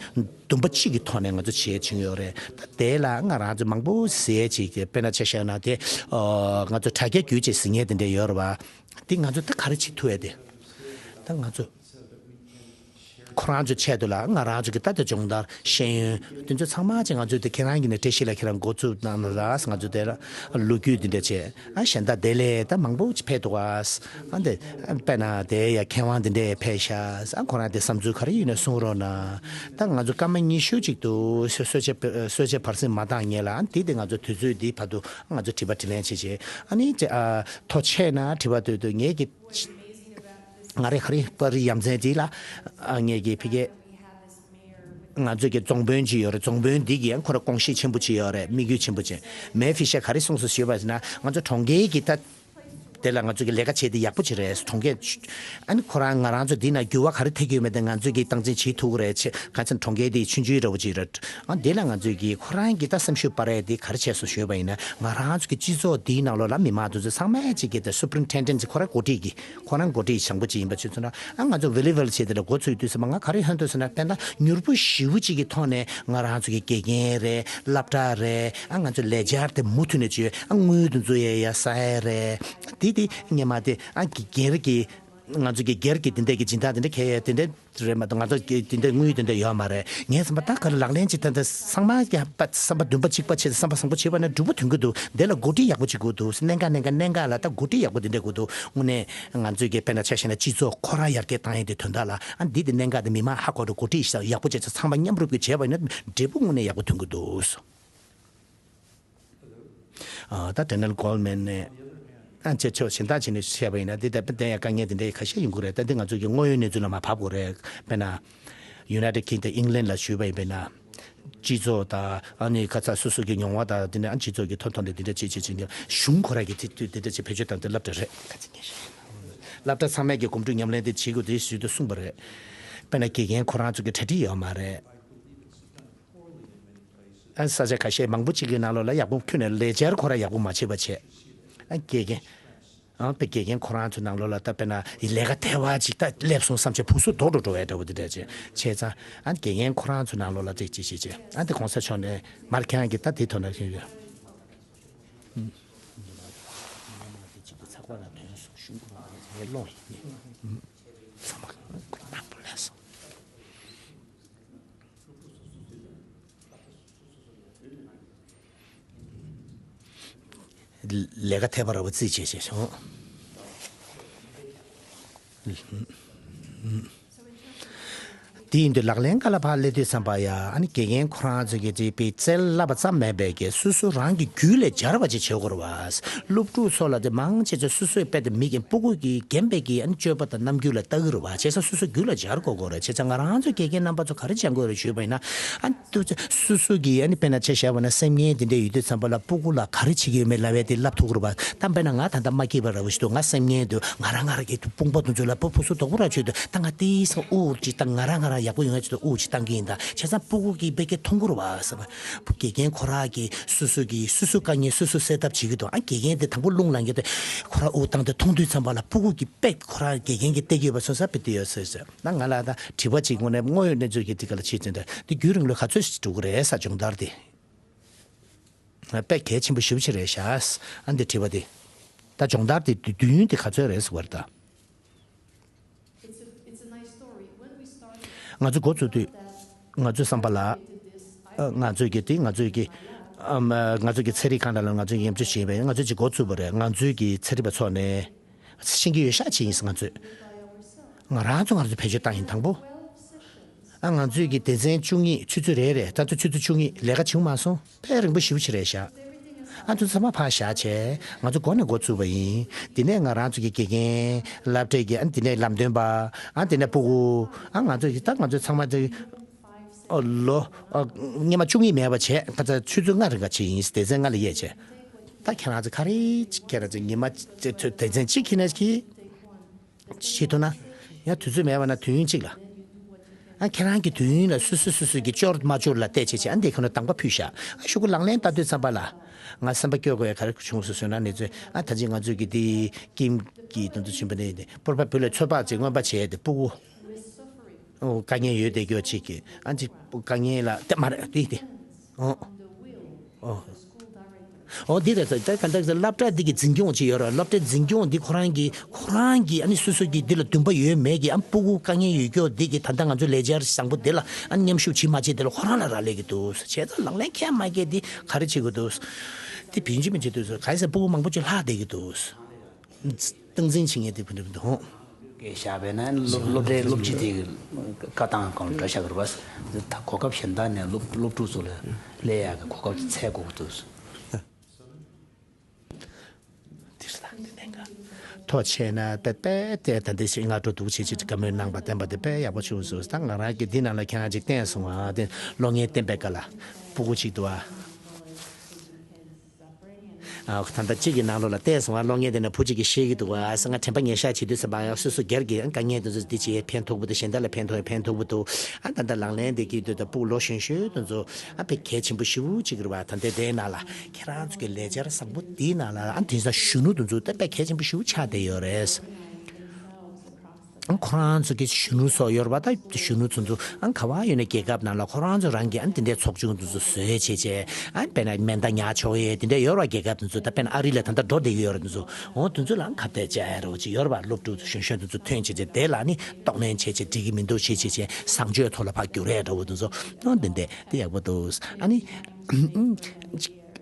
འདུན་པ་གཅིག་གི་ཐོག་ནས་ང་ཚོ་བྱེད་བྱུང་ཡོད་རེད། ད་དེ་ལ་ང་རང་ཚོ་མང་པོ་ཟེར་བྱེད་ཀྱི་དཔེར་ན་ཆ་བཞག་ན་དེ་ང་ཚོ་དྲ་རྒྱ་བརྒྱུད་བྱེད་ཟེར་མཁན་དེ་འདྲས་ཡོད་རེད་བ། འདི་ང་ཚོ་ད་ག་རེ་བྱེད་ཐུབ་ཡ་དེ། ད་ང་ཚོ་ཁོ་རང་ཚོའི་ཆེད་དུ་ལ་ང་རང་ཚོ་གི་ད་ལྟ་སྦྱོང་བརྡར་ཤེས་ཡོན་དེ་ཚོ་ཚང་མ་ཅིག་ང་ཚོས་དེ་ཁྱེད་རང་གི་ནས་བཀྲ་ཤིས་ལ་ཁྱེད་རང་འགོ་བཙུགས་གནང་ན་ར་ང་ཚོ་དེ་ལ་ལོ་རྒྱུས་འདི་འདྲ་བྱས་ཨ་གཞན་དག་དེ་ལས་ད་མང་པོ་ཅིག་ཕེབས་འདུག་ཨ་ཨ་འདི་དཔེར་ན་དེ་ཡ་མཁས་དབང་འདི་འདྲས་ཕེབས་ཤག་ཨ་ཁོ་རང་དེ་བསམ་ཚུལ་ག་རེ་ཡོད་ན་གསུང་རོགས་གནང་། ད་ང་ཚོ་སྐར་མ་ཉི་ཤུ་ཅིག་འདུག་གསོལ་གསོལ་ཇ་གསོལ་ཇ་བར་གསེང་མ་བཏང་སྔོན་ལ་ཨ་འདི་དེ་ང་ཚོ་དུས་ཚོད་འདི་བར་དུ་ང་ཚོ་དྲི་བ་དྲིས་ལན་བྱེད་བྱེད་ཨ་ནི་ཅེ་ཨ་ཐོ་ཆད་ན་དྲི་བ་འདོད་འདོད་ངས་ཀྱི། ང་རེ་ག་རེ་པར་རིས་ཡ་མཚན་དེ་ལ་ཨ་ངས་ཀྱི་ཕི་གེ་ང་ཚོ་གི་རྫོང་དཔོན་ཅིག་ཡོད་རེད། རྫོང་དཔོན་འདི་གི་ཁོ་ར་དགོངས་གཞི་ཆེན་པོ་ཅིག་ཡོད་རེད། དམིགས་ཡུལ་ཆེན་པོ་ཅིག་མེ་ཕི་ཤ་ག་རེ་གསུངས་སོང་ཞུས་པ་ཟེར་ན་ང་ཚོ་གྲོང་ཁྱེར་གྱི་ད་ དེ་ལ་ང་ཚོ་གི་ལས་ཀ་བྱེད་དེ་ཡག་པོ་ཅིག་རེད། གྲོང་ཁྱེར་ཨ་ནི་ཁོ་རང་ང་རང་ཚོ་འདི་ན་འགྱུར་བ་ག་རེ་ཐེབས་ཀྱི་ཡོད་མེད་དེ་ང་ཚོས་ཀྱི་སྟངས་འཛིན་བྱེད་ཐུབ་ཀྱི་རེད། ཆེ་ག་ཚོད་གྲོང་ཁྱེར་དེ་ཆུང་ཆུང་འདྲ་བོ་ཅིག་རེད། ཨ་འདི་ལ་ང་ཚོས་ཀྱི་ཁོ་རང་གི་ད་སེམས་ཤུགས་སྤར་ཡས་དེ་ག་རེ་བྱས་སོང་ཞུས་པ་ཡིན་ན། ང་རང་ཚོ་གི་སྤྱི་ཚོགས་འདིའི་ནང་ལོགས་ལ་མི་མང་དེ་ཚོ་ཚང་མས་ཅིག་གི་དེ་སུ་པ་རིན་ཊེན་ཌེན་ཊི་ཁོ་རང་འགོ་ཁྲིད་ཀྱི་ཁོ་རང་འགོ་ཁྲིད་བྱང་བུ་ཅིག་ཡིན་པ་ཆོས་ཚོ་ན། ཨ་ང་ཚོ་ཝི་ལི་ཝལ་བྱས་དེ་ལ་འགོ་ཚུགས་དུས་ཙམ་པ་ང་ག་རེ་ཧོན་ཏོ་ཟེར་ན། དཔེར་ན་མྱུར་པོ་ཞེ་པོ་ཅིག་གི་ཐོག་ནས་ང་རང་ཚོ་གི་དགེ་རྒན་རེད། སློབ་གྲྭ་རེད། ཨ་ང་ཚོ་ལས་འཆར་དེ་མུ་མཐུད་ནས་བྱོས། ཨ་དངུལ་དེ་ཚོ་ཡ་ཡ་ས་ཡ་རེད། དེ་དེ་སྔོན་མ་དེ་ཨ་གི་སྒེར་གྱི་ང་ཚོ་གི་སྒེར་གྱི་དེ་འདྲ་གི་སྦྱིན་བདག་དེ་འདྲ་ཁེ་ཡ་དེ་འདྲ་རེད་མ་གཏོགས་ང་ཚོ་གི་དེ་འདྲ་དངུལ་དེ་འདྲ་ཡོད་མ་རེད། ངས་བསམ་པ་ད་ག་རེ་ལག་ལེན་ཅིག་ད་ད་ཚང་མ་ཀྱང་པ་བསམ་པ་འདུན་པ་གཅིག་པ་བྱས། བསམ་པ་བཟང་པོ་བྱས་པ་ན་འགྲུབ་པོ་ཐོན་གི་འདུག་དེ་ལ་འགོ་ཁྲིད་ཡག་པོ་ཅིག་དགོས་འདུག་གནད་འགག་གནད་འགག་གནད་འགག་ལ་ད་འགོ་ཁྲིད་ཡག་པོ་དེ་འདྲ་དགོས་འདུག་དངོས་གནས་ང་ཚོས་ཀྱི་དཔེར་ན་ཆ་བཞག་ན་སྤྱི་ཚོགས་ཁོ་རང་ཡར་རྒྱས་བཏང་ཡས་དེ་དོན་དག་ལ་ཨ་འདི་དེ་གནད་འགག་དེ་མི་མང་ཧ་གོ་འགྲོ། འགོ་ཁྲིད་ཡག་པོ་བྱས་ཚེ་ཚང་མ་མཉམ་རུབ་ཀྱིས་བྱས་པ་ཡིན་ན་འབྲས་བུ་དངོས་གནས་ཡག་པོ་ཐོན་གི་འདུག་ཨ་ད་ཌེ་ནེལ་གོལ་མན་ནས་ཨ་ཅེ་ཆོ་གཞན་དག་བྱས་ནས་བཤད་པ་ཡིན་ན། འདི་ལྟ་བུ་དེ་ཡང་དཀའ་ངལ་དེ་འདྲའི་ཁ་ཤས་ཡོང་གི་རེད། ད་འདི་ང་ཚོ་གི་དངོས་ཡོད་གནས་ཚུལ་ལ་མར་བབས་དགོས་རེད། དཔེར་ན་ཡུ་ནའི་ཊེཌ་ཀིང་ཌམ་ཨིང་ལན་ལ་ཞུས་པ་ཡིན་པས་ན། སྤྱི་ཚོགས་དང་ཨ་ནི་ཁ་ཚ་སོ་སོ་གི་མྱོང་བ་དང་དེ་ནས་ཨ་སྤྱི་ཚོགས་ཀྱི་ཐོག་ཐོག་ནས་དེ་འདྲ་བྱེད་བྱེད་བྱེད་ཀྱི་གཞུང་ཁོ་རང་གི་དེ་དེ་དེ་འདྲ་བྱེད་བེད་སྤྱོད་བཏང་དེ་སློབ་གྲྭ་རེད། སློབ་གྲྭ་ཚང་མས་ཀྱི་གོམ་བགྲོད་ཉམས་ལེན་དེ་བྱེད་དགོས་དེ་ཞུས་ཏེ་གསུངས་པ་རེད། དཔེར་ན་དགེ་རྒན་ཁོ་རང་ཚོ་གི་གྲ་སྒྲིག་ཡོད་མ་རེད། ཨ་ས་ཆ་ཁ་ཤས་མང་པོ་གཅིག་གི་ནང་ལོགས་ལ་ཡག་པོ་ཁྱོན་ནས་ལས་འཆར་ཁོ་རང་ཡག་པོ་མ་བྱེད་པ་བྱས། ཨ་དགེ་རྒན། ཨ་དཔེ་དགེ་རྒན་ཁོ་རང་ཚོ་ནང་ལོགས་ལ་ད་དཔེར་ན་ལས་ཀ་ཐལ་བ་ཅིག་ད་སླེབས་སོང་བསམ་བྱས་བུ་སུ་དོག་འགྲོ་འགྲོ་བའི་འདྲ་བོ་དེ་འདྲ་བྱས་བྱས་ཙང་། ཨ་དགེ་རྒན་ཁོ་རང་ཚོ་ནང་ལོགས་ལ་ཅིག་ཅིག་ཅིག་ཅིག་ཨ་དེ་གོང་ས་མཆོག་ནས་མར་ཁྱེད་རང་གི་ད་དེ་ཐོག་ན་ཞུ་ཡོད། ཚགས་པར་ལ་ཐོན་སོང་གཞུང་གི་ངོ་ལ་ངས་ཀློག་ཡིན། ཚང་མ་ཁོ་ནག་པོ་ལས་སོང་། ལས་ཀ་ཐེབས་པ་ར་བ་རྩིས་བྱས་བྱས་སོང་། དེ་ཡིན་དུས་ལག་ལེན་ག་ལ་ཕར་སླེབས་དུས་ཙམ་པ་ཡ། ཨ་ནི་དགེ་རྒན་ཁོ་རང་ཚོ་གི་རེད་པའི་རྩལ་བསླབ་པ་ཙམ་མེད་པའི་གི་སོ་སོ་རང་གི་རྒྱུད་ལ་སྦྱར་བ་ཅིག་བྱེད་དགོས་རེད་བ། སློབ་ཕྲུག་ཚོ་ལ་དེ་མང་ཆེ་ཚོ་སོ་སོའི་དཔེ་དེ་མི་གི་སྤུ་གུ་གི་རྒན་པའི་གི་ཨ་ནི་སྤྱོད་པ་དང་རྣམ་འགྱུར་ལ་ལྟ་གི་རེད་བ། བྱས་ཙང་སོ་སོ་རྒྱུད་ལ་སྦྱར་དགོས་དགོས་རེད། བྱས་ཙང་ང་རང་ཚོ་དགེ་རྒན་རྣམ་པ་ཚོ་ག་རེ་སྦྱང་དགོས་རེད་ཞུས་པ་ཡིན་ན། ཨ་ནི་སོ་སོ་གི་ཨ་ནི་དཔེར་ན་ཆ་བཞག་པ་ན་སེམས་ངན་དེ་འདྲ་ཡོད་དུས་ཙམ་པ་ལ་སྤུ་གུ་ལ་ག་རེ་བྱེད་ཀྱི་ཡོད་མེད་ལབ་ཡས་དེ་བསླབ་ཐུབ་ཀྱི་རེད་བ། ད་དཔེར་ན་ང་ད་ལྟ་མ་སྐྱིད་པ་ར་བ་ཞིག་འདུག་ང་སེམས་ངན་འདུག་ང་རང་ང་རང་གི་དཔུང་པ་དེ་ཚོ་ལ་སྤུ་སྤུ་སུ་དོག་པོ་ར་བྱོས་འདུག་ད་ང་དེའི་སང་དབུགས་ཅིག་བཏང་། ང་རང་ང་རང་ཡག་པོ་ཡོང་ཡ་ཆེད་དུ་དབུགས་ཅིག་བཏང་གི་ཡིན། ད་བྱས་ཙང་སྤུ་གུ་གིས་བེད་སྐད་མཐོང་གི་རེད་བ་ཟེར་བ། དགེ་རྒན་ཁོ་རང་གིས་སོ་སོ་གིས་སོ་སོའི་དཀའ་ངལ་སོ་སོས་སེལ་ཐབས་བྱེད་ཀྱི་འདུག་ཨ་དགེ་རྒན་དེ་དང་པོ་རླུང་ལངས་ཀྱི་དེ་ཁོ་རང་དབུགས་བཏང་སྟེ་མཐོང་དུས་ཙམ་པ་ལ་སྤུ་གུ་གིས་དཔེ་ཁོ་རང་དགེ་རྒན་གྱིས་བལྟས་ཀྱི་ཡོད་པ་སོང་ས་དཔེ་དེ་ཡོད་ཟེར་ཟེར། ད་ང་ལ་ད་དྲི་བ་གཅིག་དངོས་གནས་དངོས་ཡོད་གནས་ཚུལ་གྱི་དེ་ག་ལ་བྱེད་ཚུལ་འདྲ་དེ་རྒྱུན་རིང་ལོ་ག་ཚོད་ཞིག་འགྲོ་གི་རེད་ས་སྦྱོང་བརྡར་དེ། དཔེ་གལ་ཆེན་པོ་ཞེ་པོ་ཅིག་རེད་ཤག་ཨ་འདི་དྲི་བ་དེ། ད་སྦྱོང་བརྡར་དེ་དུས་དུས་ཡུན་དེ་ག་ཚོད་རེད་ཟེར་བ་རེད་ད། ང་ཚོ་འགོ་བཙུགས་དུས། ང་ཚོའི་བསམ་པ་ལ། ཨ་ང་ཚོས་ཀྱི་དེ་ང་ཚོས་ཀྱི། ཨམ་ང་ཚོས་ཀྱི་ཚན་རིག་ཁང་ནང་ལ་ང་ཚོས་ཉམས་ཞིབ་བྱས་པས་ང་ཚོས་ཀྱི་འགོ་བཙུགས་པ་རེད། ང་ཚོས་ཀྱི་ཚན་རིག་པ་ཚོ་ནས། ཤེས་ཀྱི་ཡོད་ཤག་ཅིག་ཡིན་ང་ཚོས། ང་རང་ཚོ་ང་རང་ཚོ་བེད་སྤྱོད་བཏང་ཡིན་དང་པོ། ཨ་ང་ཚོས་ཀྱི་སྡེ་ཚན་བཅུ་གཉིས་ཆུ་ཚོད་རེ་རེ་ད་ལྟ་ཆུ་ཚོད་བཅུ་གཉིས་ལས་ཀ་བྱུང་མ་སོང་། དཔེ་རིང་པོ་ཞེ་པོ་ཅིག་རེད་ཤག་ཨ་ཚོ་ཚང་མ་ཕར་བཞག་བྱས་ང་ཚོ་འགོ་ནས་འགོ་བཙུགས་པ་ཡིན། དེ་ནས་ང་རང་ཚོ་གི་དགེ་རྒན་སློབ་གྲྭའི་གི་ཨ་དེ་ནས་ལམ་སྟོན་པ་ཨ་དེ་ནས་སྤུ་གུ་ཨ་ང་ཚོ་ཡི་ད་ང་ཚོ་ཚང་མ་དེ་ཨོ་ལོ་ཨ་སྔོན་མ་བཅུ་གཉིས་མེད་པ་བྱས་ཁ་ཚ་ཆུ་ཚོད་ལྔ་རིང་ག་བྱས་ཡིན། སྡེ་ཚན་ལྔ་ལ་དབྱེ་བྱས། ད་ཁྱེད་རང་ཚོ་ག་རེ་ཁྱེད་རང་ཚོ་ཉི་མ་སྡེ་ཚན་གཅིག་ཁྱེད་ནས་ཁྱེད། བྱེད་ཐུབ་ན། ཡང་དུས་ཚོད་མེད་པ་ན་དུས་ཡུན་གཅིག་ལ། ཨ་ཁྱེད་རང་གི་དུས་ཡུན་ལ་སོ་སོ་སོ་སོ་གི་སྐྱོར་མ་སྐྱོར་ལ་བལྟས་བྱས་བྱས་ཨ་འདི་ཁོ་ན་དང་པ་ཕུལ་བཞག་ཨ་ཤོག་གུ་ལག་ལེན་བསྟར་དུས་ཙམ་པ་ལ། ང་སེམས་པ་སྐྱོ་དགོས་ཡ་ག་རེ་བྱུང་སོང་ཟེར་ན་ནི་ཚོད་ཨ་ད་ཅི་ང་ཚོས་ཀྱི་འདི་ཀིམ་གྱི་དོན་དུ་ཕྱིན་པ་ནི་འདི་པུར་པ་བུ་ལ་ཚོད་དཔག་ཅིག་མངོན་པ་བྱས་ཏེ་སྤུ་གུ། ཨོ་དཀའ་ངལ་ཡོད་དེ་སྐྱོ་ཅིག་གི་ཨ་ཅི་དཀའ་ངལ་ལ་བལྟས་མ་རེད་དེ་དེ། ཨོ། ཨོ། ཨོ་འདི་རེད་ཟེར་ད་ག་འདྲ་ཟེར་སློབ་གྲྭ་འདི་གི་འཛིན་སྐྱོང་ཅིག་ཡོད་ར། སློབ་གྲྭའི་འཛིན་སྐྱོང་འདི་ཁོ་རང་གི་ཁོ་རང་གི་ཨ་ནི་སོ་སོ་གི་འདི་ལ་འདུན་པ་ཡོད་མེད་ཀྱི་ཨ་སྤུ་གུ་དཀའ་ངལ་ཡོད་སྐྱོ་འདི་གི་ད་ལྟ་ང་ཚོ་ལས་འཆར་བཟང་པོ་འདི་ལ་ཨ་མཉམ་ཞུགས་བྱེད་མ་བྱེད་འདི་ལ་ཁོ་རང་ལ་རག་ལས་ཀྱི་འདུག་བྱས་ཙང་ལག་ལེན་འཁྱེར་མ་འཁྱེར་འདི་ག་རེ་བྱེད་དགོས་འདུག་འདི་བེད་སྤྱོད་མི་བྱེད་འདུག་ག་རེ་ཟེར་སྤུ་གུ་མང་པོ་ཅིག་ལྷག་བསྡད་ཀྱི་འདུག་སྟངས་འཛིན་བྱེད་མཁན་དེ་བུ་འདྲ་མི་འདུག་ཧོ། སྐད་བཞག་པས་ན་སློབ་སློབ་གྲྭའི་སློབ་སྤྱི་དེ་གི་བཀའ་བཏང་གང་འདྲ་བཞག་གི་རེད་པ། ད་གོ་སྐབས་གཞན་དག་ནས་སློབ་སློབ་ཕྲུག་ཚོ་ལ་སླེབས་ཡག་གི་གོ་སྐབས་ཅིག་འཚོལ་དགོས་ཀྱི་འདུག་དེ་ལ་དེ་ནས་ཐོ་ཆད་ན་དཔེ་དཔེ་དེ་ད་འདི་ཞིག་སྔ་དྲོ་འདུག་བྱེད་ཅིག་བཀའ་མོལ་གནང་པ་བསྟན་པ་དེ་དཔེ་ཡག་པོ་བྱུང་སོང་། ད་ང་རང་གི་འདི་ནང་ལ་ཁྱེད་རང་ཅིག་བསྟན་སོང་ཨ། དེ་གློག་བརྙན་བསྟན་པའི་སྐབས་ལ་སྤུ་གུ་ཅིག་འདུག་ཨ། ཨ་ད་ལྟ་གཅིག་གི་ནང་ལོགས་ལ་བལྟས་སོང་ང་། གློག་བརྙན་དེ་ནས་བུ་གཅིག་གིས་བཤད་ཀྱི་འདུག་བ། ང་དྲན་པ་ཉེས་ཤག་བྱེད་དུས་ཙམ་པ་ཡང་སོ་སོ་སྒེར་གྱི་དཀའ་ངལ་དེ་ཚོ་འདི་བྱེད་ཕན་ཐོགས་པོ་འདུག་གཞན་དག་ལ་ཕན་ཐོགས་ཕན་ཐོགས་པོ་འདུག་ཨ་ད་ལྟ་ལག་ལེན་དེ་གི་དུས་ད་ཕྲུ་གུ་ལོ་གཞོན་གཞོན་དེ་ཚོ་ཨ་དཔེ་གལ་ཆེན་པོ་ཞེ་པོ་ཅིག་རེད་བ། ད་ལྟའི་དེའི་ནང་ལ་ཁྱེད་རང་ཚོ་གི་ལས་འཆར་བཟང་པོ་འདིའི་ནང་ལ་ཨ་དེང་སང་གཞོན་ནུ་དེ་ཚོ་ད་དཔེ་གལ་ཆེན་པོ་ཞེ་པོ་ཆགས་བསྡད་ཡོད་རེད། ཁོ་རང་ཚོ་གི་གཞོན་ནུ་སོགས་ཡོད་རེད་པ། ད་གཞོན་ནུ་ཚོ་ཚོ་ཨ་ག་བ་ཡོད་ན་རྒྱལ་ཁབ་ནང་ལ་ཁོ་རང་ཚོ་རང་གི་ཨ་དེ་འདྲའི་ཚོགས་ཆུང་དེ་ཚོ་བཟོས་བྱས་བྱས་ཨ་དཔེར་ན་མེ་མདའ་ཉར་ཆོག་ཡས་དེ་འདྲ་ཡོད་རེད་པ། རྒྱལ་ཁབ་དེ་ཚོ་ད་དཔེར་ན་ཨ་རི་ལ་ད་ལྟ་འགྲོ་བསྡད་ཀྱི་ཡོད་རེད། དེ་ཚོ་འོ་དེ་ཚོ་ལའང་ཁ་གཏད་བཅག་ཡ་འདྲ་བོ་ཅིག་ཡོད་རེད་པ། སློབ་ཕྲུག་ཚོ་གཞོན་གཞོན་དེ་ཚོ་ཐོན་བྱས་བྱས་དེ་ལ་ནི་གཏོང་ལེན་བྱས་བྱས་འགྲིག་གི་མི་འདུག་བྱས་བྱས་བྱས་བཟང་སྤྱོད་ཐོག་ལ་ཕར་བསྒྱུར་ཡས་འདྲ་བོ་དེ་ཚོ་འོ་དེ་འདྲ་དེ་ཡག་པོ་འདུག་ཨ་ནི།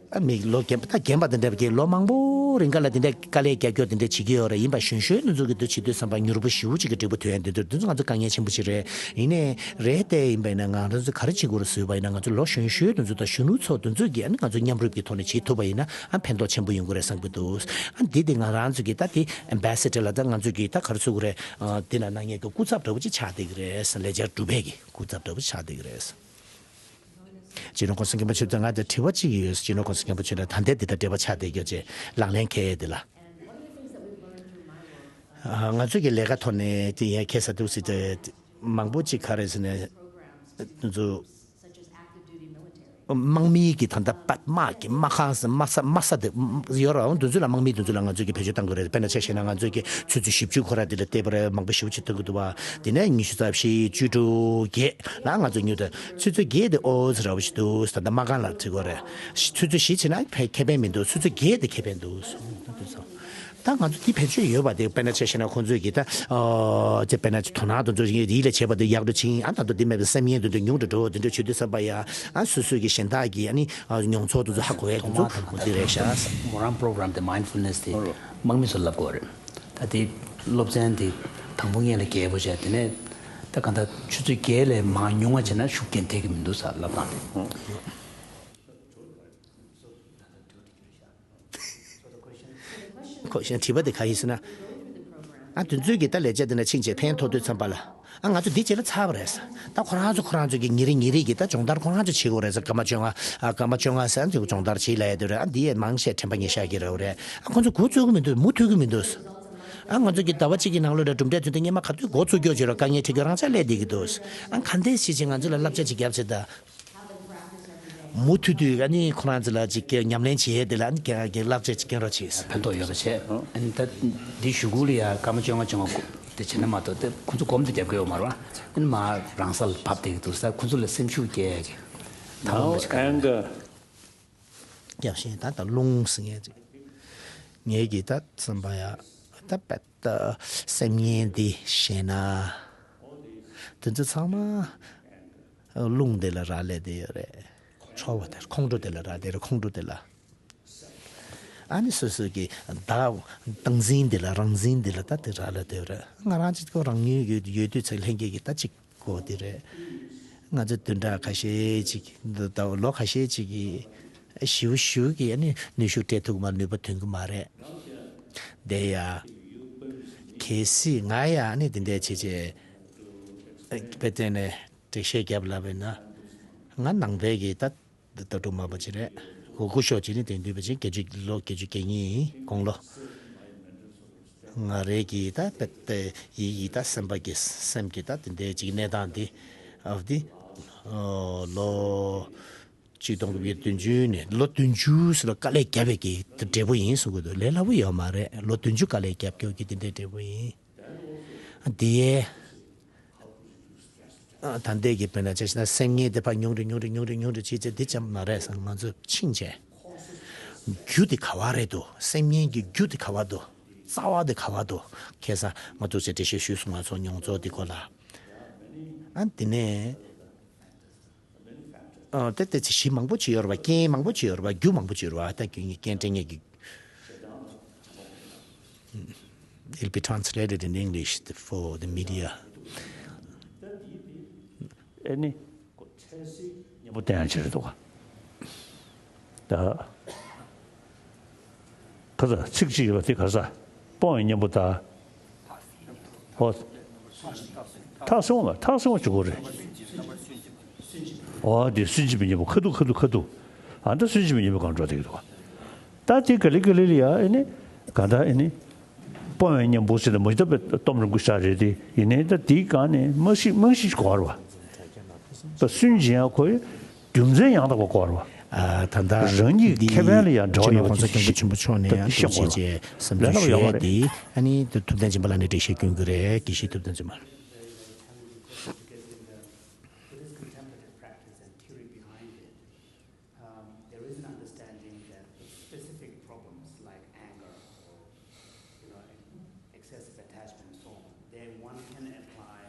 ཨ་མི་ལོ་རྒན་པ་ད་རྒན་པ་དེ་འདྲ་གི་ལོ་མང་པོ་རིང་ག་ལ་དེ་འདྲ་དཀའ་ལས་རྒྱག་རྒྱུ་དེ་འདྲ་བྱེད་ཀྱི་ཡོད་རེད། ཡིན་པ་གཞོན་གཞོན་དེ་ཚོ་གི་དུ་བྱེད་དུས་བསམ་པ་མྱུར་པོ་ཞེ་པོ་ཅིག་གི་འབྲས་བུ་ཐོན་ཡ་དེ་འདྲ་དེ་ཚོ་ང་ཚོ་དཀའ་ངལ་ཆེན་པོ་ཅིག་རེད། ཡིན་ནའི་རེད་དེ་ཡིན་པ་ཡིན་ན་ང་རང་ཚོ་ག་རེ་བྱེད་དགོས་རེད་ཟེར་བ་ཡིན་ན་ང་ཚོ་ལོ་གཞོན་གཞོན་དེ་ཚོ་དང་གཞོན་ནུ་ཚོ་དེ་ཚོ་གི་ཨ་ནི་ང་ཚོ་མཉམ་རུབ་ཀྱི་ཐོག་ནས་བྱེད་ཐུབ་པ་ཡིན་ན་ཨ་ཕན་ཐོགས་ཆེན་པོ་ཡོང་གི་རེད་བསམ་གི་འདུག་ཨ་འདི་དེ་ང་རང་ཚོ་གི་ད་དེ་ཨེམ་བྷེ་སེ་ཌར་ལ་ད་ང་ཚོ་གི་ད་ག་རེ་ཟེར་དགོས་རེད། ཨ་དེ་ལ་གནང་མཁན་གྱི་སྐུ་ཚབ་འདྲ་བོ་ཅིག་ཆགས་བསྡད་ཀྱི་རེད། ལས་འཆར་སྒྲུབ་པའི་གི་སྐུ་ཚབ་འདྲ་བོ་ཆགས་བསྡད་ཀྱི་རེད། སྤྱི་ནོར་༸གོང་ས་༸སྐྱབས་མགོན་ཆེན་པོ་མཆོག་ང་དང་དྲི་བ་གཅིག་ཡོད། སྤྱི་ནོར་༸གོང་ས་༸སྐྱབས་མགོན་ཆེན་པོ་ད་ལྟའི་འདི་དང་འབྲེལ་བ་ཆགས་བསྡད་རྒྱུ་ཅེས་ལག་ལེན་འཁེལ་ཡས་འདི་ལ། ང་ཚོ་གི་ལས་ཀ་ཐོག་ནས་དེ་ཡང་ཁེལ་ས་འདུག་ཟེར་ཏེ་མང་པོ་ཅིག་ག་རེ་ཟེར་ནས་དེ་ཚོ་དམག་མིའི་གི་ད་ལྟ་པད་དམག་གི་དམག་ཁང་ཟེར་དམག་ས་དམག་ས་དེ་ཡོད་ར། འོ་དེ་ཚོ་ལ་དམག་མི་དེ་ཚོ་ལ་ང་ཚོ་གི་བེད་སྤྱོད་བཏང་གི་རེད། དཔེར་ན་ཆ་བཞག་ན་ང་ཚོ་གི་ཆུ་ཚོད་བཞི་བཅུ་ཁོ་ར་དེ་ལ་བལྟས་པ་རེད། མང་པོ་ཞེ་པོ་ཅིག་ཐོན་གི་འདུག་བ། དེ་ནས་ཉི་ཤུ་རྩ་བཞི་བཅུ་དྲུག་བརྒྱད་ལ་ང་ཚོ་ཉུལ་ཏེ་ཆུ་ཚོད་བརྒྱད་དེ་ཨོ་ཙི་ར་བ་ཞིག་འདུག་ད་ལྟ་མ་གང་ལ་བྲིས་གོ་རེད། ཆུ་ཚོད་བཞི་ཕྱིན་ན་ཕན་ཁེ་ཕན་མི་འདུག་ཆུ་ཚོད་བརྒྱད་དེ་ཁེ་ཕན་འདུག་ད་ང་ཚོ་དེ་བེད་སྤྱོད་ཡོད་པ་དེ་དཔེར་ན་ཆ་བཞག་ན་ཁོང་ཚོས་གི་ད་ཨོ་ཅེ་དཔེར་ན་དོ་སྣང་དེ་ཚོ་ཡིད་ལ་བྱེད་པ་དེ་ཡག་འགྲོ་ཕྱིན། ཨ་ད་དུང་དེ་མེད་པའི་སེམས་ངན་དེ་ཚོ་ཉུང་དུ་འགྲོ་དེ་འདྲ་བྱེད་དུས་བསམ་པ་ཡ་ཨ་སོ་སོའི་གི་གཞན་དག་གི་ཨ་ནི་མྱོང་ཚོར་དེ་ཚོ་ཧ་གོ་ཡ་དེ་ཚོ་དེ་རེད་ཤག་མོ་རང་པོ་རོ་གྷ་རམ་དེ་མའིན་ཌ་ཕུལ་ནེ་སི་དེ་དམག་མི་ཚོ་ལབ་དགོས་རེད། ད་དེ་སློབ་ཚན་དེ་དང་པོ་ངེད་ལ་རྒྱས་པོ་བྱས། དེ་ནས་ད་གང་ལྟར་ཆུ་ཚོད་བརྒྱད་ལས་མང་ཉུང་བ་བྱས་ན་ཤུགས་རྐྱེན་ཐེབས་ཀྱི་མི་འདུག་ས་ལབ་སྟངས་དེ། ཁོ་གཞན་དྲི་བ་དེ་ག་ཡིན་ཟེར་ན། ཨ་དེ་ཚོའི་གི་ད་ལས་བྱ་དེ་ན་ཕྱིན་ཆད་ཕན་ཐོགས་དུས་ཙམ་པ་ལ། ཨ་ང་ཚོ་འདི་བྱས་ལ་ཚར་བ་རེད་ཟེར། ད་ཁོ་རང་ཚོ་ཁོ་རང་ཚོ་གི་ཉིན་རེ་ཉིན་རེ་གི་ད་སྦྱོང་བརྡར་ཁོ་རང་ཚོ་བྱེད་དགོས་རེད་ཟེར། སྐར་མ་བཅོ་ལྔ་ཨ་སྐར་མ་བཅོ་ལྔ་ཟེར་ཨ་ཚོ་སྦྱོང་བརྡར་བྱེད་ལ་ཡ་དེ་རེད། ཨ་འདི་ཡས་མང་ཆེ་དྲན་པ་ཉེ་ཤག་གི་རེད་བ་རེད། ཨ་ཁོ་ཚོ་འགོ་ཚུགས་གི་མི་འདུག་མུ་མཐུད་གི་མི་འདུག་ཨ་ང་ཚོ་གི་ཟླ་བ་གཅིག་གི་ནང་ལོགས་ལ་གྲུབ་འབྲས་ཐོན་དུས་སྔོན་མ་ག་དུས་འགོ་ཚུགས་རྒྱུ་བྱེད་རོགས། དཀའ་ངལ་འཕྲད་རྒྱུ་རང་ཆ་སླེབས་བསྡད་ཀྱི་འདུག་ཨ་ག་འདྲས་བྱེད་ཅིག་ང་ཚོ་ལ་བསླབ་བྱ་ཅིག་བརྒྱབ་ཟེར་ད། མུ་མཐུད་དུ་ཨ་ནི་ཁོ་རང་ཚོ་ལ་ཅིག་ཉམས་ལེན་བྱེད་ཡས་དེ་ལ་ཨ་ནི་རྒན་རྒན་བསླབ་བྱ་ཅིག་སྐྱོན་རོགས་བྱེད། ཕན་ཐོགས་ཡོད་པ་བྱས། ཨ་ནི་ད་འདི་གཞུག་གུ་ལ་ཡ་སྐར་མ་བཅོ་ལྔ་བཅོ་ལྔ་དེ་བྱེད་ན་མ་གཏོགས་དེ་ཁོ་ཚོ་སྒོམ་དེ་རྒྱབ་ཀྱི་ཡོད་མ་རེད་བ། ཨ་ནི་མ་རང་ས་ལ་བབས་བསྡད་ཀྱི་འདུག་ས། ཁོ་ཚོ་ལ་སེམས་ཤུགས་སྐྱེ་ཡ་གི་ད་ལོ་མ་ཅིག་ག་རེ་རེད། རྒྱབ་བཞིན་ད་ད་རླུང་ཟེར་མཁན་ཅིག་ངེད་ཀྱི་ད་བསམ་པ་ཡ་ད་པད་ད་སེམས་ངན་འདི་ཞེད་སྣང་དེ་ཚོ་ཚང་མ་རླུང་དེ་ལ་རག་ལས་བསྡད་ཡོད་རེད། ཁྲོ་བ་དེ་ཁོང་ཁྲོ་དེ་ལ་རག་བསྡད་རེད། ཁོང་ཁྲོ་དེ་ལ། ཨ་ནི་སོ་སོ་གི་བདག་བདག་འཛིན་དེ་ལ་རང་འཛིན་དེ་ལ་ད་དེ་རག་ལས་བསྡད་ཡོད་རེད། ང་རང་ཅིག་ཁོ་རང་ཉིད་ཡོད་ཡོད་དུས་ཚེ་ལྷན་སྐྱེས་ཀྱི་ད་ཅིག་གོ་དེ་རེད། ང་ཚོ་བདུན་ཕྲག་ཁ་ཤས་ཅིག་འདི་ལྟ་བུ་ལོ་ཁ་ཤས་ཅིག་གི་ཞིའུ་ཞིའུ་གི་ཨ་ནི་ནུས་ཤུགས་སྤྲད་ཐུབ་མ་ནུས་པ་ཐོན་གི་མ་རེད། དེ་ཡ་གལ་སྲིད་ང་ཡ་ཨ་ནི་དེ་འདྲས་བྱེད་བྱེད་དཔེ་བསྟན་ནས་འགྲེལ་བཤད་རྒྱབ་ལབ་པས་ན་ང་ནང་པའི་གི་ད་ལྟ་གྲུབ་མ་པ་ཅིག་རེད། འུ་ཀུ་ཤོག་ཅིག་ནི་དེང་དུས་པ་ཅིག་བརྒྱད་ཅུ་ལོ་བརྒྱད་ཅུ་གྱ་གཉིས་ཡིན་དགུང་ལོ། ང་རེ་གི་ད་པད་ཡི་གི་ད་སེམས་པ་གི་སེམས་ཀྱི་ད་དེ་འདྲའི་ཅིག་གནས་སྟངས་འདི་ཨ་འདི་ཨོ་ལོ་ཆིག་སྟོང་དགུ་བརྒྱ་བདུན་ཅུ་ནས་ལོ་བདུན་ཅུ་ཟེར་ལ་དཀའ་ལས་བརྒྱབ་པའི་གི་འབྲས་བུ་ཡིན་གསུང་གི་འདུག་ལས་སླ་པོ་ཡོད་མ་རེད། ལོ་བདུན་ཅུ་དཀའ་ལས་བརྒྱབ་སྐྱོ་གི་དེ་འདྲའི་འབྲས་བུ་ཡིན། དེ་ཡས་ཨ་ད་ལྟའི་གི་དཔེར་ན་ཆ་བཞག་ན་སེམས་ངན་དེ་ཕར་ཉུང་རུ་ཉུང་རུ་ཉུང་རུ་ཉུང་རུ་བྱེད་ཚེ་འདི་ཙམ་མ་རེད་བསམ། ང་ཚོ་ཕྱིན་ཆད་རྒྱུ་དེ་ག་བ་རེད་འདུག་སེམས་ངན་གྱི་རྒྱུ་དེ་ག་བ་འདུག་རྩ་བ་དེ་ག་བ་འདུག་ཁ་སང་ང་ཚོ་ཚོས་འགྲེལ་བཤད་ཞུས་སོང་། ང་ཚོ་མྱོང་ཚོར་དེ་སྐོར་ལ། ཨ་དེ་ནས་ཨ་དེ་དེ་ཚེ་གཞི་མང་པོ་ཅིག་ཡོད་རེད་བ། རྐྱེན་མང་པོ་ཅིག་ཡོད་རེད་བ། རྒྱུ་མང་པོ་ཅིག་ཡོད་རེད་བ། ད་རྐྱེན་རྐྱེན་སྤྲད་མཁན་གྱི། It'll be translated in English for the media. ཨེ་ནི། གཉེན་པོ་བསྟེན་ཡང་བྱེད་རེད་འདུག་ག་ད་ག་ས་ཚིག་གཅིག་ཡོད་པ་དེ་ག་ས་སྤོང་བའི་གཉེན་པོ་ད། ཨོ། ཐག་སོང་ལ་ཐག་སོང་བ་བྱེད་དགོས་རེད། ཨོ་དེ་སུན་འབྱིན་པའི་གཉེན་པོ་ཁ་ཐུག་ཁ་ཐུག་ཁ་ཐུག་ཨ་ད་སུན་འབྱིན་པའི་གཉེན་པོ་གང་འགྲོ་བསྡད་ཀྱི་འདུག་ག་ད་དེ་ག་ལེ་ག་ལེ་ལ་ཡ་ཨེ་ནི་ག་ད་ཨེ་ནི་སྤོང་བའི་གཉེན་པོ་ཟེར་ཏེ་མ་གཏོགས་པའི་སྟོབས་རིན་པོ་ཆེ་རེད་དེ། ཡིན་ནའི་ད་དེའི་སྒང་ནས་རྨང་གཞི་རྨང་གཞི་ཞིག་དགོས་རེད་པ། ད་སུན་འབྱིན་ཡ་ཁོའི་རྒྱུ་མཚན་ཡང་དག་པ་དགོས་རེད་པ། ཨ། ད་ལྟ་རང་ཉིད་ཀྱི་འདི་ཁེ་ཕན་ལ་ཡང་འབྲེལ་བ་ཡོད་པ་དེ་ཞིག་ད་ཤེས་དགོས་རེད་པ། ལས་སླ་པོ་ཡོང་མ་རེད། ལས་སླ་པོ་ཡོང་མ་རེད། ཨ་ནི་ཐུབ་བསྟན་སྦྱིན་པ་ལགས་ནས་འགྲེལ་བཤད་སྐྱོན་གྱི་རེད། དགེ་བཤེས་ཐུབ་བསྟན་སྦྱིན་པ་ལགས། Buddhist contemplative practice and theory behind it, um, there is an understanding that the specific problems like anger or, you know, excessive attachment and so on, then one can apply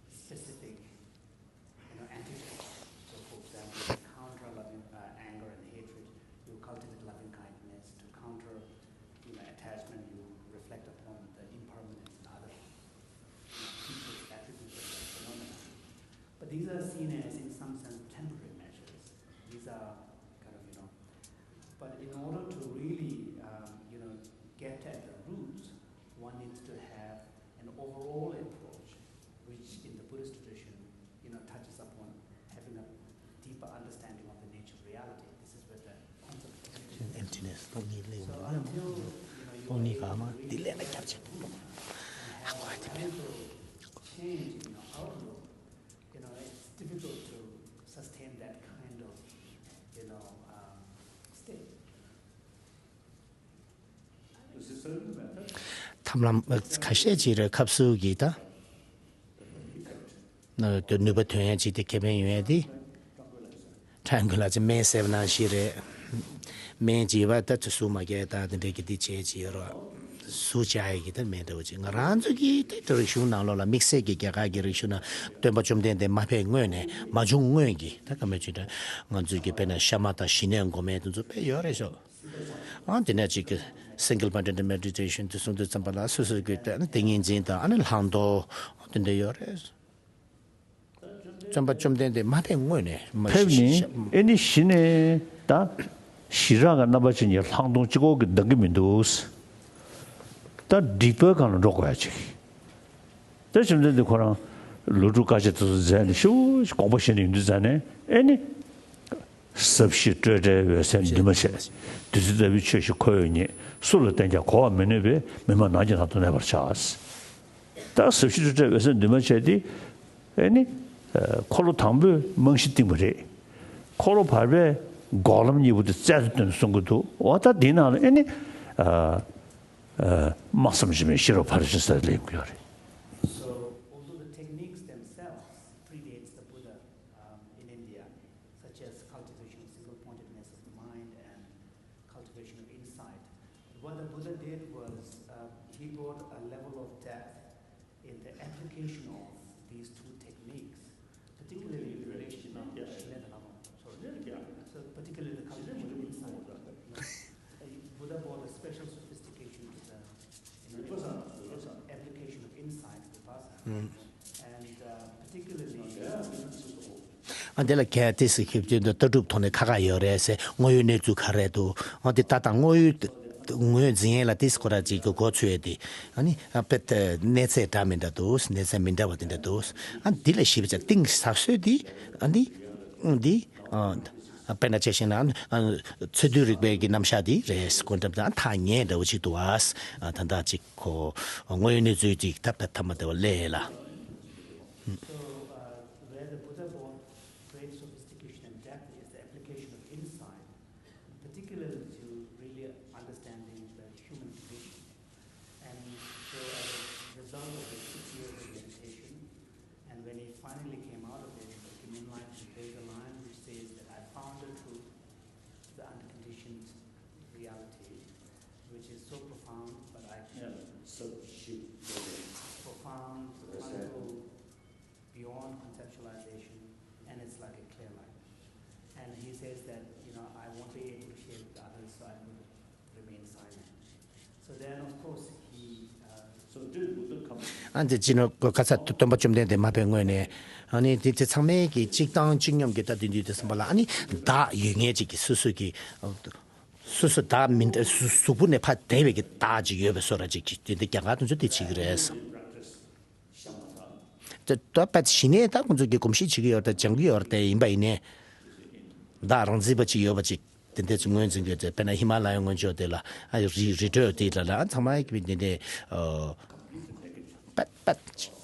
specific, you know, antidotes. So, for example, to counter loving, uh, anger and hatred, you cultivate loving kindness. To counter, you know, attachment, you reflect upon the impermanence in other people, attributes of that phenomena. But these are seen as, in some sense, temporary measures. These are kind of, you know, but in order to really, um, you know, get at the roots, one needs to have an overall approach, which in the Buddhist tradition, you know, touches upon having a deeper understanding of the nature of reality. This is where the concept of emptiness. Emptiness. So until, you know, you are able to really have a root and have a fundamental change in your outlook, you know, it's difficult to sustain that kind of, you know, um, state. ཐབས་ལམ་ཁ་ཤས་ཅིག་རེད། ཁབ་སུ་གི་ད་ནུས་པ་ཐོན་ཡ་ཅིག་དེ་ཁེ་ཕན་ཡོད་ཡ་དེ། ཁྲང་ཀུ་ལ་ཅིག་སྨན་ཟས་པ་ནང་བཞིན་རེད། སྨན་ཅིག་ཡོད་པ་ད་ཚོད་ཟུག་མ་སྐྱེ་ད་དེ་འདྲའི་གི་དེ་བྱས་ཅིག་ཡོད་རོགས། ཟུག་བཅག་ཡ་གི་ད་སྨན་འདྲ་བོ་ཅིག་ང་རང་ཚོ་གི་དེ་རིག་གཞུང་ནང་ལོགས་ལ་དམིགས་བསལ་གྱི་རྒྱ་གར་གྱི་རིག་གཞུང་ནང་སྟོན་པ་བཅོམ་ལྡན་འདས་མ་ཕེབས་སྔོན་ནས་མ་བྱུང་སྔོན་གྱི་ད་ག་མེད་ཅིག་ད་ང་ཚོའི་གི་དཔེར་ན་ཤ་མ་དང་ཞི་གནས་སྒོམ་མེད་དེ་ཚོ་དཔེ་ཡོད་རེད་ཤག་ཨ་དེ་ནས་ཅིག་གི་single minded meditation དེ་གསུང་དུས་ཙམ་པ་ལ་སོ་སོ་གི་ཏིང་ངེ་འཛིན་དང་ཨ་ནི་ལྷག་མཐོང་དེ་འདྲ་ཡོད་རེད། བརྩོན་པ་བཅོམ་ལྡན་འདས་མ་ཕེབས་སྔོན་ནས་མ་ཕེབས་ནས་ཨེ་ནི་གཞི་ནས་ད་ཞི་རགས་ཀྱི་རྣམ་པ་ཅན་གྱི་ལྷག་མཐོང་གཅིག་པོ་གིས་འདང་གི་མི་འདུག་ད་སྒྲིབ་པའི་སྒང་ལ་འགྲོ་དགོས་ཡ་ཅིག་ད་བཅོམ་ལྡན་འདས་ཁོ་རང་ལོ་དྲུག་དཀའ་སྤྱད་དེ་ཚོ་མཛད་ནས་ཞེ་པོ་ཅིག་དགོངས་པ་བཞེས་ནས་ཡོང་དུས་ཙམ་ནས་ཨེ་ནི། ཟབ་ཞི་སྤྲོས་བྲལ་འོད་གསལ་འདུས་མ་བྱས། བདུད་རྩི་ལྟ་བུའི་ཆོས་ཤིག་ཁོ་བོས་རྙེད། སུ་ལ་བསྟན་ཀྱང་གོ་བར་མི་ནུས་པས། མི་སྨྲ་ནགས་ཀྱི་ནང་དུ་གནས་པར་བྱ། ད་ཟབ་ཞི་སྤྲོས་བྲལ་འོད་གསལ་འདུས་མ་བྱས་དེ། ཨེ་ནི། འཁོར་ལོ་དང་པོའི་རྨང་གཞི་བཏིང་བ་རེད། འཁོར་ལོ་བར་པའི་འགོག་ལམ་གཉིས་པོ་དེ་རྩལ་དུ་བཏོན་གསུང་གི་འདུག་འོ་ད་དེའི་ནང་ལ་ཨེ་ནི། སྨྲ་བསམ་བརྗོད་མེད་ཤེས་རབ་ཕ་རོལ་ཕྱིན་ཟེར་ལེན་གྱི་ཡོད་རེད། So, although the techniques themselves predates the Buddha, um, in India, such as cultivation of single-pointedness of the mind and cultivation of insight. What the Buddha did was, uh, he brought a level of depth in the application of these two techniques, particularly in relation to Shineda Lama. Sorry. So particularly the cultivation of insight. You know, uh, Buddha brought a special sophistication to the, you know, application of insight, vipassana. And, uh, particularly, ཨ་དེ་ལ་གལ་ཏེ་ཟེར་ཁེབས་ཀྱི་འདུག་ལྟ་གྲུབ་ཐོག་ནས་ཁ་ཁ་ཡོད་རེད་ཟེར། དངོས་ཡོད་གནས་ཚུལ་ག་རེ་འདུག་ཨ་དེ་ལྟ་སྟངས་དངོས་ཡོད་ངོས་འཛིན་ཡས་ལ་ཏིས་ཁོ་ར་ཅིག་གི་འགོ་ཚུགས་ཡས་དེ། ཨ་ནི་ཨ་དཔེ་ད་གནས་ཚད་འདྲ་མི་འདྲ་འདུག་གནས་ཚད་མི་འདྲ་བ་དེ་འདྲ་འདུག་ཨ་འདི་ལ་ཞིབ་ཆ་གཏིང་ཟབ་སོས་དེ། ཨ་འདི་འདི་ཨ་དཔེར་ན་ཆ་བཞག་ན་ཨ་ཚད་རྡུལ་རིག་པའི་གི་རྣམ་གཞག་དེ་རེད། ཀོན་ཊམ་དང་ཐག་ཉེ་འདྲ་བོ་ཅིག་འདུག་ཨ་ད་ལྟ་ཅིག་ཁོ་དངོས་ཡོད་གནས་ཚུལ་ཅིག་ཐབས་ཐབས་མ་བདེ་བ་ལས་ལ། So, uh, where the Buddha brought great sophistication and depth is the application of insight, particularly to really understanding the human condition. And so, as a result of his six years of meditation, and when he finally came out of it, he became enlightened, there's a line which says that I found the truth, the unconditioned reality, which is so profound, but I, yeah, so profound, wonderful, beyond conceptualization, and it's like a clear light. And he says that, you know, I won't be able to share with others, so I will remain silent. So then, of course, he, uh, ཨ་འདི་ཅི་ནོ་ཁ་ཚ་སྟོན་པ་བཅོམ་ལྡན་འདས་མ་ཕེབས་སྔོན་ནས་ཨ་ནི་དེ་དེ་ཚང་མས་ཀྱི་གཅིག་དང་གཅིག་མཉམ་གྱི་ད་དེ་འདུས་དེ་བསམ་པ་ལ་ཨ་ནི་བདག་ཡོད་མཁན་ཅིག་གི་སོ་སོ་གི་སོ་སོ་བདག་མིན་གཟུགས་པོ་ནས་ཕར་འདས་པའི་གི་བདག་ཅིག་ཡོད་པའི་བཟོ་འདྲ་ཅིག་གི་དེ་འདི་རྒྱ་གར་དུ་ཚོ་དེ་བྱེད་ཀྱི་རེད། ད་ད་པ་གཞི་ནས་ད་ཁོང་ཚོ་གི་གོམས་གཤིས་བྱེད་ཀྱི་ཡོད་རེད། སྦྱང་གི་ཡོད་རེད། ཡིན་པ་ཡིན་ནའི་བདག་རང་བརྩིས་པ་ཅིག་ཡོད་པ་ཅིག་ དེ་འདྲ་ཅིག་ངོས་འཛིན་གྱི་ཚེ། དཔེར་ན་ཧི་མ་ལ་ཡའི་མངོན་ཕྱོགས་དེ་ལ་ཨ་རི་རི་ཊེལ་དེ་ལ་ལ་ཨ་ཚང་མ་གི་འདི་འདྲའི་ཨ་པད་པད་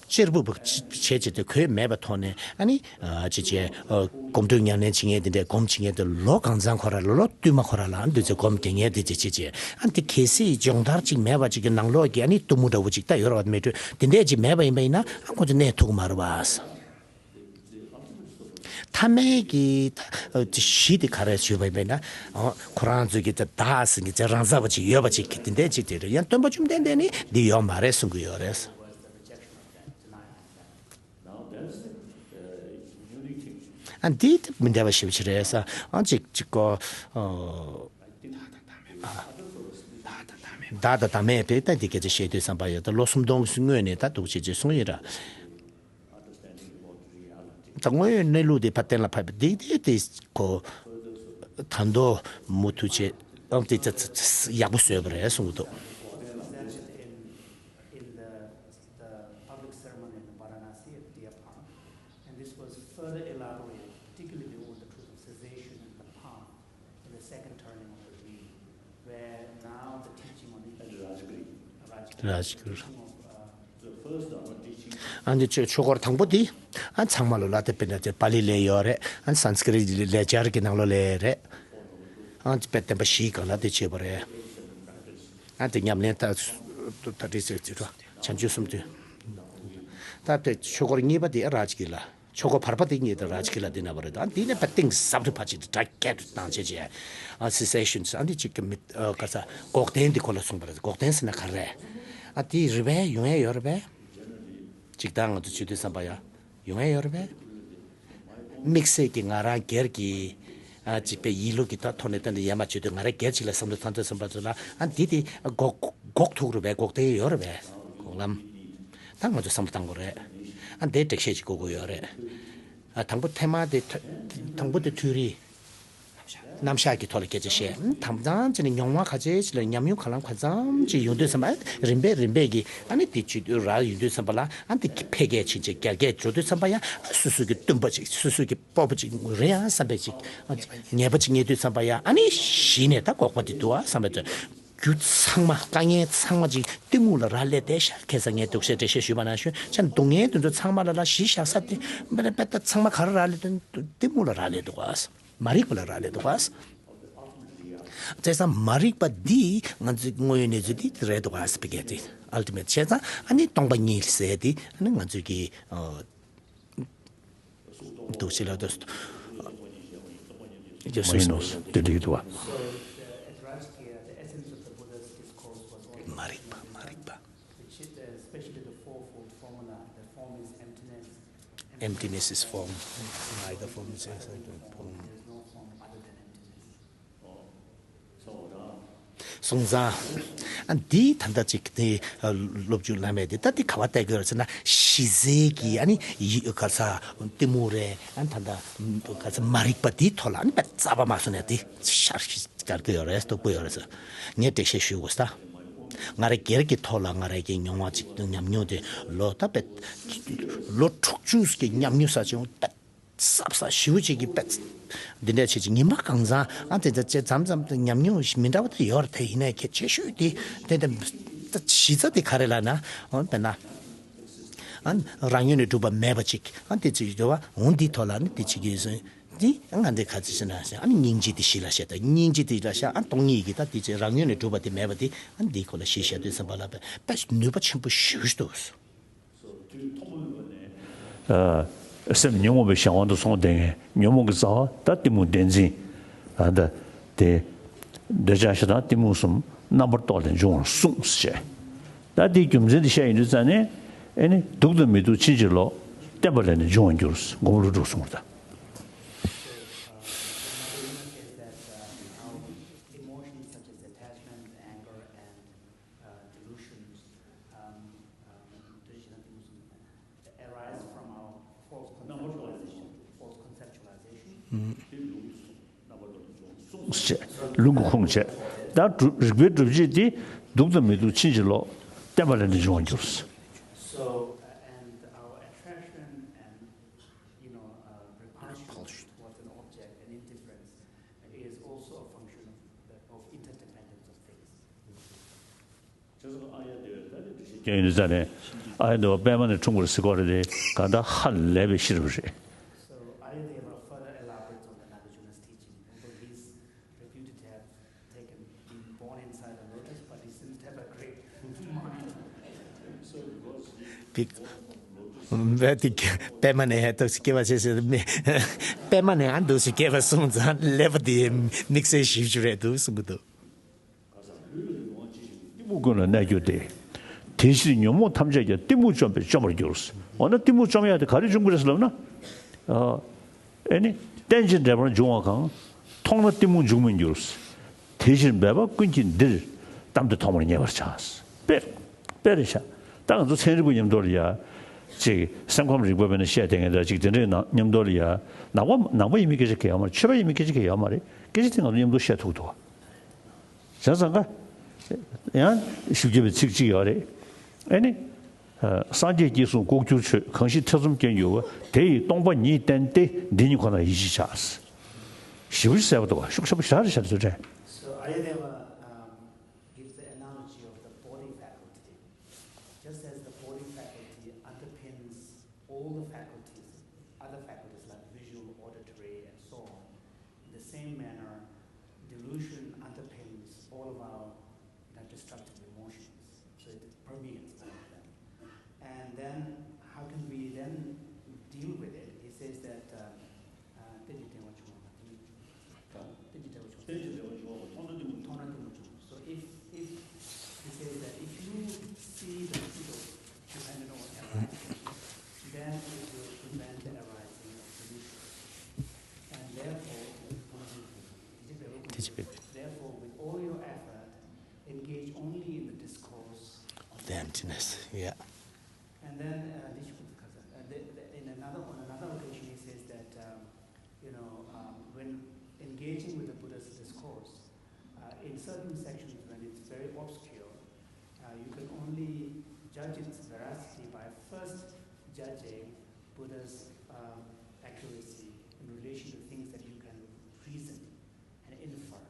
གཅེར་བུ་བུ་བྱས་བྱས་ཏེ་གོས་མེད་པ་ཐོག་ནས་ཨ་ནི་ཨ་ཅི་བྱས་ཨ་གོམ་བགྲོད་ཉམས་ལེན་བྱེད་མཁན་དེ་འདྲའི་སྒོམ་བྱེད་མཁན་དེ་ལོ་གང་ཚང་ཁོ་ར་ལ་ལོ་བསྟུད་མ་ཁོ་ར་ལ་ཨ་འདི་ཚོ་སྒོམ་རྒྱག་མཁན་དེ་ཅི་བྱེད་བྱེད་ཨ་འདི་གལ་སྲིད་སྦྱོང་བརྡར་ཅིག་མེད་པ་ཅིག་གི་ནང་ལོགས་ཀྱི་ཨ་ནི་གཏུམ་མོ་འདྲ་བོ་ཅིག་ད་ཡོད་ར་བ་མེད་འགྲོ་དེ་འདྲས་ཅིག་མེད་པ་ཡིན་པ་ཡིན་ན་ཨ་ཁོ་ཚོ་གནས་ཐུབ་ཀྱི་མ་རེད་བ། མཐའ་མའི་གི་ད་གཞི་དེ་ག་རེ་ཞུས་པ་ཡིན་པས་ན། ཨོ་ཁོ་རང་ཚོས་ཀྱི་ད་བདག་ཟེར་གྱི་ཚེ་རང་ཚ་བ་ཅིག་ཡོད་པ་ཅིག་གི་དེ་འདྲས་ཅིག་དེ་རེད། ཡང་སྟོན་པ་བཅོམ་ལྡན་འདས་ནི་འདི་ཡོད་མ་རེད་གསུང་གི་ཡོད་རེད། ཨ་འདི་དེ་མི་འདྲ་བ་ཞེ་པོ་ཅིག་རེད་ས། ཨ་ཅིག་ཅིག་གོ་ཨོ་བདག་དང་བདག་མེད་པའི་ད་འདི་སྐད་ཆ་བཤད་དུས་ཙམ་པ་ཡོད་ད་ལོ་སུམ་སྟོང་སྔོན་ནས་ད་འདུག་བྱེད་ཅེས་གསུངས་ཡིན་ར། ད་དངོས་ཡོད་གནས་ལུགས་དེ་ཕར་གཏན་ལ་ཕབ་པ་འདི་དེ་དེ་གོ་ད་མདོ་མུ་མཐུད་བྱས་ཨམ་དེ་ཚ་ཚ་ཚ་ཡག་པོ་བཟོས་པ་རེད་གསུངས་འདུག In the, the public ceremony in Varanasi at Deer Park, and this was further elaborated, particularly on the truth of cessation and the path in the second turning of the wheel, where now the teaching on Rajguru. Rajguru. ཨ་འདི་ཆོས་ཆོས་སྐོར་དང་པོ་འདི་ཨ་ཚང་མ་ལོ་ལ་དེ་དཔེར་ན་དེ་པཱ་ལི་ལས་ཡོད་རེད། ཨ་སཾ་སྐྲྀ་ཏ་ལས་སྦྱར་གྱི་ནང་ལོ་ལས་རེད། ཨ་དཔེ་བསྟན་པ་བཞིའི་སྒང་ལ་དེ་བྱས་པ་རེད། ཨ་དེ་ཉམས་ལེན་ད་ད་དེ་ཟེར་དུས་བྱང་ཆུབ་སེམས་མཐུན། ད་དེ་ཆོས་སྐོར་གཉིས་པ་དེ་རཱཇ་གི་ལ། ཆོས་སྐོར་བར་པ་དེ་གཉིས་དེ་རཱཇ་གི་ལ་དེ་ན་བ་རེད། ཨ་འདི་ནས་པ་གཏིང་ཟབ་ཏུ་ཕར་ཅིག་སྒྲ་སྐད་དུ་བཏང་བྱས་བྱས། ཨ་སི་སེ་ཤན་ཨ་འདི་ཅིག་གི་མི་ཨ་ག་ས་འགོག་བདེན་འདི་ཁོ་ལ་གསུངས་པ་རེད། འགོག་བདེན་ཟེར་ན་ག་རེ། ཨ་དེ་རེད་པས། ཡོང་ཡས་ཡོད་རེད་པས། ཅིག་ད་ང་ཚོ་བྱེད་དུས་ཙམ་པ་ཡ་ཡོང་ཡས་ཡོད་རེད་པས། དམིགས་བསལ་གྱི་ང་རང་སྒེར་གྱི་ཨ་ཅིག་པའི་ཡིད་བློ་གི་ད་ཐོག་ནས་ད་འདི་ཡ་མ་བྱེད་དུས་ང་རང་སྒེར་ཅིག་ལ་བསམ་བློ་བཏང་དུས་ཙམ་པ་ཚོ་ལ་ཨ་འདི་དེ་འགོག་འགོག་ཐུབ་རེད་པས། འགོག་བདེན་ཡོད་རེད་པས། འགོག་ལམ། ད་ང་ཚོ་བསམ་བློ་བཏང་དགོས་རེད། ཨ་འདི་འགྲེལ་བཤད་ཅིག་དགོས་དགོས་ཡོད་རེད། ཨ་དང་པོ་ཐེངས་མ་དེ་ཐོ་དང་པོ་དེ་ཐོས་རིགས་རྣམ་གཞག་གི་ཐོག་ལ་སྐད་ཆ་བཤད། ཨ་དམ་གཙང་བྱས་ནས་མྱོང་བ་ག་ཚད་ཅིག་ལ་ཉམས་མྱོང་ག་ལམ་ག་ཙམ་ཅིག་ཡོང་དུས་ཙམ་པ་རིམ་པས་རིམ་པས་ཀྱི་ཨ་ནི་དེ་བྱེད་དུས་རག་ཡོང་དུས་ཙམ་པ་ལ་ཨ་འདི་འཕེལ་རྒྱས་ཕྱིན་ཆད་རྒྱ་སྐྱེད་འགྲོ་དུས་ཙམ་པ་ཡང་ཨ་སོ་སོ་གི་སྟོན་པ་ཅིག་སོ་སོ་གི་སྤོབས་པ་ཅིག་རེད་ཡ་བསམ་པའི་ཅིག་ངེས་པ་ཅིག་རྙེད་དུས་ཙམ་པ་ཡང་ཨ་ནི་གཞི་ནས་ད་འགོག་པ་དེ་འདུག་ཨ་བསམ་པའི་ཚོད། རྒྱུ་ཚང་མ་དཀའ་ངལ་ཚང་མ་ཅིག་གཏི་མུག་ལ་རག་ལས་བསྡད་ཤག་ཁ་སང་ངས་འདུག་སེ་འགྲེལ་བཤད་ཞུས་པ་ནང་བཞིན་ཅང་སྡུག་བསྔལ་དེ་ཚོ་ཚང་མ་ལ་ལ་གཞི་བཞག་ས་དེ་མ་རེད་པས། ད་ཚང་མ་ག་རེ་རག་ལས་འདུག་གཏི་མུག་ལ་རག་ལས་འདུག་ག་མ་རིག་པ་ལ་རག་ལས་འདུག་ག་བྱས་ཙང་མ་རིག་པ་འདི་ང་ཚོའི་དངོས་ཡོད་གནས་ཚུལ་འདི་རེད་འདུག་ག་བེ་གལ་ཏེ་ཨལ་ཊི་མེཊ་བྱས་ཙང་ཨ་ནི་སྟོང་པ་ཉིད་ཟེར་དེ་ཨ་ནི་ང་ཚོའི་གི་འདུག་ཅི་ལ་འདུག་མ་ཡིན་ནོ་དེ་འགྲིག་འདུག་བ། So, uh, at Rajgir, the essence of the Buddha's discourse was all མ་རིག་པ་མ་རིག་པ། Which is, uh, especially the fourfold formula, that form is emptiness, emptiness is form, neither form is form, there is no form other than emptiness. སོང་ཙང་། ཨ་འདི་ད་ལྟ་ཅིག་དེ་སློབ་སྦྱོང་བླ་མེད་དེ་ད་དེ་ག་བ་བལྟ་དགོས་རེད་ཟེར་ན་གཞི་རྩའི་གི་ཨ་ནི་ཡི་ག་ས་གཏི་མུག་རེད། ཨ་ད་ལྟ་ག་ས་མ་རིག་པ་དེའི་ཐོག་ལ་ཨ་ནི་པ་རྩ་བ་མ་སོང་ནས་དེ་ཤར་གྱི་གར་གྱི་ཡོད་རེད། སྟུག་པོ་ཡོད་རེད་ཟེར། ངས་འགྲེལ་བཤད་ཞུ་དགོས་ས། ང་རང་སྒེར་གྱི་ཐོག་ལ་ང་རང་གི་མྱོང་བ་ཅིག་ཉམས་མྱོང་དེ་ལོ་ད་པ་ལོ་དྲུག་ཅུ་གི་ཉམས་མྱོང་ས་ཅིག་ད། སྲབ་སྲབ་ཞེ་པོ་ཅིག་གི་པད། འདི་འདྲ་བྱེད་ཅིག་ཉི་མ་གང་ཚང་ཨ་དེ་ད་ཅེ་མཚམས་མཚམས་དུ་ཉམས་མྱོང་མི་འདྲ་བ་དེ་ཡོད་རེད། དེ་ཡིན་ནའི་གལ་ཆེ་ཤོས་དེ་དེ་ད་གཞི་རྩ་དེ་ག་རེ་ལབ་ན། འོ་དཔེར་ན་ཨ་རང་ངོས་ནས་གྲུབ་པ་མེད་པ་ཅིག་ཨ་དེ་ཅིག་འདྲ་བ་འོ་འདིའི་ཐོག་ལ་ནི་དེ་བྱེད་ཀྱི་ཡོད་ཟེར། འདི་ང་འདི་ག་ཚོད་ཟེར་ན་ཟེར་ཨ་ནི་སྙིང་རྗེ་དེ་གཞི་ལ་བཤད། ད་སྙིང་རྗེ་དེ་ལ་བཤད་ཨ་སྟོང་ཉིད་ཀྱི་ད་དེ་ཅེ་རང་ངོས་ནས་གྲུབ་པ་དེ་མེད་པ་དེ་ཨ་འདིའི་སྐོར་ལ་གཞི་བཤད་དུས་ཙམ་པ་ལ་དཔེ་དཔེ་ནུས་པ་ཆེན་པོ་ཞེ་པོ་ཞིག་འདུག་སེམས་ཉོན་མོངས་པའི་གཞན་དབང་དུ་སོང་བསྡད་མཁན་ཉོན་མོངས་ཀྱི་རྩ་བ་ད་གཏི་མུག་བདེན་འཛིན། ཨ་ད་དེ་འདོད་ཆགས་ཞེ་སྡང་གཏི་མུག་གསུམ་རྣམ་པར་རྟོག་ལས་འབྱུང་བར་གསུངས་ཞེས། ད་དེའི་རྒྱུ་མཚན་དེ་བཤད་ཡོང་དུས་ཙང་ནས་ཨེ་ནི་སྡུག་དང་མི་སྡུག་ཕྱིན་ཅི་ལོག་བརྟེན་པ་ལས་ནི་འབྱུང་བར་འགྱུར། མགོན་པོ་ཀླུ་སྒྲུབ་གསུངས་པ་དང་། Emotions such as attachment, anger, and uh, delusions, um, um, arise from our false conceptualization, false conceptualization. ལུང་གི་ཁུངས་བྱས། ད་སྒྲུབ་རིགས་པའི་སྒྲུབ་བྱེད་དེ་སྡུག་དང་མི་སྡུག་ཕྱིན་ཅི་ལོག་བརྟེན་པ་ལས་ནི་འབྱུང་བར་འགྱུར། So, uh, and our attraction and, you know, uh, repulsion towards an object and indifference is also a function ཀྱང་ཡིན་དུས་ཙང་ནས་ཨ་ཡ་འདི་བ་པད་མ་ནས་འཁྲུངས་པར་ཟེར་གོ་རེད་དེ་ག་ད་ཧ་ལས་པའི་ཤེས་རབ་རེད། So Ayadeva further elaborates on the Nagarjuna's teaching, although he's reputed to have taken, been born inside a lotus, but he seems to have a great mind. So because he བས་དེ་པད་མ་ནས་ཧད་ཏོག་ཞིག་སྐྱེ་བ་བྱས་ཟེར་མི་པད་མ་ནས་ཨ་འདུག་ཞིག་སྐྱེ་བ་གསུངས་ཙང་ཀླད་པ་དེ་དམིགས་བསལ་ཞིབ་ཞིབ་རེད་འདུག་གསུང་གི་འདུག་གཏི་མུག་ཀུན་ལ་གནས་གྱུར་ཏེ། དེ་ཕྱིར་ཉོན་མོངས་ཐམས་ཅད་ཀྱང་གཏི་མུག་བཅོམ་པས་བཅོམ་པར་འགྱུར། འོ་ན་གཏི་མུག་བཅོམ་ཡག་དེ་ག་རེ་བྱུང་གི་རེད་ཟེར་ལབ་ན། ཨ་ཨེ་ནི་རྟེན་ཅིང་འབྲེལ་པར་འབྱུང་བ་གང་། མཐོང་ན་གཏི་མུག་འབྱུང་མི་འགྱུར། དེ་ཕྱིར་འབད་པ་ཀུན་གྱིས་འདིར་གཏམ་དེ་མཐོང་བར་ངེས་པར་བྱ། དཔེ་དཔེ་རེད་ཤག་ད་ང་ཚོ་ཚན་རིག་པ་མཉམ་དུ་ལ་ཡ། ཅིག་སེམས་ཁམས་རིག་པ་བས་ན་བཤད་དེ་ངས་ད་ཅིག་དེ་འདྲའི་ནང་མཉམ་དུ་ལ་ཡ། ནང་པ་ནང་པ་ཡིན་མིན་སྐད་ཆ་གང་ཡང་མ་རེད། ཆོས་པ་ཡིན་མིན་སྐད་ཆ་གང་ཡང་མ་རེད། སྐད་ཆ་དེ་ང་ཚོ་མཉམ་དུ་བཤད་ཐུབ་ཐུབ། བྱས་ཙང་ཀ། ཡང་བཞི་བརྒྱ་པའི་ཚིག་གཅིག་ཡོད་རེད། ཨེ་ནི། ཨ་སངས་རྒྱས་ཀྱིས་གསུངས་ལྐོག་གྱུར་ཆོས། གང་ཞིག་ཐེ་ཚོམ་སྐྱེ་འགྱུར་བ། དེ་ཡི་སྟོང་པ་ཉིད་བསྟན་ཏེ། འདི་ཉིད་ཁོ་ནར་ཡིད་ཆེས་བྱ། ཞེ་པོ་ཞིག་གསལ་པོ་འདུག་བ། ཤུགས་ཆེན་པོ་ཞེ་དྲག་རེད་ཤག་དེ་ཚོའི་གྲས། So Ayadeva, um, gives the analogy of the body faculty. Just as the body faculty underpins all the faculties, other faculties like visual, auditory, and so on, in the same manner, delusion underpins all of our, you know, destructive emotions. So it permeates all of them. And then, how can we then deal with it? He says that, uh, ཨ་ཏེ་ཇི་ཏེ་བ་ཆུང་བ་ཏེ་ནི། ཏེ་ཇི་ཏེ་བ་ཆུང་བ། ཏེ་ཇི་ཏེ་བ་ཆུང་བ་མཐོང་ན་ཏེ་མོ་ཆུང་། མཐོང་ན་ཏེ་མོ་ཆུང་། So if, if he says that if you see the seed of dependent on arising, then it will prevent the arising of delusion. And therefore, ཏེ་ཇི་པེ། Therefore, with all your effort, engage only in the discourse of the emptiness. Yeah. And then, uh, this, uh, the, the, in another, on another occasion, he says that, um, you know, um, when engaging with the Buddha's discourse, uh, in certain sections, when it's very obscure, uh, you can only judge its veracity by first judging Buddha's, um, accuracy in relation to things that you can reason and infer.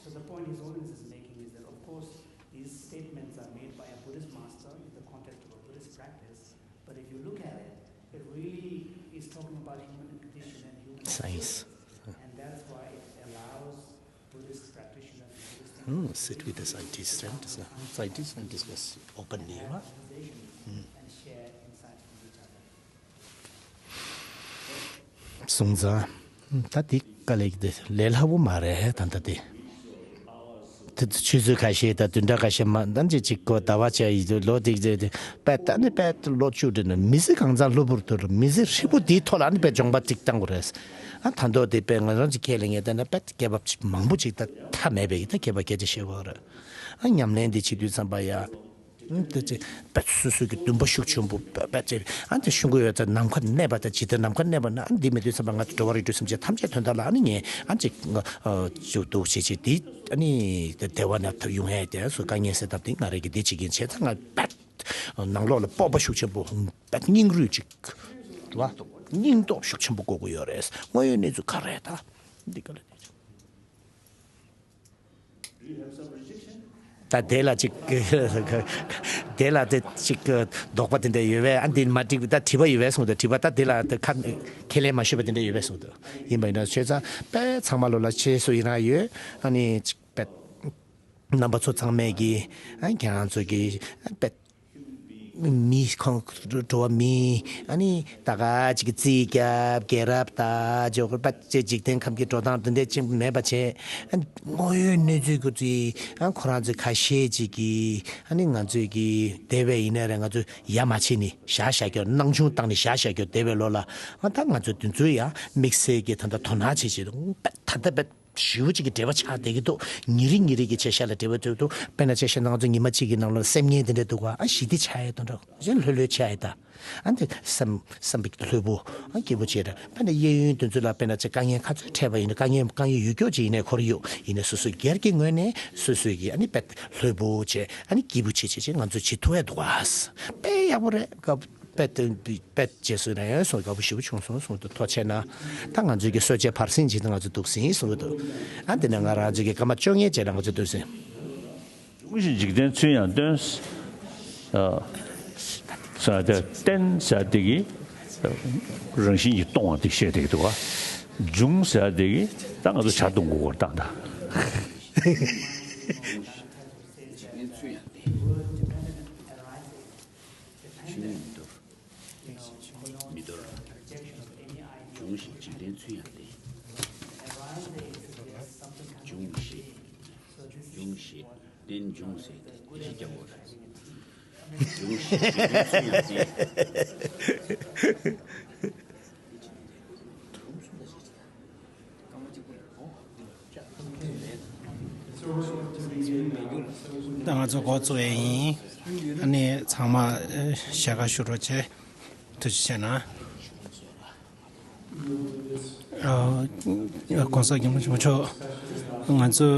So the point he's always is making is that, of course, these statements are made by a Buddhist master in the context of a Buddhist practice, but if you look at it, it really is talking about human condition and human Science. Experience. And that's why it allows Buddhist practitioners and Buddhist Hmm, sit with the scientists and uh, scientists and discuss openly, huh? Conversation and share insights from each other. གསུངས་ཙང་། ད་འདི་དཀའ་ལས་ཀྱི་དེ་ལས་སླ་པོ་མ་རེད་ད་ལྟ་དེ། དེ་ཆུ་ཚོད་ཁ་ཤས་དང་བདུན་ཕྲག་ཁ་ཤས་མ་ནམ་ཅིག་ཅིག་གོ་ཟླ་བ་བྱས་ཡིན་དུས་ལོ་དེ་དེ་དེ་དཔེ་ད་ནི་དཔེ་ལོ་བཅུ་དེ་ནི་མི་ཚེ་གང་ཚང་གློ་བུར་དུ་མི་ཚེ་ཧྲིལ་པོ་དེའི་ཐོག་ལ་ནི་དཔེ་སྦྱོང་བ་ཅིག་བཏང་དགོས་རེད། ཨ་ད་མདོ་དེ་དཔེ་ང་རང་ཅིག་ཁས་ལེན་ངེས་ད་ནི་དཔེ་སྐྱེས་པ་ཅིག་མང་པོ་ཅིག་ད་མཐའ་མེད་པའི་ད་མཁས་པ་སྐད་ཆ་བཤད་དགོས་རེད། ཨ་ཉམས་ལེན་དེ་བྱེད་དུས་ཙམ་པ་ཡ། ཨ་དེ་ཅི་པད་སོ་སོ་གི་འདུན་པ་ཤུགས་ཆེན་པོ་པད་པད་ཅེ་ཨ་དེ་ཤུང་གི་ཡོད་ཙང་ནམ་མཁའ་གནས་པ་དང་ཇི་ལྟར་ནམ་མཁའ་གནས་པ་ན་ཨ་འདི་མེད་དུས་ཙམ་པ་ང་ཚོ་འགྲོ་བ་རིགས་དྲུག་སེམས་ཅན་ཐམས་ཅད་དོན་དག་ལ་ཨ་ནི་ངས་ཨ་ཅིག་ཨ་ཅུ་འདུག་བྱེད་ཅེས་དེ་ཨ་ནི་དེ་བདེ་བ་ནས་ཐོབ་ཡོང་ཡ་དེ་སུ་དཀའ་ངལ་སེལ་ཐབས་དེ་ང་རེ་གི་དེ་བྱེད་ཀྱིན་བྱས་ཙང་ང་པད་ནང་ལོགས་ལ་སྤོབས་པ་ཤུགས་ཆེན་པོ་པད་སྙིང་རུས་ཅིག་རེད་བ། སྙིང་སྟོབས་ཤུགས་ཆེན་པོ་དགོས་ཀྱི་ཡོད་རེད། དངོས་ཡོད་གནས་ཚུལ་ག་རེ་ད་འདི་ག་ལ་དེ་ད་དེ་ལ་ཅིག་དེ་ལ་དེ་ཅིག་དོགས་པ་དེ་འདྲ་ཡོད་པས། ཨ་འདི་མ་འགྲིག་ད་དྲི་བ་ཡོད་པས་གསུངས་འདུག་དྲི་བ་ད་དེ་ལ་དེ་ཁ་ཁས་ལེན་མ་ཞུས་པ་དེ་འདྲ་ཡོད་པས་གསུངས་འདུག་ཡིན་པ་ཡིན་ན་ཆོས་ཚང་དཔེ་ཚང་མ་ལོ་ལ་ཆེ་སུ་ཡིན་རང་ཡོད། ཨ་ནི་ཅིག་དཔེ་རྣམ་པ་ཚོ་ཚང་མས་ཀྱི་ཨ་ཁྱེད་རང་ཚོ་གི་ཨ་དཔེ་མི་ཁོང་འགྲོ་བ་མི་ཨ་ནི་ད་ག་ཅིག་རྩིས་རྒྱབ་རྒྱལ་རབས་ད་ཇོ་གར་པ་ཅེ་འཇིག་རྟེན་ཁམས་ཀྱི་འགྲོ་སྟངས་འདི་འདྲ་ཅིག་མེད་པ་བྱས། ཨ་དངོས་ཡོད་གནས་ཚུལ་གྱི་རྩིས་ཨ་ཁོ་རང་ཚོའི་ཁ་ཤས་ཅིག་གིས་ཨ་ནི་ང་ཚོས་ཀྱི་དེ་བས་ཡིན་ནའི་རེད། ང་ཚོས་ཡ་མ་བྱས་ནི་བཞག་བཞག་རྒྱུ་སྣང་ཆུང་བཏང་ནི་བཞག་བཞག་རྒྱུ་དེ་བས་ལོ་ལ་ཨ་ད་ང་ཚོས་དེ་ཚོའི་ཡ་དམིགས་བསལ་གྱི་ད་ལྟ་དོ་སྣང་བྱེད་བྱེད་དུ་ད་ལྟ་བས། ཞེ་པོ་ཅིག་གི་འབྲེལ་བ་ཆགས་བསྡད་ཀྱི་འདུག་ཉིན་རེ་ཉིན་རེ་གི་བྱེད་བཞག་ལ་འབྲེལ་བ་ཐོན་འདུག་དཔེར་ན་བྱས་བཤད་ན་ང་ཚོ་ཉི་མ་གཅིག་གི་ནང་ལ་སེམས་ངན་དེ་འདྲ་འདུག་ག་ཨ་ཞི་བདེ་ཆགས་ཡས་དོན་འདྲ་གཞན་ལྷོད་ལྷོད་ཆགས་ཡས་ད། ཨ་འདི་སེམས་སེམས་པའི་ལྷོད་པོ་ཨ་སྐྱིད་པོ་བྱས་ར། དཔེར་ན་གཡས་གཡོན་དེ་ཚོ་ལ་དཔེར་ན་བྱས་དཀའ་ངལ་ག་ཚོད་འཕྲད་པ་ཡིན་ན་དཀའ་ངལ་དཀའ་ངལ་ཡོད་སྐྱོ་ཅིག་ཡིན་ནའི་ཁོར་ཡུག་ཡིན་ནའི་སོ་སོའི་སྒེར་གྱི་ངོས་ནས་སོ་སོའི་གི་ཨ་ནི་དཔེ་ལྷོད་པོ་བྱས་ཨ་ནི་སྐྱིད་པོ་བྱས་བྱས་བྱས་ང་ཚོ་བྱེད་ཐུབ་ཡས་འདུག་ག་དཔེ་ཡག་པོ་རེད་ག་དཔེ་དེ་དཔེ་རྗེས་སུ་ན་ཡང་སོང་དགའ་པོ་ཞེ་པོ་བྱུང་སོང་གསུངས་འདུག་ཐོག་ཆེ་ན་ད་ང་ཚོའི་གི་གསོལ་ཇའི་བར་གསེང་ཅིག་ད་ང་ཚོ་འདུག་ཟིན་གསུངས་འདུག་ཨ་དེ་ནས་ང་རང་ཚོའི་གི་སྐར་མ་བཅོ་ལྔའི་རྗེས་ལ་ང་ཚོ་འདུག་ཟིན། འབྱུང་ཞིང་འཇིག་རྟེན་ཚུལ་ཡང་སྟོན། ཨ། ཟེར་ཏེ་བསྟན་ཟེར་དེ་གི་རང་བཞིན་གྱིས་སྟོང་བ་དེ་བཤད་དེ་འདུག་ག་འབྱུང་ཟེར་དེ་གི་ད་ང་ཚོ་བྱ་གཏོང་དགོས་སྐོར་བཏང་ད། འཇིག་རྟེན་ཚུལ་ཡང་སྟོན། འབྱུང་མི་འདོར། མི་འདོར། འབྱུང་ཞིང་འཇིག་རྟེན་ཚུལ་ཡང་སྟོན། འབྱུང་ཞེས། འབྱུང་ཞེས། རྟེན་འབྱུང་ཟེར་ཏེ་བརྗོད་གཞི་རྒྱག་དགོས་རེད། འབྱུང་ཞེས་འཇིག་རྟེན་ཚུལ་ཡང་སྟོན། ད་ང་ཚོ་འགོ་བཙུགས་ཡས་ཡིན། ཨ་ནི་ཚང་མ་ཨེ་ཞལ་ཁ་ཞུ་རོགས་བྱེད། ཐུགས་རྗེ་ཆེ་གནང་། ཨ། གོང་ས་སྐྱབས་མགོན་ཆེན་པོ་མཆོག་ང་ཚོ་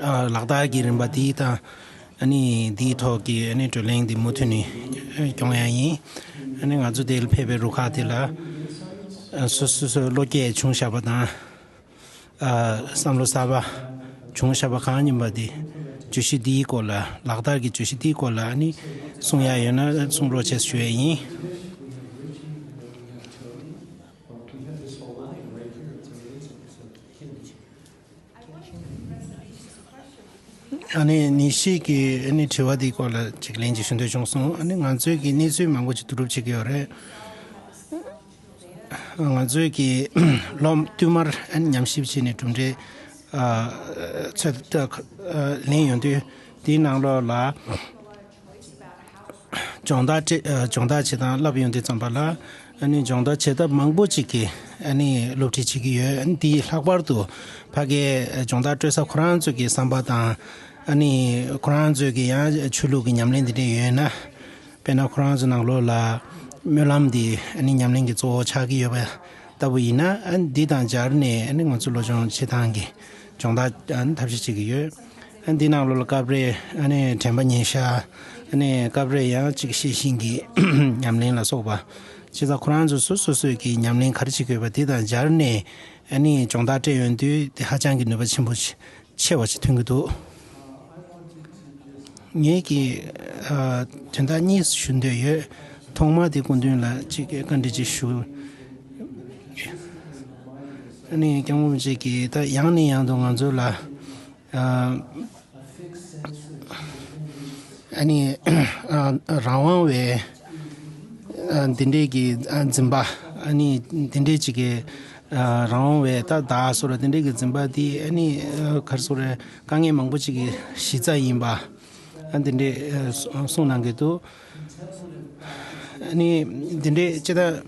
ཨ་ལག་བསྟར་གྱི་རིམ་པ་འདི་དང་། ཨ་ནི་འདིའི་ཐོག་གི་ཨ་ནི་བགྲོ་གླེང་འདི་མུ་མཐུད་ནས་སྐྱོང་ཡ་ཡིན། ཨ་ནི་ང་ཚོ་དེ་ལ་ཕེབས་པའི་རུ་ཁག་དེ་ལ་ཨ་སོ་སོ་སོའི་བློ་སྐྱེད་བྱུང་བཞག་པ་དང་། ཨ་བསམ་བློ་གསར་པ་བྱུང་བཞག་པ་གང་ཡིན་པ་དེ་བརྗོད་གཞི་འདིའི་སྐོར་ལ། ལག་བསྟར་གྱི་བརྗོད་གཞི་འདིའི་སྐོར་ལ་ཨ་ནི་གསུང་ཡ་ཡོད་ན་གསུང་རོགས་བྱེད་ཞུ་ཡ་ཡིན། ཨ་ནི་ནི་ཤིག་གི་ཨ་ནི་དྲི་བ་འདིའི་སྐོར་ལ་ཅིག་ལན་ཅིག་ཞུ་འདོད་བྱུང་སོང་། ཨ་ནི་ང་ཚོའི་གི་གནས་ཚུལ་མང་པོ་ཅིག་བསྡུ་རུབ་བྱེད་ཀྱི་ཡོད་རེད། ང་ཚོའི་གི་ལོ་བསྟུད་མར་ཨ་ནི་ཉམས་ཞིབ་བྱས་ནས་གྲུབ་འབྲས་ཨ་ཚོད་ལྟ་ཨ་ལེན་ཡོང་དུས་དེའི་ནང་ལོགས་ལ། སྦྱོང་བརྡར་སྤྲད། ཨ་སྦྱོང་བརྡར་བྱེད་སྟངས་བསླབ་ཡོང་དུས་ཙམ་པ་ལ། ཨ་ནི་སྦྱོང་བརྡར་བྱེད་ཐབས་མང་པོ་ཅིག་གི་ཨ་ནི་སློབ་ཁྲིད་བྱེད་ཀྱི་ཡོད། ཨ་ནི་དེའི་ལྷག་པར་དུ་ཕ་གིའི་སྦྱོང་བརྡར་སྤྲོད་ས་ཁོ་རང་ཚོ་གི་བསམ་པ་དང་། ཨ་ནི་ཁོ་རང་ཚོའི་གི་ཡང་ཆོས་ལུགས་ཀྱི་ཉམས་ལེན་འདི་འདྲ་ཡོད་ན། དཔེར་ན་ཁོ་རང་ཚོ་ནང་ལོགས་ལ་སྨོན་ལམ་འདི་ཨ་ནི་ཉམས་ལེན་གྱི་གཙོ་བོ་ཆགས་ཀྱི་ཡོད་པ་ལྟ་བུ་ཡིན་ན། ཨ་ནི་འདི་དང་སྦྱར་ནས་ཨ་ནི་ང་ཚོ་སློབ་སྦྱོང་བྱེད་སྟངས་ཀྱི་སྦྱོང་བརྡར་ཨ་ནི་ཐབས་ཤེས་བྱེད་ཀྱི་ཡོད། ཨ་འདི་ནང་ལོགས་ལ་སྐབས་རེ་ཨ་ནི་དྲན་པ་ཉེར་བཞག་ཨ་ནི་སྐབས་རེ་ཡང་གཅིག་ཤེས་བཞིན་གྱི་ཉམས་ལེན་ལ་སོགས་པ། བྱས་ཙང་ཁོ་རང་ཚོ་སོ་སོ་སོས་ཀྱི་ཉམས་ལེན་ག་རེ་བྱེད་དགོས་པ་དེ་དང་སྦྱར་ནས་ཨ་ནི་སྦྱོང་བརྡར་སྤྲད་ཡོང་དུས་དེ་ཧ་ཅང་གི་ནུས་པ་ཆེན་པོ་ཆེ་བ་ཞིག་ཐོན་གྱི་འདུག་ངས་ཀྱི་ཨ་དོན་དག་གཉིས་ཞུ་འདོད་ཡོད། ཐོག་མ་དེ་སྐུ་མདུན་ལ་གཅིག་བཀའ་འདྲི་གཅིག་ཞུ། ཨ་ནི་སྐྱབས་མགོན་རིན་པོ་ཆེ་གིས་ད་ཡང་ནས་ཡང་དུ་ང་ཚོ་ལ། ཨ་ནི་ཨ་རང་དབང་བའི་ཨ་འདི་འདྲས་ཀྱི་ཨ་འཛིན་པ། ཨ་ནི་འདི་འདྲས་ཅིག་གི་ཨ་རང་དབང་བའི་ད་བདག་སོགས་ལ་འདི་འདྲས་ཀྱི་འཛིན་པ་འདི་ཨ་ནི་ཨ་ག་རེ་ཟེར་དགོས་རེད། དཀའ་ངལ་མང་པོ་ཅིག་གི་གཞི་རྩ་ཡིན་པ། ཨ་འདི་འདྲས་ཨ་གསུང་གནང་གི་འདུག་ཨ་ནི་འདི་འདྲས་ཅི་ལྟར་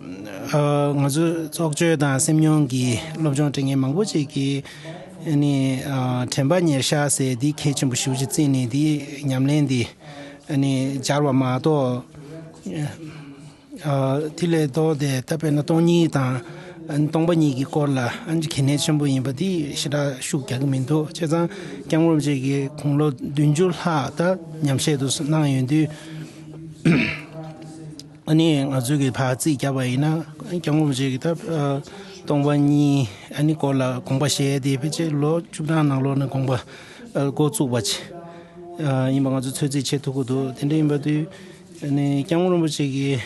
ཨ་ང་ཚོ་ཚོགས་སྤྱོད་དང་སེམས་མྱོང་གི་སློབ་སྦྱོང་སྤྲད་མཁན་མང་པོ་ཅིག་གིས་ཨ་ནི་ཨ་དྲན་པ་ཉེར་བཞག་ཟེར་འདི་གལ་ཆེན་པོ་ཞེ་པོ་ཅིག་བརྩིས་ནས་འདི་ཉམས་ལེན་འདི་ཨ་ནི་སྦྱར་བ་མ་གཏོགས། ཨ་དེ་ལས་ལྡོག་སྟེ་ད་དཔེར་ན་སྟོང་ཉིད་དང་སྟོང་པ་ཉིད་ཀྱི་སྐོར་ལ་ཨ་ནི་གལ་གནད་ཆེན་པོ་ཡིན་པ་དེ་ཞེ་དྲག་ཤུགས་རྒྱག་གི་མི་འདུག་བྱས་ཙང་སྐྱབས་མགོན་རིན་པོ་ཆེ་གིས་དགུང་ལོ་བདུན་ཅུ་ལྷག་ད་ཉམས་བཞེས་དུ་གནང་ཡོང་དུས། ཨ་ནི་ང་ཚོས་ཀྱི་ཕར་རྩིས་བརྒྱབ་པ་ཡིན་ན་སྐྱབས་མགོན་རིན་པོ་ཆེ་གིས་ད་ཨ་སྟོང་པ་ཉིད་ཨ་ནི་སྐོར་ལ་དགོངས་པ་བཞེས་ཏེ་ཕལ་ཆེར་ལོ་བཅུ་གྲངས་ནང་ལོགས་ནས་དགོངས་པ་ཨ་འགོ་བཙུགས་པ་ཅིག་ཨ་ཡིན་པ་ང་ཚོས་ཚོད་རྩིས་བྱེད་ཐུབ་ཀྱི་འདུག་དེ་འདྲ་ཡིན་པ་དུས། ཨ་ནི་སྐྱབས་མགོན་རིན་པོ་ཆེ་གིས་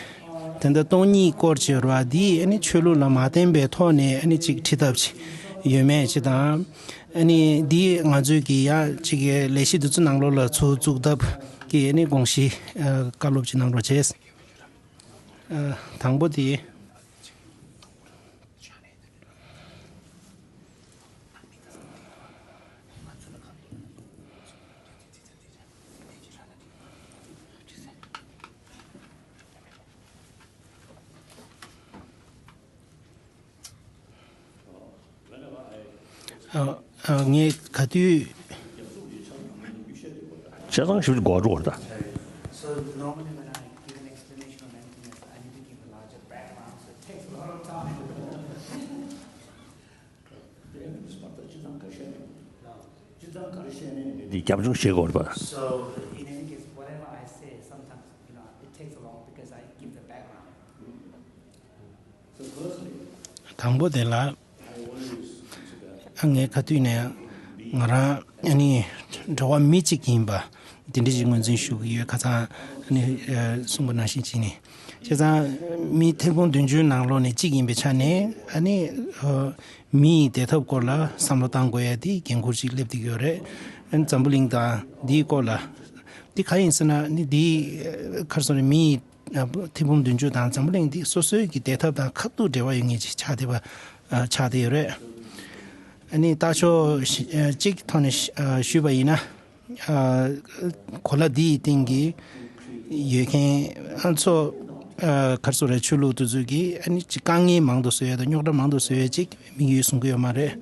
ད་ལྟ་སྟོང་ཉིད་སྐོར་བྱས་ར་འདི་ཨ་ནི་ཆོས་ལུགས་ལ་མ་བརྟེན་པའི་ཐོག་ནས་ཨ་ནི་ཅིག་ཁྲིད་ཐབས་ཅིག་ཡོད་མེད་ཅིག་དང་། ཨ་ནི་འདི་ང་ཚོས་ཀྱི་ཡ་ཅིག་གི་ལས་གཞི་འདི་ཚོ་ནང་ལོགས་ལ་ཚུར་བཙུགས་ཐབས་ཀྱི་ཨ་ནི་དགོངས་གཞི་ཨ་བཀའ་སློབ་ཅིག་གནང་རོགས་བྱས། ཨ་དང་པོ་དེ། ཨ་ཨ་ངས་ག་དུས། བྱས་ཙང་ཞིབ་ཏུ་གོ་འགྲོ་བར་ད། So normally when I give an explanation on anything else, I need to give a larger background, so it takes a lot of time. འདི་རྒྱབ་ལྗོངས་བྱེད་དགོས་པ། So in any case, whatever I say, sometimes, you know, it takes a long because I give the background. དང་པོ་དེ་ལ། ཨ་ངས་ག་དུས་ནས་ང་རང་ཨ་ནི་ འབྲེལ་བ་མི་གཅིག་ཡིན་པ་དེ་འདྲ་ཞིག་ངོས་འཛིན་ཞུ་གི་ཡོད། ཁ་སང་ནི་གསུངས་པ་ནང་བཞིན་བྱས་ནས། བྱས་ཙང་མི་ཐེར་འབུམ་བདུན་ཅུ་ནང་ལོགས་ནས་གཅིག་ཡིན་པའི་ཆ་ནས། ཨ་ནི་མི་ཡི་བདེ་ཐབས་སྐོར་ལ་བསམ་བློ་བཏང་དགོས་ཡ་དེ་འགན་འཁུར་ཅིག་སླེབས་བསྡད་ཡོད་རེད། ཨ་ནི་འཛམ་བུ་གླིང་དང་འདིའི་སྐོར་ལ་འདི་ག་ཡིན་ཟེར་ན། ནི་འདི་ག་རེ་ཟེར་ན། མི་ཐེར་འབུམ་བདུན་ཅུ་དང་འཛམ་བུ་གླིང་འདི་སོ་སོའི་གི་བདེ་ཐབས་དང་ཁ་ཐུག་འབྲེལ་བ་ཡོད་མཁན་ཅིག་ཆགས་བསྡད་པ་ཆགས་བསྡད་ཡོད་རེད། ཨ་ནི་ལྟ་ཕྱོགས་གཅིག་ཐོག་ནས་ཞུས་པ་ཡིན་ན། གོ་ལ་འདིའི་སྟེང་གི་ཡོད་མཁན་ཚོ་ག་རེ་ཟེར་རེད། ཆོས་ལུགས་དེ་ཚོ་གིས་ཨ་ནི་ཅིག་དཀའ་ངལ་མང་དུ་བཟོ་ཡ་དང་རྙོག་དྲ་མང་དུ་བཟོ་ཡ་ཅིག་དམིགས་ཡུལ་བཟུང་གི་ཡོད་མ་རེད།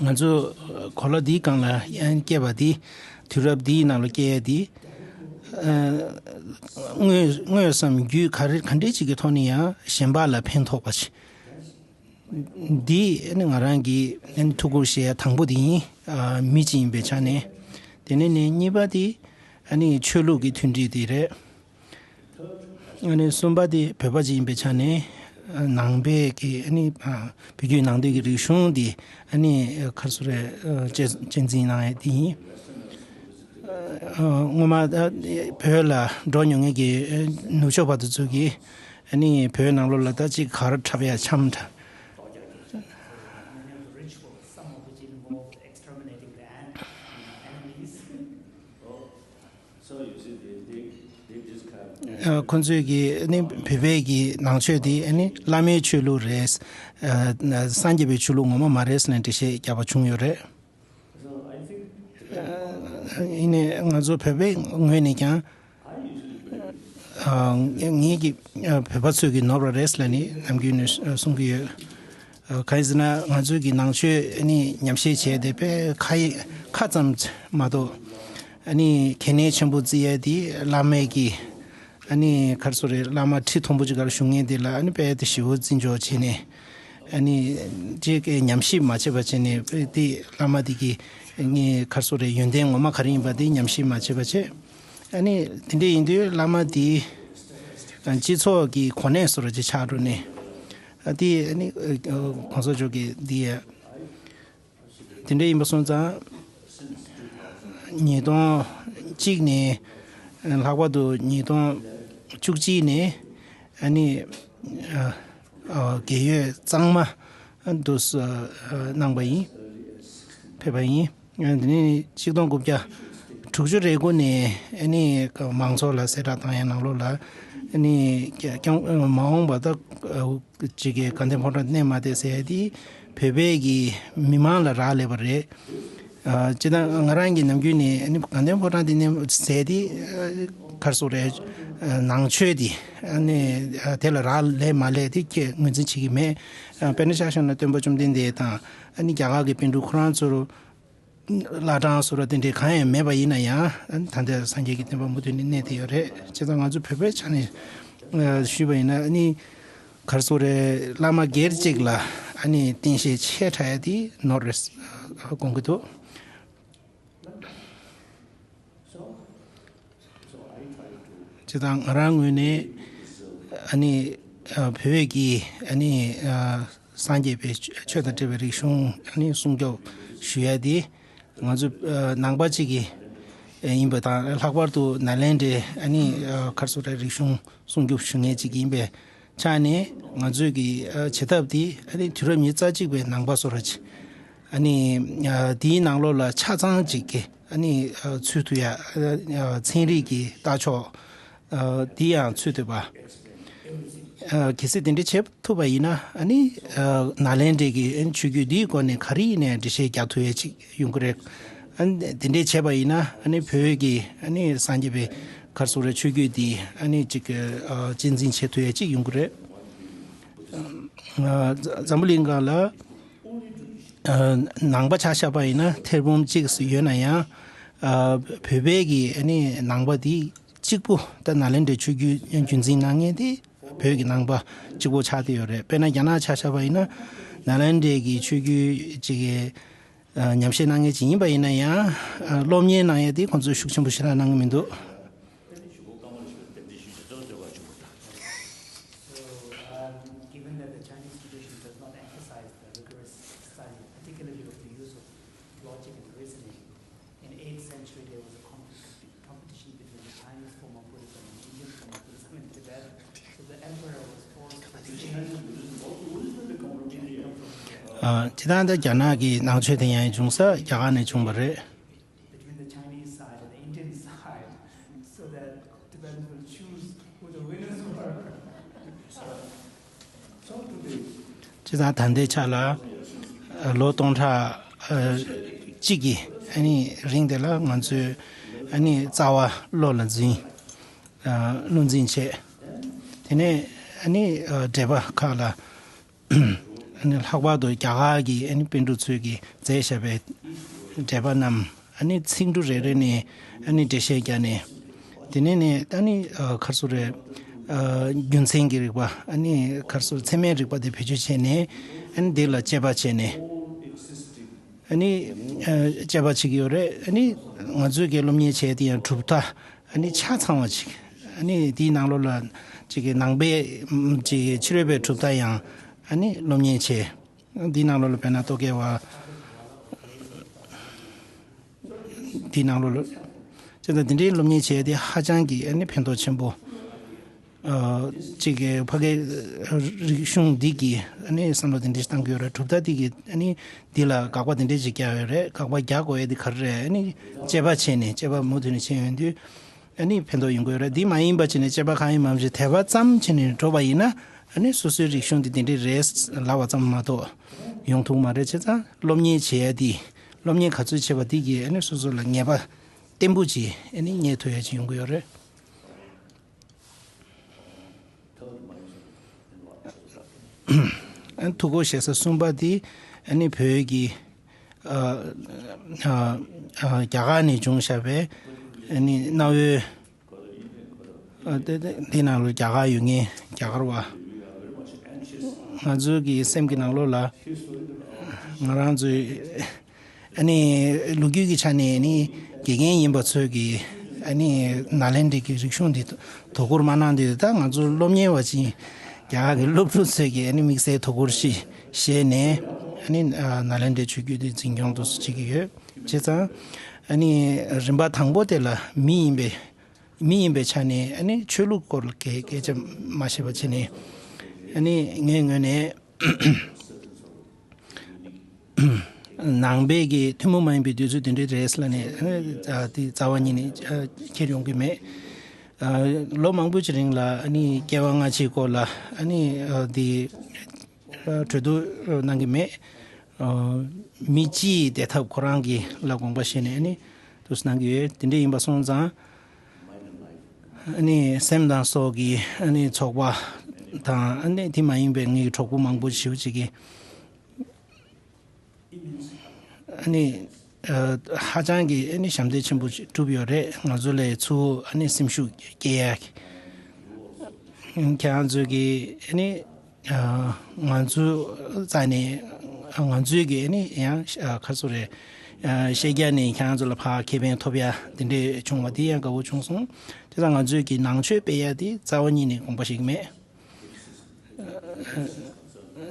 ང་ཚོ་གོ་ལ་འདིའི་སྒང་ལ་ཡང་སྐྱེས་པ་འདི། དུས་རབས་འདིའི་ནང་ལ་སྐྱེས་ཡ་འདི། ཨ་དངོས་དངོས་སམ་རྒྱུ་ག་རེ་ག་འདྲས་ཅིག་གི་ཐོག་ནས་ཡང་གཞན་པ་ལ་ཕན་ཐོགས་པ་ཞིག་འདི་ཨ་ནི་ང་རང་གི་ཨ་ནི་ཐུགས་ཁུར་བཞེས་ཡ་དང་པོ་འདི་ཡིན། ཨ་མི་གཅིག་ཡིན་པའི་ཆ་ནས། དེ་ནས་ནི་གཉིས་པ་འདི་ཨ་ནི་ཆོས་ལུགས་ཀྱི་མཐུན་སྒྲིལ་འདི་རེད། ཨ་ནི་གསུམ་པ་དེ་བོད་པ་ཅིག་ཡིན་པའི་ཆ་ནས། ཨ་ནང་པའི་གི་ཨ་ནི་ཨ་བོད་བརྒྱུད་ནང་བསྟན་གྱི་རིག་གཞུང་འདི་ཨ་ནི་ག་རེ་ཟེར་རེད། ཨ་གཅེས་གཅེས་འཛིན་གནང་ཡས་དེ་ཡིན། ཨ་སྔོན་མ་ཨ་བོད་ལ་འགྲོ་མྱོང་མཁན་གྱི་ཨ་ནུབ་ཕྱོགས་པ་དེ་ཚོ་གིས་ཨ་ནི་བོད་ནང་ལོགས་ལ་ད་ཅིག་གར་འཁྲབ་ཡ་འཆམ་འདྲ། ཁོ་ཚོས་ཀྱི་ནི་བོད་པའི་གི་ནང་ཆོས་དེ་ནི་བླ་མའི་ཆོས་ལུགས་རེད། ཨ་སངས་རྒྱས་པའི་ཆོས་ལུགས་ངོ་མ་མ་རེད་ཟེར་ནས་འགྲེལ་བཤད་བརྒྱབ་པ་བྱུང་ཡོད་རེད། ཨ་ཡིན་ནའི་ང་ཚོ་བོད་པའི་ངོས་ནས་ཀྱང་། ཨ་ངེད་ཀྱི་ཨ་བོད་པ་ཚོས་ཀྱི་ནོར་བ་རེད་ལབ་ནས་ནམ་རྒྱུན་ནས་གསུང་གི་ཡོད། ཨ་གང་ཡིན་ཟེར་ན་ང་ཚོས་ཀྱི་ནང་ཆོས་ནི་ཉམས་ཞིབ་བྱས་ཏེ་དཔེ་ཁ་ཡི་ཁ་ཙམ་མ་གཏོགས། ཨ་ནི་གལ་གནད་ཆེན་པོ་བརྩི་ཡ་དེ་བླ་མའི་གི་ཨ་ནི་ག་རེ་ཟེར་རེད། བླ་མ་ཁྲི་མཐོན་པོ་ཅིག་སྒང་ལ་བཞུགས་མཁན་དེ་ལ་ཨ་ནི་དཔེ་དེ་ཞེ་པོ་བརྩི་འཇོག་བྱས་ནས། ཨ་ནི་ཅིག་ཉམས་ཞིབ་མ་བྱས་པ་བྱས་ནས་དཔེ་དེ་བླ་མ་དེ་གི་ཨ་ནི་ག་རེ་ཟེར་རེད། ཡོན་ཏན་ངོ་མ་ག་རེ་ཡིན་པ་དེ་ཉམས་ཞིབ་མ་བྱས་པ་བྱས། ཨ་ནི་དེ་འདྲ་ཡིན་དུས་བླ་མ་དེ་སྤྱི་ཚོགས་ཀྱི་གོ་གནས་བཟོ་འདྲ་ཅིག་ཆགས་འགྲོ་ནས། ཨ་དེ་ཨ་ནི་གོང་ས་མཆོག་གིས་འདི་ཡ། དེ་འདྲ་ཡིན་པ་སོང་ཙང་། ཉིས་སྟོང་གཅིག་ནས་ལྷག་པར་དུ་ཉིས་སྟོང་བཅུ་གཅིག་ནས་ཨ་ནི་ཨ་ཨ་རྒས་ཡོལ་གཙང་མ་དུ་གནང་པ་ཡིན། ཕེབས་པ་ཡིན། དེ་ནས་ཆིག་སྟོང་དགུ་བརྒྱ་དྲུག་ཅུ་རེ་དགུ་ནས་ཨ་ནི་མང་ཚོགས་ལ་གསལ་བསྒྲགས་བཏང་ཡ་ནང་ལོགས་ལ་ཨ་ནི་ཀྱང་མ་འོངས་པ་ད། ཅིག་གི་དགའ་ལྡན་ཕོ་བྲང་གནས་མ་བསྡད་ཟེར་ཡ་དེ་བོད་པའི་གི་མི་མང་ལ་རག་ལས་པ་རེད། ཨ་སྤྱིར་བཏང་ང་རང་གི་ནམ་རྒྱུན་ནས་ཨ་ནི་དགའ་ལྡན་ཕོ་བྲང་དེ་གནས་ཟེར་དེ་ཨ་ག་རེ་ཟེར་རེད། ཨ་ནང་ཆོས་དེ་ཨ་ནི་ཨ་དེ་ལ་རག་ལས་མ་ལས་དེ་ཁྱེད་ངོས་འཛིན་བྱེད་ཀྱི་མེད། ཨ་དཔེར་ན་ཆ་བཞག་ན་སྟོན་པ་བཅོམ་ལྡན་འདས་དང་ཨ་ནི་རྒྱ་གར་གྱི་པཎ་གྲུབ་ཁོ་རང་ཚོར། བླ་བྲང་སོགས་ར་དེ་འདྲའི་གང་ཡང་མེད་པ་ཡིན་ན་ཡང་ད་ལྟ་སངས་རྒྱས་ཀྱི་བསྟན་པ་མུ་མཐུད་ནས་གནས་བསྡད་ཡོད་རེད། བྱས་ཙང་ང་ཚོ་བོད་པའི་ཆ་ནས་ཨ་ཞུས་པ་ཡིན་ན་ཨ་ནི་ག་རེ་ཟེར་རེད། བླ་མ་སྒེར་གཅིག་ལ་ཨ་ནི་བསྟེན་བཤད་ཆེ་དྲགས་ཡ་དེ་ནོར་རེད་དགོངས་ཀྱི་འདུག་བྱས་ཙང་ང་རང་ངོས་ནས་ཨ་ནི་ཨ་བོད་ཀྱི་ཨ་ནི་ཨ་སངས་རྒྱས་པའི་ཆོས་དང་འབྲེལ་བའི་རིག་གཞུང་ཨ་ནི་སྲུང་སྐྱོབ་ཞུ་ཡ་དེ་ང་ཚོ་ཨ་ནང་པ་གཅིག་གི་ཡིན་པ་དང་། ལྷག་པར་དུ་ནཱ་ལེནྡྲའི་ཨ་ནི་ཨ་ག་རེ་ཟེར་རེད། རིག་གཞུང་སྲུང་སྐྱོབ་ཞུ་མཁན་གཅིག་ཡིན་པའི་ཆ་ནས་ང་ཚོས་ཀྱི་ཨ་བྱེད་ཐབས་དེ་ཨ་ནི་དུས་རབས་ཉི་ཤུ་རྩ་གཅིག་པའི་ནང་པ་བཟོ་འདྲ་ཅིག་ཨ་ནི་ཨ་དེའི་ནང་ལོགས་ལ་ཆ་ཚང་ཅིག་གི་ཨ་ནི་ཨ་ཚུད་ཐུབ་ཡ། ཨ་ཨ་ཚན་རིག་གི་ལྟ་ཕྱོགས་ཨ་དེ་ཡང་ཚུད་ཐུབ་པ། ཨ་གལ་སྲིད་དེ་འདྲ་བྱེད་ཐུབ་པ་ཡིན་ན་ཨ་ནི་ཨ་ནཱ་ལེནྡྲའི་གི་ཨ་ནི་ཆོས་བརྒྱུད་འདིའི་སྐོར་ནས་ག་རེ་ཡིན་ནའི་འགྲེལ་བཤད་རྒྱག་ཐུབ་ཡ་ཅིག་ཡོང་གི་རེད། ཨ་ནི་དེ་འདྲ་བྱས་པ་ཡིན་ན་ཨ་ནི་བོད་ཀྱི་ཨ་ནི་སངས་རྒྱས་པའི་ག་རེ་ཟེར་རེད། ཆོས་བརྒྱུད་འདི་ཨ་ནི་ཅིག་ཨ་གཅེས་འཛིན་བྱེད་ཐུབ་ཡ་ཅིག་ཡོང་གི་རེད། ཨ་འཛམ་བུ་གླིང་སྒང་ལ་ཨ་ནང་པ་ཆ་བཞག་པ་ཡིན་ན་ཐེར་འབུམ་གཅིག་ཙམ་ཡོད་ན་ཡང་། ཨ་བོད་པའི་གི་ཨ་ནི་ནང་པ་འདི་གཅིག་པུ་ད་ནཱ་ལེནྡྲའི་ཆོས་བརྒྱུད་རྒྱུན་འཛིན་གནང་མཁན་དེ་བོད་ཀྱི་ནང་པ་གཅིག་པུ་ཆགས་བསྡད་ཡོད་རེད། དཔེར་ན་རྒྱ་ནག་ཆ་བཞག་པ་ཡིན་ན་ནཱ་ལེནྡྲའི་གི་ཆོས་བརྒྱུད་ཅིག་གི་ཨ་ཉམས་བཞེས་གནང་མཁན་ཅིག་ཡིན་པ་ཡིན་ན་ཡང་། ཨ་སློབ་གཉེར་གནང་ཡ་དེ་ཁོང་ཚོས་ཤུགས་ཆེན་པོ་ཞེ་དྲག་གནང་གི་མི་འདུག So, um, given that the Chinese tradition does not emphasize the rigorous study, particularly of the use of logic ཨ། སྤྱིར་བཏང་ད་རྒྱ་ནག་གི་ནང་ཆོས་དེ་ཡང་བྱུང་ས་རྒྱ་གར་ནས་བྱུང་བ་རེད། Between the Chinese side and the Indian side, so that Tibetans will choose who the winners were. So today, སྤྱིར་བཏང་ད་ལྟའི་ཆ་ལ་ཨ་ལོ་སྟོང་ཕྲག་ཨ་གཅིག་གི་ཨ་ནི་རིང་དེ་ལ་ང་ཚོས་ཨ་ནི་རྩ་བ་བློ་ལ་འཛིན། ཨ་བློ་འཛིན་བྱས། དེ་ནས་ཨ་ནི་ཨ་འགྲེལ་པ་ཁག་ལ། ཨ་ནི་ལྷག་པར་དུ་རྒྱ་གར་གྱི་ཨ་ནི་པཎ་གྲུབ་ཚོས་ཀྱིས་མཛད་བཞག་པའི་འགྲེལ་པ་རྣམས་ཨ་ནི་ཚིག་འབྲུ་རེ་རེ་ནས་ཨ་ནི་འགྲེལ་བཤད་བརྒྱབ་ནས། དེ་ནས་ནས་ཨ་ནི་ཨ་ག་རེ་ཟེར་རེད། ཨ་རྒྱུ་མཚན་གྱི་རིགས་པ། ཨ་ནི་ག་རེ་ཟེར། ཚད་མའི་རིགས་པ་དེ་བེད་སྤྱོད་བྱས་ནས་ཨ་ནི་འདི་ལ་དཔྱད་པ་བྱས་ནས། ཨ་ནི་ཨ་དཔྱད་པ་བྱེད་ཀྱི་ཡོད་རེད། ཨ་ནི་ང་ཚོས་ཀྱི་སློབ་གཉེར་བྱས་དེ་ཡང་གྲུབ་མཐའ་ཨ་ནི་ཆ་ཚང་བ་ཅིག་ཨ་ནི་དེའི་ནང་ལོགས་ལ་ཅིག་གི་ནང་པའི་ཅིག་གི་ཕྱི་རོལ་པའི་གྲུབ་མཐའ་ཡང་ཨ་ནི་སློབ་གཉེར་བྱས། དེའི་ནང་ལོགས་ལ་དཔེར་ན་རྟོག་གེ་བ། དེའི་ནང་ལོགས་ལ། བྱས་ཙང་དེ་འདྲའི་སློབ་གཉེར་བྱས་ཏེ་ཧ་ཅང་གི་ཨ་ནི་ཕན་ཐོགས་ཆེན་པོ། ཨ་གཅིག་གི་ཕ་གི་རིག་གཞུང་འདི་གི་ཨ་ནི་བསམ་བློ་དེ་འདྲ་ཞིག་བཏང་གི་ཡོད་རེད། གྲུབ་མཐའ་འདི་གི་ཨ་ནི་འདི་ལ་དགག་པ་དེ་འདྲ་ཞིག་རྒྱག་ཡོད་རེད། དགག་པ་རྒྱག་དགོས་ཡ་དེ་ག་རེ་རེད། ཨ་ནི་དཔྱད་པ་བྱས་ནས། དཔྱད་པ་མུ་མཐུད་ནས་བྱས་ཡོང་དུས་ཨ་ནི་ཕན་ཐོགས་ཡོང་གི་ཡོད་རེད། འདི་མ་ཡིན་པ་བྱས་ནས་དཔྱད་པ་གང་ཡིན་མ་བྱས་དད་པ་ཙམ་བྱས་ནས་འགྲོ་བ་ཡིན་ན། ཨ་ནི་སོ་སོའི་རིག་གཞུང་འདི་དེ་འདྲ་རེད་ལབ་པ་ཙམ་མ་གཏོགས་ཡོང་ཐུབ་མ་རེད། བྱས་ཙང་སློབ་གཉེར་བྱེད་ཡ་འདི། སློབ་གཉེར་ག་ཚོད་བྱས་པ་འདི་གིས་ཨ་ནི་སོ་སོ་ལ་ངེས་པ་བརྟན་པོ་ཅིག་ཨ་ནི་རྙེད་ཐུབ་ཡ་ཅིག་ཡོང་གི་ཡོད་རེད། ཨ་ཐུགས་ཁུར་བཞེས་ས་གསུམ་པ་དེ་ཨ་ནི་བོད་ཀྱི་ཨ་ཨ་རྒྱ་གར་ནས་བྱུང་བཞག་པའི་ཨ་ནི་གནའ་བོའི་ཨ་དེ་དེ་དེ་ནང་ལ་རྒྱ་གར་ཡོད་མཁན་རྒྱ་གར་བ། ང་ཚོའི་གི་སེམས་ཀྱི་ནང་ལོགས་ལ་ང་རང་ཚོའི་ཨ་ནི་ལོ་རྒྱུས་ཀྱི་ཆ་ནས་ནི་དགེ་རྒན་ཡིན་པ་ཚོས་ཀྱི་ཨ་ནི་ནཱ་ལེནྡྲའི་གི་རིག་གཞུང་འདི་དོ་ཁུར་མ་གནང་དུས། ད་ང་ཚོ་སློབ་གཉེར་བ་ཅིག་རྒྱ་གར་གྱི་སློབ་ཕྲུག་ཚོས་ཀྱི་ཨ་ནི་དམིགས་བསལ་དོ་ཁུར་ཞིག་བཞེས་ནས་ཨ་ནི་ཨ་ནཱ་ལེནྡྲའི་ཆོས་བརྒྱུད་འདི་འཛིན་སྐྱོང་དུ་བྱེད་ཀྱི་ཡོད། བྱས་ཙང་ཨ་ནི་རིམ་པ་དང་པོ་དེ་ལ་མི་ཡིན་པའི་མི་ཡིན་པའི་ཆ་ནས་ཨ་ནི་ཆོས་ལུགས་སྐོར་ལ་སྐད་སྐད་ཆ་མ་བཤད་པ་བྱས་ནས། ཨ་ནི་ངའི་ངོས་ནས་ནང་པའི་གི་ཐུན་མོང་མ་ཡིན་པའི་འདོད་ཚུལ་དེ་འདྲའི་རེད་ལབ་ནས་ཨ་ནི་ཨ་དེ་རྩ་བ་ཉིད་ནས་ཨ་འཁྱེར་ཡོང་གི་མེད། ཨ་ལོ་མང་པོ་ཅིག་རིང་ལ་ཨ་ནི་སྐྱེ་བ་སྔ་ཕྱིའི་སྐོར་ལ་ཨ་ནི་ཨ་དེ་ཨ་གྲོས་བསྡུར་གནང་གི་མེད། ཨ་མི་སྤྱིའི་བདེ་ཐབས་ཁོ་རང་གི་ལ་དགོངས་པ་བཞེས་ནས་ཨ་ནི་འདུག་སེ་གནང་གི་ཡོད། དེ་འདྲ་ཡིན་པ་སོང་ཙང་ཨ་ནི་སེམས་དང་སྲོག་གི་ཨ་ནི་ཚོགས་པ་དང་། ཨ་ནི་དེ་མ་ཡིན་པའི་ངའི་གྲོགས་པོ་མང་པོ་ཞེ་པོ་ཅིག་གིས་ཨ་ནི་ཨ་ཧ་ཅང་གི་ཨ་ནི་ཞབས་འདེགས་ཆེན་པོ་ཞིག་བསྒྲུབས་ཡོད་རེད། ང་ཚོ་ལ་ཚུར་ཨ་ནི་སེམས་ཤུགས་སྐྱེད་ཡ་གི། ཁྱེད་རང་ཚོས་ཀྱི་ཨ་ནི་ཨ་ང་ཚོའི་རྩ་ནས་ང་ཚོས་ཀྱི་ཨ་ནི་ཡང་ཨ་ག་རེ་ཟེར་རེད། ཨ་བཤད་རྒྱ་ནས་ཁྱེད་རང་ཚོ་ལ་ཕར་ཁེ་ཕན་ཐོབ་ཡ་དེ་འདྲས་བྱུང་བ་དེ་ཡང་དགའ་བོ་བྱུང་སོང་། དེ་ཙང་ང་ཚོས་ཀྱི་ནང་ཆོས་སྤེལ་ཡ་དེ་རྩ་བ་ཉིད་ནས་དགོངས་པ་བཞེས་ཀྱི་མེད།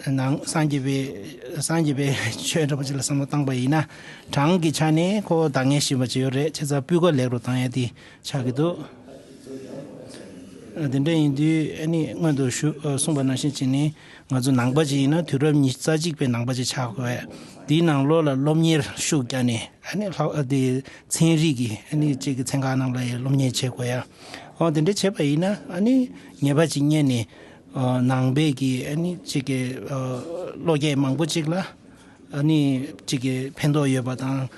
ནང་སངས་རྒྱས་པའི་སངས་རྒྱས་པའི་ཆོས་འདྲ་པོ་ཅིག་ལ་བསམ་བློ་བཏང་པ་ཡིན་ན། གྲངས་ཀྱི་ཆ་ནས་ཁོ་འདང་ངེས་ཤེས་པ་ཅིག་ཡོད་རེད། བྱས་ཙང་སྤུས་ཀ་ལེགས་རུ་བཏང་ཡ་དེ་ཆགས་ཀྱི་འདུག་དེ་འདྲ་ཡིན་དུས་ཨ་ནི་སྔོན་དུ་ཞུ་གསུངས་པ་ནང་བཞིན་བྱས་ནས་ང་ཚོ་ནང་པ་ཅིག་ཡིན་ན་དུས་རབས་ཉི་ཤུ་རྩ་གཅིག་པའི་ནང་པ་ཅིག་ཆགས་དགོས། དེའི་ནང་ལོགས་ལ་སློབ་གཉེར་ཤུགས་བརྒྱབ་ནས་ཨ་ནི་ལྷག་དེ་ཚན་རིག་གི་ཨ་ནི་གཅིག་གི་ཚན་ཁག་ནང་ལ་ཡང་སློབ་གཉེར་བྱེད་དགོས་ཡ། འོ་དེ་འདྲ་བྱས་པ་ཡིན་ན་ཨ་ནི་ངེས་པ་ཅིག་རྙེད་ནས། ཨ་ནང་པའི་གི་ཨ་ནི་གཅིག་གི་ཨ་བློ་སྐྱེད་མང་པོ་ཅིག་ལ་ཨ་ནི་གཅིག་གི་ཕན་ཐོགས་ཡོད་པ་དང་།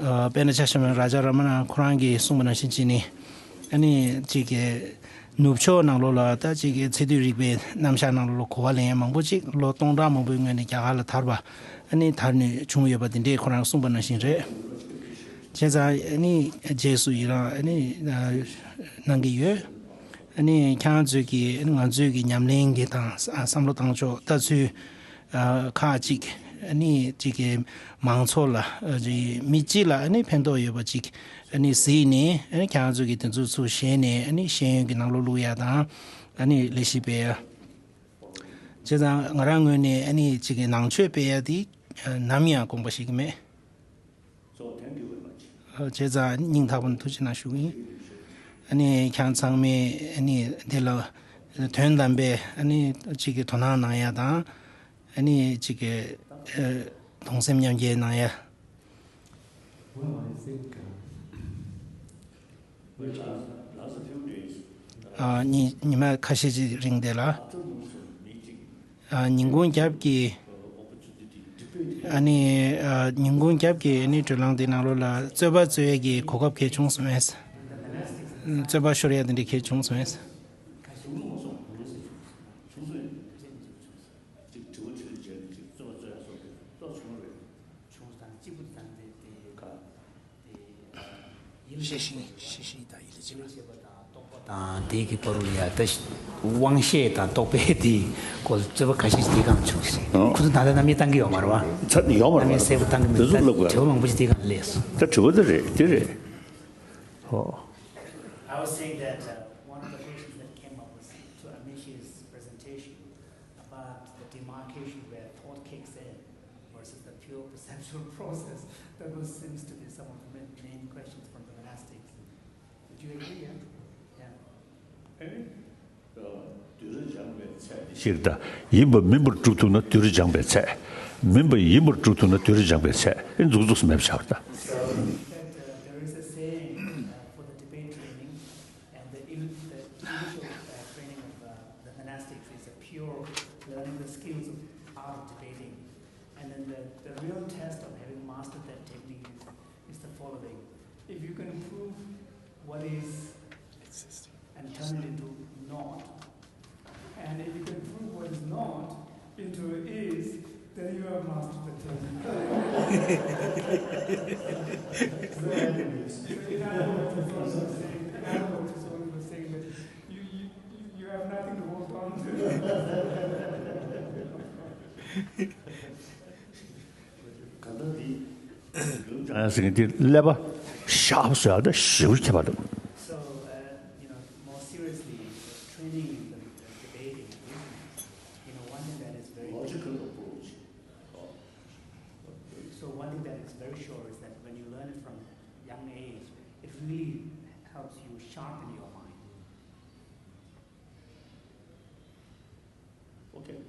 ཨ་དཔེར་ན་ཆ་བཞག་ན་རཱ་ཇཱ་ར་མ་ན་ཁོ་རང་གིས་གསུངས་པ་ནང་བཞིན་བྱས་ནས་ཨ་ནི་གཅིག་གི་ནུབ་ཕྱོགས་ནང་ལོགས་ལ་ད་གཅིག་གི་ཚད་རྡུལ་རིག་པའི་རྣམ་གཞག་ནང་ལོགས་ལ་གོ་བ་ལེན་ཡ་མང་པོ་ཅིག་ལོ་སྟོང་ཕྲག་མང་པོའི་སྔོན་ནས་རྒྱ་གར་ལ་དར་བ་ཨ་ནི་དར་ནས་བྱུང་ཡོད་པ་དེ་འདྲས་ཁོ་རང་གསུངས་པ་ནང་བཞིན་རེད། བྱས་ཙང་ཨ་ནི་རྗེས་སུ་ཡི་རང་ཨ་ནི་གནང་གི་ཡོད། ཨ་ནི་ཁྱེད་རང་ཚོས་ཀྱི་ཨ་ནི་ང་ཚོའི་གི་ཉམས་ལེན་གྱི་དང་བསམ་བློ་བཏང་ཕྱོགས་ལྟ་ཚུལ་ཨ་ཁག་ཅིག་ཨ་ནི་གཅིག་གི་མང་ཚོགས་ལ་ཨ་ཅིག་མི་སྤྱི་ལ་ཨ་ནི་ཕན་ཐོགས་ཡོད་པ་ཅིག་ཨ་ནི་གཟིགས་ནས། ཨ་ནི་ཁྱེད་རང་ཚོས་ཀྱི་དེ་ཚོ་ཚུར་བཞེས་ནས་ཨ་ནི་ཤེས་ཡོན་གྱི་ནང་ལོགས་བླུག་ཡ་དང་ཨ་ནི་ལས་གཞི་སྤེལ་ཡ། བྱས་ཙང་ང་རང་ངོས་ནས་ཨ་ནི་གཅིག་གི་ནང་ཆོས་སྤེལ་ཡ་དེ་ནམ་ཡང་དགོངས་པ་བཞེས་ཀྱི་མེད། བྱས་ཙང་སྙིང་ཐག་པ་ནས་ཐུགས་རྗེ་གནང་ཞུ་གི་ཡིན། ཨ་ནི་ཁྱེད་ཚང་མས་ཨ་ནི་འདི་ལ་དོན་དམ་པའི་ཨ་ནི་གཅིག་གི་དོ་སྣང་གནང་ཡ་དང་། ཨ་ནི་གཅིག་གི་ གདུང་སེམས་མཉམ་སྐྱེད་གནང་ཡ། ཨ། ཉི་ཉི་མ་ཁ་ཤས་ཅིག་རིང་དེ་ལ། ཨ། ཉིན་གུང་རྒྱབ་ཀྱི། ཨ་ནི། ཨ། ཉིན་གུང་རྒྱབ་ཀྱི་ཨ་ནི་བགྲོ་གླེང་དེ་ནང་ལོགས་ལ་རྩོད་པ་རྩོད་ཡས་ཀྱི་གོ་སྐབས་གལ་བྱུང་སོང་ངས། རྩོད་པ་ཤོར་ཡ་དེ་འདྲ་གལ་བྱུང་སོང་ངས། ཤེས་ཤིང་ཤེས་ཤིང་དང་ཡིད་ལ་བྱེད་པ། དང་དེ་གི་པ་རུ་ཡ་ད་དབང་ཤེས་དང་རྟོག་པའི་དེ་སྐོར་རྩོད་པ་ཁ་ཤས་ཤིག་དེ་གང་བྱུང་ཞིག་ཨང་། ཁོ་ཚོ་ད་ལྟ་རྣམ་དབྱེ་བཏང་གི་ཡོད་མ་རེད་བ། ཚ་ནི་ཡོད་མ་རེད་རྣམ་དབྱེ་གསལ་པོ་བཏང་གི་མི་འདུག་དེ་ཚོ་ལབ་དགོས། ད་དྲི་བ་མང་པོ་ཞིག་དེ་གང་སླེབས་སོང་། ད་དྲི་བ་དེ་རེད་དེ་རེད། ཧོ། I was saying that, uh, one of the questions that came up was to Amishi's presentation about the demarcation where thought kicks in versus the pure perceptual process. That was, seems to be some of the main, main questions from the monastics. Would you agree? Yeah. Yeah. ཞིག་ད། ཡིན་པ་མིན་པར་སྒྲུབ་ཐུབ་ན་དུས་རབས་སྦྱངས་པའི་ཚད། མིན་པ་ཡིན་པར་སྒྲུབ་ཐུབ་ན་དུས་རབས་སྦྱངས་པའི་ཚད། ཨེ་འཛུགས་འཛུགས་སུ་མེད་པ་ཆགས་པ་ད། So that, uh, there is a saying, uh, for the debate training, and the, in, the initial, uh, training of, uh, the monastics is a pure learning the skills of art of debating. And then the, the real test of having mastered that technique is, is the following. If you can prove what is and turn it into not, and if you can prove what is not into is, then you have mastered the technique. So, so in other words, it's also saying, in other words, it's also saying that you, you, you, you have nothing to hold on to. ཟེར་མཁན་དེ་ཀླད་པ་ཤར་བཟོ་ཡག་དེ་ཞེ་པོ་ཁྱད་པར་འདུག So, uh, you know, more seriously, training in the, the debating, you know, one thing that is very logical approach. So one thing that is very sure is that when you learn it from young age, it really helps you sharpen your mind. Okay.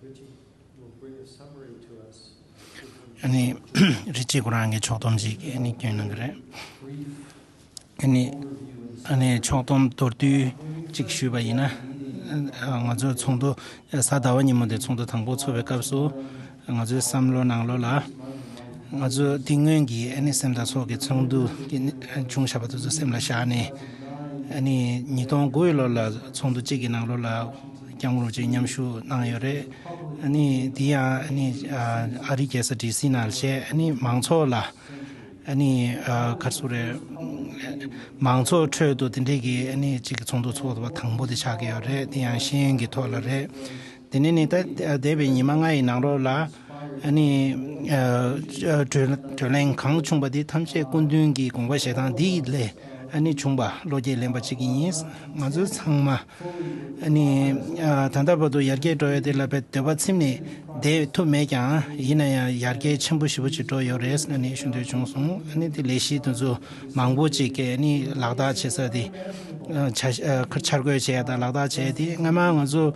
Richie will bring a summary to us. ཨ་ནི་རི་ཅི་ཁོ་རང་གི་ཕྱོགས་བསྡོམས་ཅིག་ཨ་ནི་སྐྱོན་གནང་གི་རེད། ཨ་ནི་ཨ་ནི་ཕྱོགས་བསྡོམས་མདོར་བསྡུས་ཅིག་ཞུས་པ་ཡིན་ན། ཨ་ང་ཚོའི་ཚོགས་འདུ་གཟའ་ཟླ་བ་ཉིན་མོ་དེ་ཚོགས་འདུ་དང་པོ་ཚོགས་པའི་སྐབས་སུ། ང་ཚོའི་བསམ་བློ་ནང་ལོགས་ལ། ང་ཚོ་འདི་སྔོན་གྱི་ཨ་ནི་སེམས་དང་ཚོགས་ཀྱི་ཚོགས་འདུ་གི་བྱུང་བཞག་པ་དེ་ཚོ་སེམས་ལ་བཞག་ནས། ཨ་ནི་ཉིས་སྟོང་དགུ་ལོ་ལ་ཚོགས་འདུ་གཅིག་གི་ནང་ལོགས་ལ་སྐྱབས་མགོན་རིན་པོ་ཆེ་མཉམ་ཞུགས་གནང་ཡོད་རེད། ཨ་ནི་འདི་ཡང་ཨ་ནི་ཨ་རི་རྒྱལ་ས་ཌི་སི་ནང་བྱས། ཨ་ནི་མང་ཚོགས་ལ་ཨ་ནི་ག་རེ་ཟེར་དགོས་རེད། མང་ཚོགས་ཁྲོད་དུ་དེ་འདྲས་ཀྱི་ཨ་ནི་གཅིག་གི་ཚོགས་འདུ་ཚོགས་པ་དང་པོ་དེ་ཆགས་ཀྱི་ཡོད་རེད། དེ་ཡང་ཤེས་ཡོན་གྱི་ཐོག་ལ་རེད། དེ་ནས་ནི་ད་འདས་པའི་ཉི་མ་ལྔ་ཡི་ནང་ལོགས་ལ་ཨ་ནི་ཨ་བགྲོ་བགྲོ་གླེང་གང་བྱུང་བ་དེ་ཐམས་ཅད་སྐུ་མདུན་གྱི་དགོངས་པ་བཞེས་སྟངས་འདི་ལས་ཨ་ནི་བྱུང་བ་བློ་སྐྱེད་ལེན་པ་ཅིག་ཡིན། ང་ཚོ་ཚང་མ་ཨ་ནི་ཨ་ད་ལྟ་བར་དུ་ཡར་རྒྱས་འགྲོ་ཡ་དེ་ལ་དཔེ་འདོད་པ་ཚིམ་ནས་བསྡད་ཐུབ་མེད་ཀྱང་། ཡིན་ན་ཡང་ཡར་རྒྱས་ཆེན་པོ་ཞེ་པོ་ཅིག་འགྲོ་ཡོད་རེད་ཨ་ནི་ཞུ་འདོད་བྱུང་སོང་། ཨ་ནི་དེ་ལས་གཞི་དེ་ཚོ་མང་པོ་ཅིག་གི་ཨ་ནི་ལག་བསྟར་བྱེད་ས་དེ་ཨ་འཆར་ཨ་འཆར་འགོད་བྱེད་ཡ་དང་ལག་བསྟར་བྱེད་ཡ་དེ་སྔ་མ་ང་ཚོ་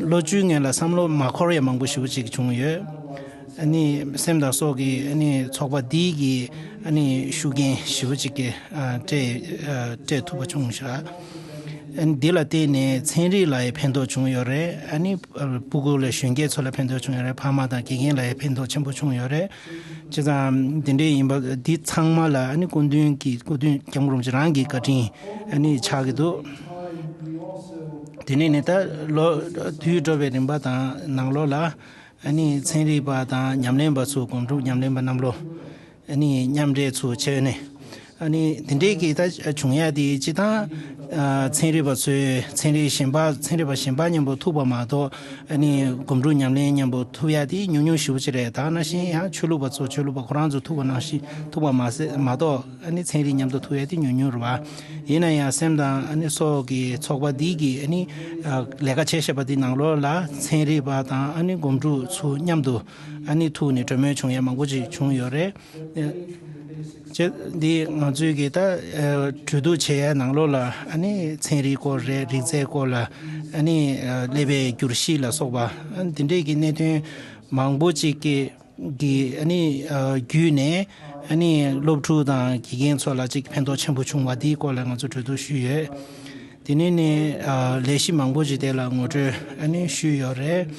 ལོ་བཅུའི་སྔོན་ལ་བསམ་བློ་མ་འཁོར་ཡ་མང་པོ་ཞེ་པོ་ཅིག་བྱུང་ཡོད། ཨ་ནི་སེམས་དང་སྲོག་གི་ཨ་ནི་ཚོགས་པ་འདི་གི་ཨ་ནི་ཤུགས་རྐྱེན་ཞེ་པོ་ཅིག་གིས་ཨ་སྤྲད་ཨ་སྤྲད་ཐུབ་པ་བྱུང་ཤག་ཨ་ནི་འདི་ལ་བརྟེན་ནས་ཚན་རིག་ལ་ཡང་ཕན་ཐོགས་བྱུང་ཡོད་རེད། ཨ་ནི་ཕྲུ་གུ་ལ་གཞོན་སྐྱེས་ཚོ་ལ་ཕན་ཐོགས་བྱུང་ཡོད་རེད། ཕ་མ་དང་དགེ་རྒན་ལ་ཡང་ཕན་ཐོགས་ཆེན་པོ་བྱུང་ཡོད་རེད། བྱས་ཙང་འདི་འདྲའི་ཡིན་པ་འདི་ཚང་མ་ལ་ཨ་ནི་སྐུ་མདུན་གྱི་སྐུ་མདུན་སྐྱབས་མགོན་རིན་པོ་ཆེ་རང་གི་བཀའ་དྲིན་ཨ་ནི་ཆགས་ཀྱི་འདུག་དེ་ནས་ནི་ད་ལོ་དུས་འགྲོ་བའི་རིམ་པ་དང་ནང་ལོགས་ལ་ཨ་ནི་ཚན་རིག་པ་དང་ཉམས་ལེན་པ་ཚོ་སྒོམ་སྒྲུབ་ཉམས་ལེན་པ་རྣམས་ལོ་ཨ་ནི་མཉམ་འབྲེལ་ཚུལ་བྱས་ནས་ཨ་ནི་དེ་འདྲའི་གི་ད་བྱུང་ཡ་དེ་སྤྱི་བཏང་ཨ་ཚན་རིག་པ་ཚོས་ཚན་རིག་གཞན་པ་ཚན་རིག་པ་གཞན་པ་མཉམ་པོ་ཐུག་པ་མ་གཏོགས། ཨ་ནི་སྒོམ་སྒྲུབ་ཉམས་ལེན་མཉམ་པོ་ཐུག་ཡ་དེ་ཉུང་ཉུང་ཞེ་པོ་ཅིག་རེད། ད་ནང་བཞིན་ཡང་ཆོས་ལུགས་པ་ཚོ་ཆོས་ལུགས་པ་ཁོ་རང་ཚོ་ཐུག་པ་ནང་བཞིན་ཐུག་པ་མ་ཟད་མ་གཏོགས། ཨ་ནི་ཚན་རིག་མཉམ་དུ་ཐུག་ཡ་དེ་ཉུང་ཉུང་རེད་བ། ཡིན་ན་ཡང་སེམས་དང་ཨ་ནི་སྲོག་གི་ཚོགས་པ་འདི་གི་ཨ་ནི་ཨ་ལས་ཀ་བྱེད་བཞིན་པ་འདི་ནང་ལོགས་ལ་ཚན་རིག་པ་དང་ཨ་ནི་སྒོམ་སྒྲུབ་ཚོ་མཉམ་དུ་ཨ་ནི་ཐུག་ནས་གྲོས་མོལ་བྱུང་ཡ་མང་པོ་ཅིག་བྱུང་ཡོད་རེད། བྱས་ ཅེས་འདི་ང་ཚོའི་གི་ད་ཨ་གྲོས་བསྡུར་བྱེད་ཡ་ནང་ལོགས་ལ་ཨ་ནི་ཚན་རིག་སྐོར་རེད། རིག་རྩལ་སྐོར་ལ་ཨ་ནི་ཨ་ཀླད་པའི་འགྱུར་གཤིས་ལ་སོགས་པ་ཨ་ནི་འདི་འདྲས་ཀྱི་གནད་དོན་མང་པོ་ཅིག་གི་གི་ཨ་ནི་ཨ་བརྒྱུད་ནས་ཨ་ནི་སློབ་ཕྲུག་དང་དགེ་རྒན་ཚོ་ལ་ཅིག་ཕན་ཐོགས་ཆེན་པོ་བྱུང་བ་འདིའི་སྐོར་ལ་ང་ཚོ་གྲོས་བསྡུར་ཞུས་ཡོད། དེ་ནས་ནི་ཨ་ལས་གཞི་མང་པོ་ཅིག་དེ་ལ་ངོ་སྤྲོད་ཨ་ནི་ཞུས་ཡོད་རེད།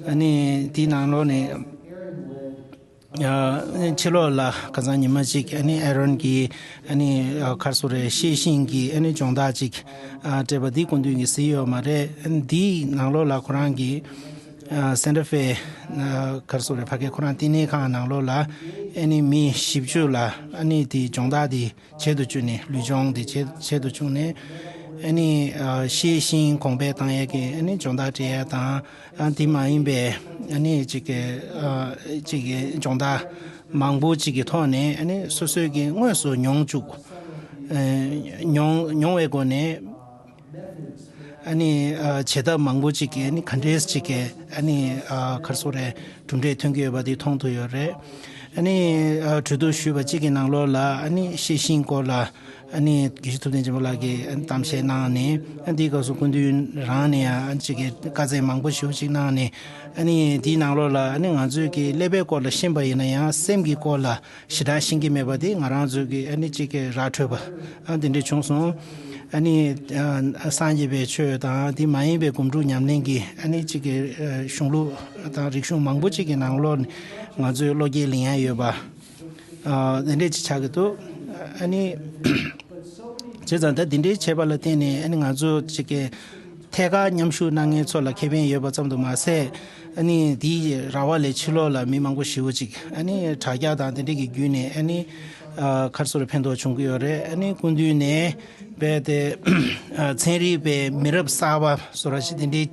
ཨ་ནི་དེའི་ནང་ལོགས་ནས། ཨ་ཕྱི་ལོགས་ལ་ཁ་སང་ཉི་མ་གཅིག་ཨ་ནི་ཨེ་རོན་གྱིས་ཨ་ནི་ཨ་ག་རེ་ཟེར་རེད། ཤེས་བཞིན་གྱི་ཨ་ནི་སྦྱོང་བརྡར་ཅིག་ཨ་སྤྲད་པ་འདི་སྐུ་མདུན་གྱིས་གཟིགས་ཡོད་མ་རེད། ཨ་ནི་འདིའི་ནང་ལོགས་ལ་ཁོ་རང་གིས་ཨ་སན་ཊར་ཧྥེ་ཨ་ག་རེ་ཟེར་རེད། ཕ་གི་ཁོ་རང་བསྟི་གནས་ཁང་ནང་ལོགས་ལ་ཨ་ནི་མི་བཞི་བཅུ་ལ་ཨ་ནི་དེ་སྦྱོང་བརྡར་དེ་བྱེད་དུ་བཅུག་ནས། ལུས་སྦྱོང་དེ་བྱེད་བྱེད་དུ་བཅུག་ནས། ཨ་ནི་ཨ་ཤེས་བཞིན་གོང་འཕེལ་བཏང་ཡས་ཀྱི་ཨ་ནི་སྦྱོང་བརྡར་སྤྲད་ཡས་དང་། ཨ་དེ་མ་ཡིན་པའི་ཨ་ནི་ཅིག་གི་ཨ་ཅིག་གི་སྦྱོང་བརྡར་མང་པོ་ཅིག་གི་ཐོག་ནས་ཨ་ནི་སོ་སོའི་གི་དངོས་སུ་མྱོང་བཅུག་ཨ་མྱོང་མྱོང་བའི་སྒོ་ནས་ཨ་ནི་ཨ་བྱེད་ཐབས་མང་པོ་ཅིག་གི་ཨ་ནི་ག་འདྲས་ཅིག་གི་ཨ་ནི་ཨ་ག་རེ་ཟེར་རེད། གྲུབ་འབྲས་ཐོན་གྱི་ཡོད་པ་དེ་མཐོང་ཐུབ་ཡོད་རེད། ཨ་ནི་ཨ་གྲོས་བསྡུར་ཞུས་པ་གཅིག་གི་ནང་ལོགས་ལ་ཨ་ནི་ཤེས་བཞིན་སྐོར་ལ་ཨ་ནི་དགེ་བཤེས་ཐུབ་བསྟན་ཆོས་འཕེལ་ལགས་ཀྱིས་གཏམ་བཤད་གནང་ནས། ཨ་འདིའི་སྐབས་སུ་སྐུ་མདུན་རང་ནས་ཡང་ཨ་ཅིག་གི་བཀའ་སྩལ་མང་པོ་ཞེ་པོ་ཅིག་གནང་ནས། ཨ་ནི་དེའི་ནང་ལོགས་ལ་ཨ་ནི་ང་ཚོས་ཀྱི་ཀླད་པའི་སྐོར་ལ་ཤེས་པ་ཡིན་ན་ཡང་སེམས་ཀྱི་སྐོར་ལ་ཞེ་དྲག་ཤེས་ཀྱི་མེད་པ་དེ་ང་རང་ཚོས་ཀྱི་ཨ་ནི་ཅིག་གི་ར་འཕྲོད་པ་ཨ་དེ་འདྲ་བྱུང་སོང་། ཨ་ནི་ཨ་སངས་རྒྱས་པའི་ཆོས་དང་དེ་མ་ཡིན་པའི་སྒོམ་སྒྲུབ་ཉམས་ལེན་གྱི་ཨ་ནི་ཅིག་གི་ཨ་གཞུང་ལུགས་དང་རིག་གཞུང་མང་པོ་ཅིག་གི་ནང་ལོགས་ནས་ང་ཚོས་བློ་སྐྱེད་ལེན་ཡ་ཡོད་པ། ཨ་དེ་འདྲས་ཅིག་ཆགས་ཀྱི་འདུག་ཨ་ནི་བྱས་ཙང་ད་དེ་འདྲས་བྱས་པ་ལ་བརྟེན་ནས་ཨ་ནི་ང་ཚོ་ཅིག་གི་ཐད་ཀར་མཉམ་ཞུགས་གནང་མཁན་ཚོ་ལ་ཁེ་ཕན་ཡོད་པ་ཙམ་དུ་མ་ཟད། ཨ་ནི་དེའི་ར་བ་ལས་ཕྱི་ལོགས་ལ་མི་མང་པོ་ཞེ་པོ་ཅིག་ཨ་ནི་དྲ་རྒྱ་དང་དེ་འདྲས་ཀྱི་བརྒྱུད་ནས་ཨ་ནི་ཨ་ག་རེ་ཟེར་རེད། ཕན་ཐོགས་བྱུང་གི་ཡོད་རེད། ཨ་ནི་སྐུ་མདུན་ནས་རྦད་དེ་ཨ་ཚན་རིག་པའི་མི་རབས་གསར་པ་བཟོ་འདྲ་ཞིག་དེ་འདྲའི་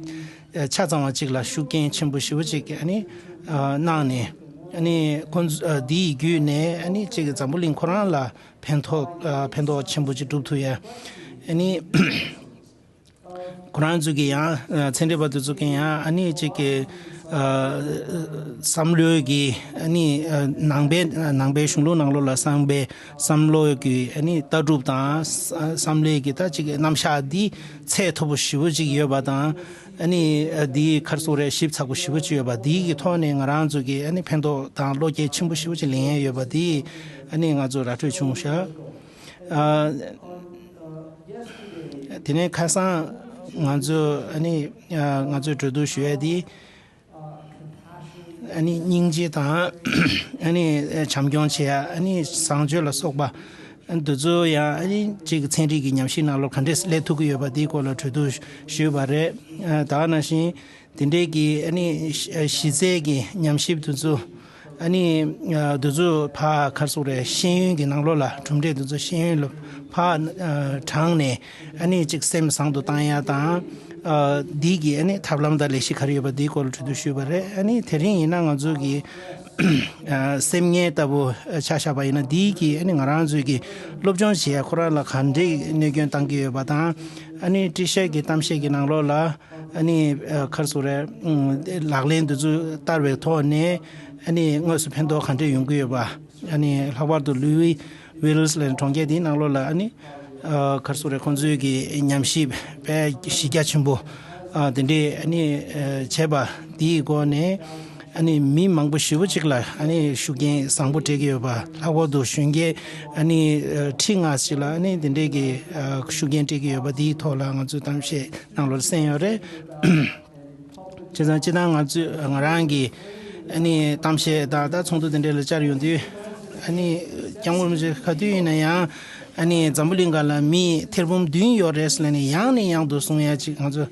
ཆ་ཚང་བ་ཅིག་ལ་ཤུགས་རྐྱེན་ཆེན་པོ་ཞེ་པོ་ཅིག་ཨ་ནི་ཨ་གནང་ནས། ཨ་ནི་ཁོང་ཚོ་ཨ་འདིའི་བརྒྱུད་ནས་ཨ་ནི་ཅིག་འཛམ་བུ་གླིང་ཁོ་རང་ལ་ཕན་ཐོགས་ཨ་ཕན་ཐོགས་ཆེན་པོ་ཅིག་སྒྲུབ་ཐུབ་ཡ། ཨ་ནི་ཁོ་རང་ཚོ་གི་ཡང་ཨ་ཚན་རིག་པ་དེ་ཚོ་གི་ཡང་ཨ་ནི་ཅིག་གི་ཨ་བསམ་བློའི་གི་ཨ་ནི་ཨ་ནང་པའི་ནང་པའི་གཞུང་ལུགས་ནང་ལོགས་ལ་བསམ་པའི་བསམ་བློའི་གི་ཨ་ནི་ལྟ་གྲུབ་དང་བསམ་བློའི་གི་ད་ཅིག་གི་རྣམ་གཞག་འདི་ཚད་མཐོ་པོ་ཞེ་པོ་ཅིག་ཡོད་པ་དང་། ཨ་ནི་ཨ་འདིའི་ག་རེ་ཟེར་རེད། ཞིབ་ཚགས་པོ་ཞེ་པོ་ཅིག་ཡོད་པ་འདིའི་གི་ཐོག་ནས་ང་རང་ཚོ་གི་ཨ་ནི་ཕན་ཐོགས་དང་བློ་སྐྱེད་ཆེན་པོ་ཞེ་པོ་ཅིག་ལེན་ཡ་ཡོད་པ་འདི་ཨ་ནི་ང་ཚོ་ར་འཕྲོད་བྱུང་ཤག་ཨ་དེ་ནས་ཁ་སང་ང་ཚོ་ཨ་ནི་ཨ་ང་ཚོས་གྲོས་བསྡུར་ཞུ་ཡ་འདི། ཨ་ནི་སྙིང་རྗེ་དང་། ཨ་ནི་བྱམས་སྐྱོང་བྱེད་ཡ། ཨ་ནི་བཟང་སྤྱོད་ལ་སོགས་པ། ཨ་ནི་འདི་ཚོ་ཡང་ཨ་ནི་གཅིག་ཚན་རིག་གི་ཉམས་ཞིབ་ནང་ལོགས་ག་འདྲས་སླེབས་ཐུབ་ཀྱི་ཡོད་པ་དེའི་སྐོར་ལ་གྲོས་བསྡུར་ཞུས་པ་རེད། ཨ་ད་ག་ནང་བཞིན་དེ་འདྲས་ཀྱི་ཨ་ནི་གཞི་རྩའི་གི་ཉམས་ཞིབ་དེ་ཚོ། ཨ་ནི་ཨ་འདི་ཚོ་ཕར་ག་རེ་ཟེར་རེད། ཤེས་ཡོན་གྱི་ནང་ལོགས་ལ་གྲུབ་འབྲས་དེ་ཚོ་ཤེས་ཡོན་ལ་ཕར་ཨ་དྲངས་ནས། ཨ་ནི་གཅིག་སེམས་བཟང་དུ་བཏང་ཡ་དང་། ཨ་འདི་གི་ཨ་ནི་ཐབས་ལམ་དང་ལས་གཞི་ག་རེ་ཡོད་པ་འདིའི་སྐོར་ལ་གྲོས་བསྡུར་ཞུས་པ་རེད། ཨ་ནི་དེ་རིང་ཡིན་ན་ང་ཚོ་གི་ཨ་སེམས་ངལ་ལྟ་བུ་ཆ་བཞག་པ་ཡིན་ན། འདི་གི་ཨ་ནི་ང་རང་ཚོའི་གི་སློབ་སྦྱོང་བྱེད་ཡ་ཁོ་རང་ལ་ག་འདྲའི་གནོད་སྐྱོན་བཏང་གི་ཡོད་པ་དང་། ཨ་ནི་ཊི་ཤརཊ་གི་གཏམ་བཤད་ཀྱི་ནང་ལོགས་ལ་ཨ་ནི་ཨ་ག་རེ་ཟེར་རེད། ཨ་ལག་ལེན་དེ་ཚོ་བསྟར་བའི་ཐོག་ནས་ཨ་ནི་དངོས་སུ་ཕན་ཐོགས་ག་འདྲ་ཡོང་གི་ཡོད་པ། ཨ་ནི་ལྷག་པར་དུ་ལུའི་ཝིལ་ལེན་གྲོང་ཁྱེར་དེའི་ནང་ལོགས་ལ་ཨ་ནི་ཨ་ག་རེ་ཟེར་རེད། ཁོང་ཚོའི་གི་ཉམས་ཞིབ་དཔེ་གཞི་རྒྱ་ཆེན་པོ་ཨ་དེ་འདྲས་ཨ་ནི་ཨ་བྱས་པ་དེའི་སྒོ་ནས། ཨ་ནི་མི་མང་པོ་ཞེ་པོ་ཅིག་ལ་ཨ་ནི་ཤུགས་རྐྱེན་བཟང་པོ་སྤྲད་ཀྱི་ཡོད་པ། ལྷག་པར་དུ་གཞོན་སྐྱེས་ཨ་ནི་ཨ་ཁྲི་ལྔ་ཞིག་ལ་ཨ་ནི་དེ་འདྲས་ཀྱི་ཨ་ཤུགས་རྐྱེན་སྤྲད་ཀྱི་ཡོད་པ་དེའི་ཐོག་ལ་ང་ཚོས་གཏམ་བཤད་ནང་ལོགས་གསན་ཡོད་རེད། བྱས་ཙང་སྤྱིར་བཏང་ང་ཚོས་ང་རང་གི་ཨ་ནི་གཏམ་བཤད་དང་ད་ཚོགས་འདུ་དེ་འདྲ་ལ་བཅར་ཡོང་དུས། ཨ་ནི་སྐྱབས་མགོན་རིན་པོ་ཆེ་ག་དུས་ཡིན་ན་ཡང་ཨ་ནི་འཛམ་བུ་གླིང་སྒང་ལ་མི་ཐེར་འབུམ་བདུན་ཡོད་རེད་ཟེར་ནས་ཡང་ནས་ཡང་དུ་གསུང་ཡ་ཅིག་ང་ཚོ་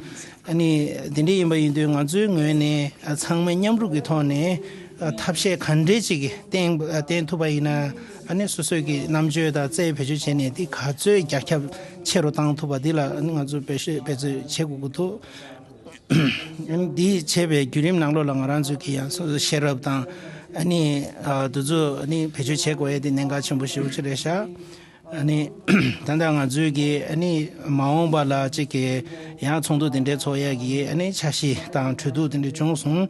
ཨ་ནི་དེ་འདྲ་ཡིན་པ་ཡིན་དུས། ང་ཚོའི་ངོས་ནས་ཨ་ཚང་མས་མཉམ་རུབ་ཀྱི་ཐོག་ནས་ཨ་ཐབས་ཤེས་ག་འདྲས་ཅིག་བསྟེན་བསྟེན་ཐུབ་པ་ཡིན་ན། ཨ་ནི་སོ་སོའི་གི་རྣམ་དཔྱོད་དང་རྩལ་བེད་སྤྱོད་བྱས་ནས་དེ་ག་ཚོད་རྒྱ་ཁྱབ་ཆེ་རུ་བཏང་ཐུབ་པ་འདི་ལ་ཨ་ནི་ང་ཚོས་འབད་ཤེས་འབད་རྩོལ་བྱེད་དགོས་ཀྱི་འདུག་འདི་བྱས་པའི་བརྒྱུད་རིམ་ནང་ལོགས་ལ་ང་རང་ཚོས་ཀྱི་ཡང་སོ་སོའི་ཤེས་རབ་དང་ཨ་ནི་ཨ་དེ་ཚོ་ཨ་ནི་བེད་སྤྱོད་བྱེད་དགོས་ཡས་དེ་གནད་འགག་ཆེན་པོ་ཞེ་པོ་ཅིག་རེད་ཤག་ཨ་ནི་ད་ལྟ་ང་ཚོས་ཀྱི་ཨ་ནི་མ་འོངས་པ་ལ་ཅིག་གི་ཡང་ཚོགས་འདུ་དེ་འདྲའི་ཚོགས་ཡས་ཀྱི་ཨ་ནི་འཆར་གཞི་དང་གྲོས་བསྡུར་དེ་འདྲ་བྱུང་སོང་།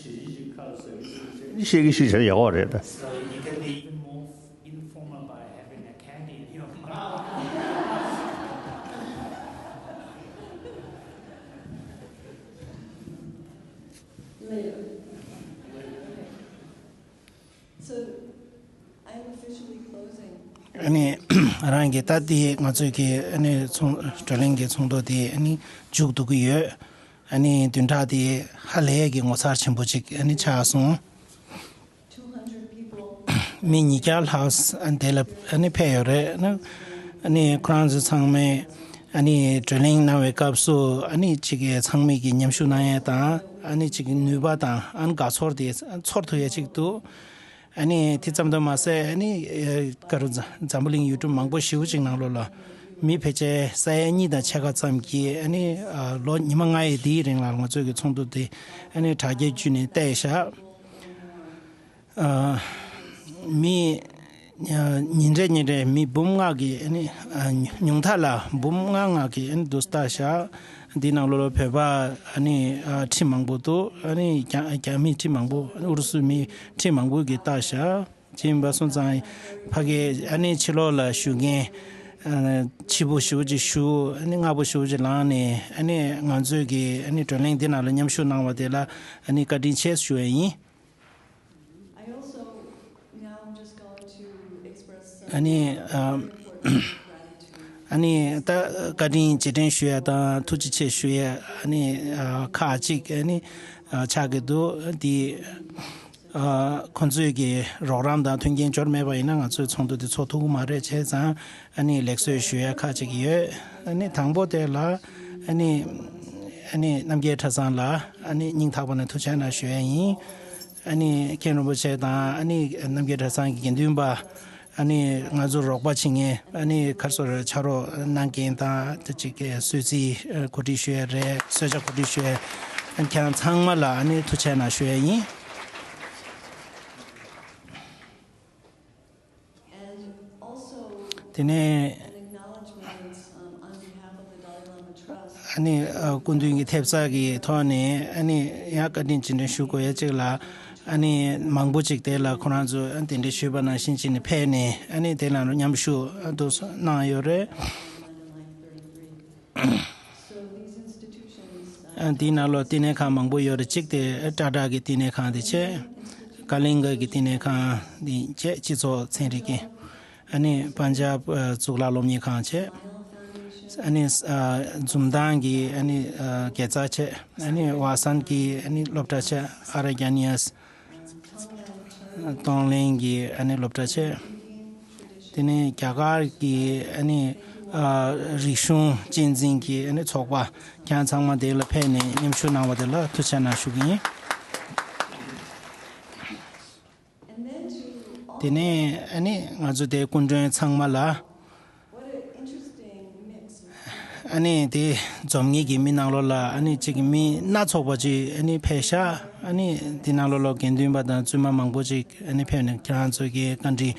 བཤད་ཀྱི་ཤེས་བྱ་ཡག་པོ་རེད་ད། So you can be even more informal by having a candy in your mouth. Later. So, I'm officially closing. ཨ་ནི་རང་གི་ད་ལྟའི་ང་ཚོའི་གི་ཨ་ནི་ཚོང་བགྲོ་གླེང་གི་ཚོགས་འདུ་དེ་ཨ་ནི་མཇུག་བསྡུ་གི་ཡོད། ཨ་ནི་བདུན་ཕྲག་དེ་ཧ་ལས་ཀྱི་ངོ་མཚར་ཆེན་པོ་ཅིག་ཨ་ནི་ཆགས་སོང་། མི་ཉིས་བརྒྱ་ལྷག་ཨ་ནི་དེ་ལ་ཨ་ནི་ཕེབས་ཡོད་རེད། ཨ་ནི་ཁོ་རང་ཚོ་ཚང་མས་ཨ་ནི་བགྲོ་གླེང་གནང་བའི་སྐབས་སུ་ཨ་ནི་ཅིག་གི་ཚང་མས་ཀྱི་མཉམ་ཞུགས་གནང་ཡས་དང་ཨ་ནི་ཅིག་གི་ནུས་པ་དང་ཨ་ནི་དགའ་ཚོར་དེ་ཚོར་ཐུབ་ཡས་ཅིག་འདུག་ཨ་ནི་དེ་ཙམ་དུ་མ་ཟད་ཨ་ནི་ཨ་ག་རུ་འཛམ་བུ་གླིང་ཡུལ་གྲུ་མང་པོ་ཞེ་པོ་ཅིག་ནང་ལོགས་ལ་མི་ཕལ་ཆེར་ས་ཡ་གཉིས་དང་ཕྱེད་ཀ་ཙམ་གྱིས་ཨ་ནི་ཨ་ལོ་ཉི་མ་ལྔ་ཡི་དེའི་རིང་ལ་ང་ཚོའི་གི་ཚོགས་འདུ་དེ་ཨ་ནི་དྲ་རྒྱ་བརྒྱུད་ནས་བལྟས་ཤག་ཨ་མི་ཨ་ཉིན་རེ་ཉིན་རེ་མི་འབུམ་ལྔ་གི་ཨ་ནི་ཨ་ཉུང་མཐའ་ལ་འབུམ་ལྔ་ལྔ་གི་ཨ་ནི་འདུག་ལྟ་ཤག་འདི་ནང་ལོགས་ལ་བོད་པ་ཨ་ནི་ཨ་ཁྲི་མང་པོ་འདུག་ཨ་ནི་རྒྱ་རྒྱ་མི་ཁྲི་མང་པོ་ཨུ་རུ་སུ་མི་ཁྲི་མང་པོ་གི་ལྟ་ཤག་བྱས་པ་སོང་ཙང་ཕ་གི་ཨ་ནི་ཕྱི་ལོགས་ལ་བཞུགས་མཁན་ཨ་ཕྱི་པོ་ཞེ་པོ་ཅིག་བཞུགས་ཨ་ནི་སྔ་པོ་ཞེ་པོ་ཅིག་ལངས་ནས་ཨ་ནི་ང་ཚོའི་གི་ཨ་ནི་བགྲོ་གླེང་འདི་ནང་ལ་མཉམ་ཞུགས་གནང་བ་དེ་ལ་ཨ་ནི་བཀའ་དྲིན་ཆེ་ཞུ་ཡ་ཡིན། I also now I'm just going to express some ཨ་ནི་ཨ་very important gratitude. ཨ་ནི་ད་བཀའ་དྲིན་རྗེས་དྲན་ཞུ་ཡ་དང་ཐུགས་རྗེ་ཆེ་ཞུ་ཡ་ཨ་ནི་ཨ་ཁག་ཅིག་ཨ་ནི་ཨ་ཆགས་ཀྱི་འདུག་འདི་ཨ་ཁོང་ཚོའི་གི་རོགས་རམ་དང་མཐུན་རྐྱེན་འབྱོར་མེད་པ་ཡིན་ན་ང་ཚོའི་ཚོགས་འདུ་འདི་ཚོགས་ཐུབ་ཀྱི་མ་རེད། བྱས་ཙང་ཨ་ནི་ལེགས་གསོལ་ཞུ་ཡ་ཁག་ཅིག་ཡོད། ཨ་ནི་དང་པོ་དེ་ལ་ཨ་ནི་ཨ་ནི་རྣམ་རྒྱལ་གྲྭ་ཚང་ལ་ཨ་ནི་སྙིང་ཐག་པ་ནས་ཐུགས་རྗེ་གནང་ཞུ་ཡ་ཡིན། ཨ་ནི་མཁན་རིན་པོ་ཆེ་དང་ཨ་ནི་རྣམ་རྒྱལ་གྲྭ་ཚང་གི་དགེ་འདུན་པ་ཨ་ནི་ང་ཚོ་རོགས་པ་བྱེད་མཁན་ཨ་ནི་ག་རེ་ཟེར་ཕྱག་རོགས་གནང་མཁན་དང་དེ་ཅིག་གི་གསོལ་ཚིགས་གོ་སྒྲིག་ཞུ་ཡ་རེད། གསོལ་ཇ་གོ་སྒྲིག་ཞུ་ཡ་ཨ་ནི་ཁྱེད་རང་ཚང་མ་ལ་ཨ་ནི་ཐུགས་རྗེ་གནང་ཞུ་ཡ་ཡིན། དེ་ནས་ཨ་ནི་སྐུ་མདུན་གྱི་ཐེབས་རྩ་གི་ཐོག་ནས་ཨ་ནི་ཡང་བཀའ་དྲིན་རྗེས་དྲན་ཞུ་དགོས་ཡ་གཅིག་ལ་ཨ་ནི་མང་པོ་ཅིག་དེ་ལ་ཁོ་རང་ཚོ་གདན་འདྲེན་ཞུས་པ་ནང་བཞིན་བྱས་ནས་ཕེབས་ནས་ཨ་ནི་དེ་ལ་མཉམ་ཞུགས་འདུག་གནང་ཡོད་རེད། འདིའི་ནང་ལོགས་བསྟི་གནས་ཁང་མང་པོ་ཡོད་རེད། གཅིག་དེ་ཏྲ་ཏྲ་གི་བསྟི་གནས་ཁང་དེ་བྱས། ཀ་ལིང་ག་གི་བསྟི་གནས་ཁང་དེ་བྱས། སྤྱི་ཚོགས་ཚན་རིག་གི་ཨ་ནི་པན་ཇབ་གཙུག་ལག་སློབ་གཉེར་ཁང་བྱས། ཨ་ནི་འཛུམ་མདངས་ཀྱི་ཨ་ནི་དགེ་རྩ་བྱས། ཨ་ནི་ཝ་སན་གྱི་ཨ་ནི་སློབ་གྲྭ་བྱས། ཨ་ར་ཀ་ནི་ཡ་སི། གཏོང་ལེན་གྱི་ཨ་ནི་སློབ་གྲྭ་བྱས། དེ་ནས་རྒྱ་གར་གྱི་ཨ་ནི་ཨ་རིག་གཞུང་གཅེས་འཛིན་གྱི་ཨ་ནི་ཚོགས་པ་ཁྱེད་ཚང་མ་དེ་ལ་ཕེབས་ནས་མཉམ་ཞུགས་གནང་བ་དེ་ལ་ཐུགས་རྗེ་གནང་ཞུ་གི་ཡིན། དེ་ནས་ཨ་ནི་ང་ཚོ་དེ་སྐུ་མགྲོན་ཚང་མ་ལ། ཨ་ནི་དེ་འཛོམས་ངེས་ཀྱི་མི་ནང་ལོགས་ལ་ཨ་ནི་གཅིག་མི་སྣ་ཚོགས་པ་ཅིག་ཨ་ནི་ཕེབས་ཤག་ཨ་ནི་དེ་ནང་ལོགས་ལ་དགེ་འདུན་པ་དང་བཙུན་མ་མང་པོ་ཅིག་ཨ་ནི་ཕེབས་ནས་ཁྱེད་རང་ཚོ་གི་བཀའ་འདྲི་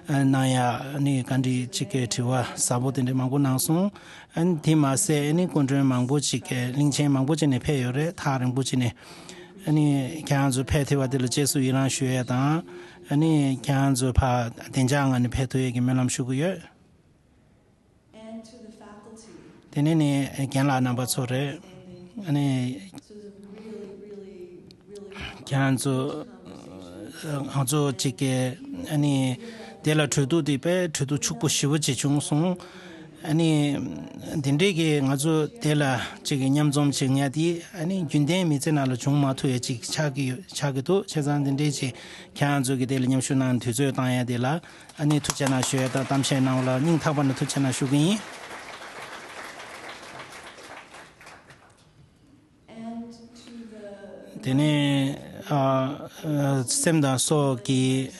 གནང་ཡ་ཨ་ནི་བཀའ་འདྲི་གཅིག་གི་དྲི་བ་ཟབ་པོ་དེ་འདྲ་མང་པོ་གནང་སོང་། ཨ་ནི་དེ་མ་ཟད་ཨ་ནི་སྐུ་མགྲོན་མང་པོ་ཅིག་གི་གླིང་ཆེན་མང་པོ་ཅིག་ནས་ཕེབས་ཡོད་རེད། ཐག་རིང་པོ་ཅིག་ནས། ཨ་ནི་ཁྱེད་རང་ཚོ་ཕེབས་ཐུབ་པ་དེ་ལ་རྗེས་སུ་ཡི་རང་ཞུ་ཡས་དང་། ཨ་ནི་ཁྱེད་རང་ཚོ་ཕར་བདེ་འཇགས་ངང་ནས་ཕེབས་ཐུབ་ཡས་ཀྱི་སྨོན་ལམ་ཞུ་གི་ཡོད། དེ་ནས་ནི་རྒན་ལགས་རྣམ་པ་ཚོ་རེད། ཨ་ནི་ཁྱེད་རང་ཚོ་ང་ཚོ་གཅིག་གི་ཨ་ནི་དེ་ལ་གྲོས་བསྡུར་དེ་དཔེ་གྲོས་བསྡུར་ཕྱུག་པོ་ཞེ་པོ་ཅིག་བྱུང་སོང་། ཨ་ནི་འདི་འདྲའི་གི་ང་ཚོ་དེ་ལ་གཅིག་གི་མཉམ་འཛོམས་བྱེད་མཁན་དེ་ཨ་ནི་རྒྱུན་ལྡན་མི་ཚེ་ནང་ལ་བྱུང་མ་ཐུབ་ཡ་ཅིག་ཆགས་ཀྱི་ཡོད་ཆགས་ཀྱི་འདུག་བྱས་ཙང་འདི་འདྲའི་ཅིག་ཁྱེད་རང་ཚོ་གི་དེ་ལ་མཉམ་ཞུགས་གནང་དུས་ཚོད་བཏང་ཡ་དེ་ལ་ཨ་ནི་ཐུགས་རྗེ་གནང་ཞུ་ཡ་དང་གཏམ་བཤད་གནང་བ་ལ་སྙིང་ཐག་པ་ནས་ཐུགས་རྗེ་གནང་ཞུ་གི་ཡིན། དེ་ནས་ཨ་ཨ་སེམས་དང་སྲོག་གི་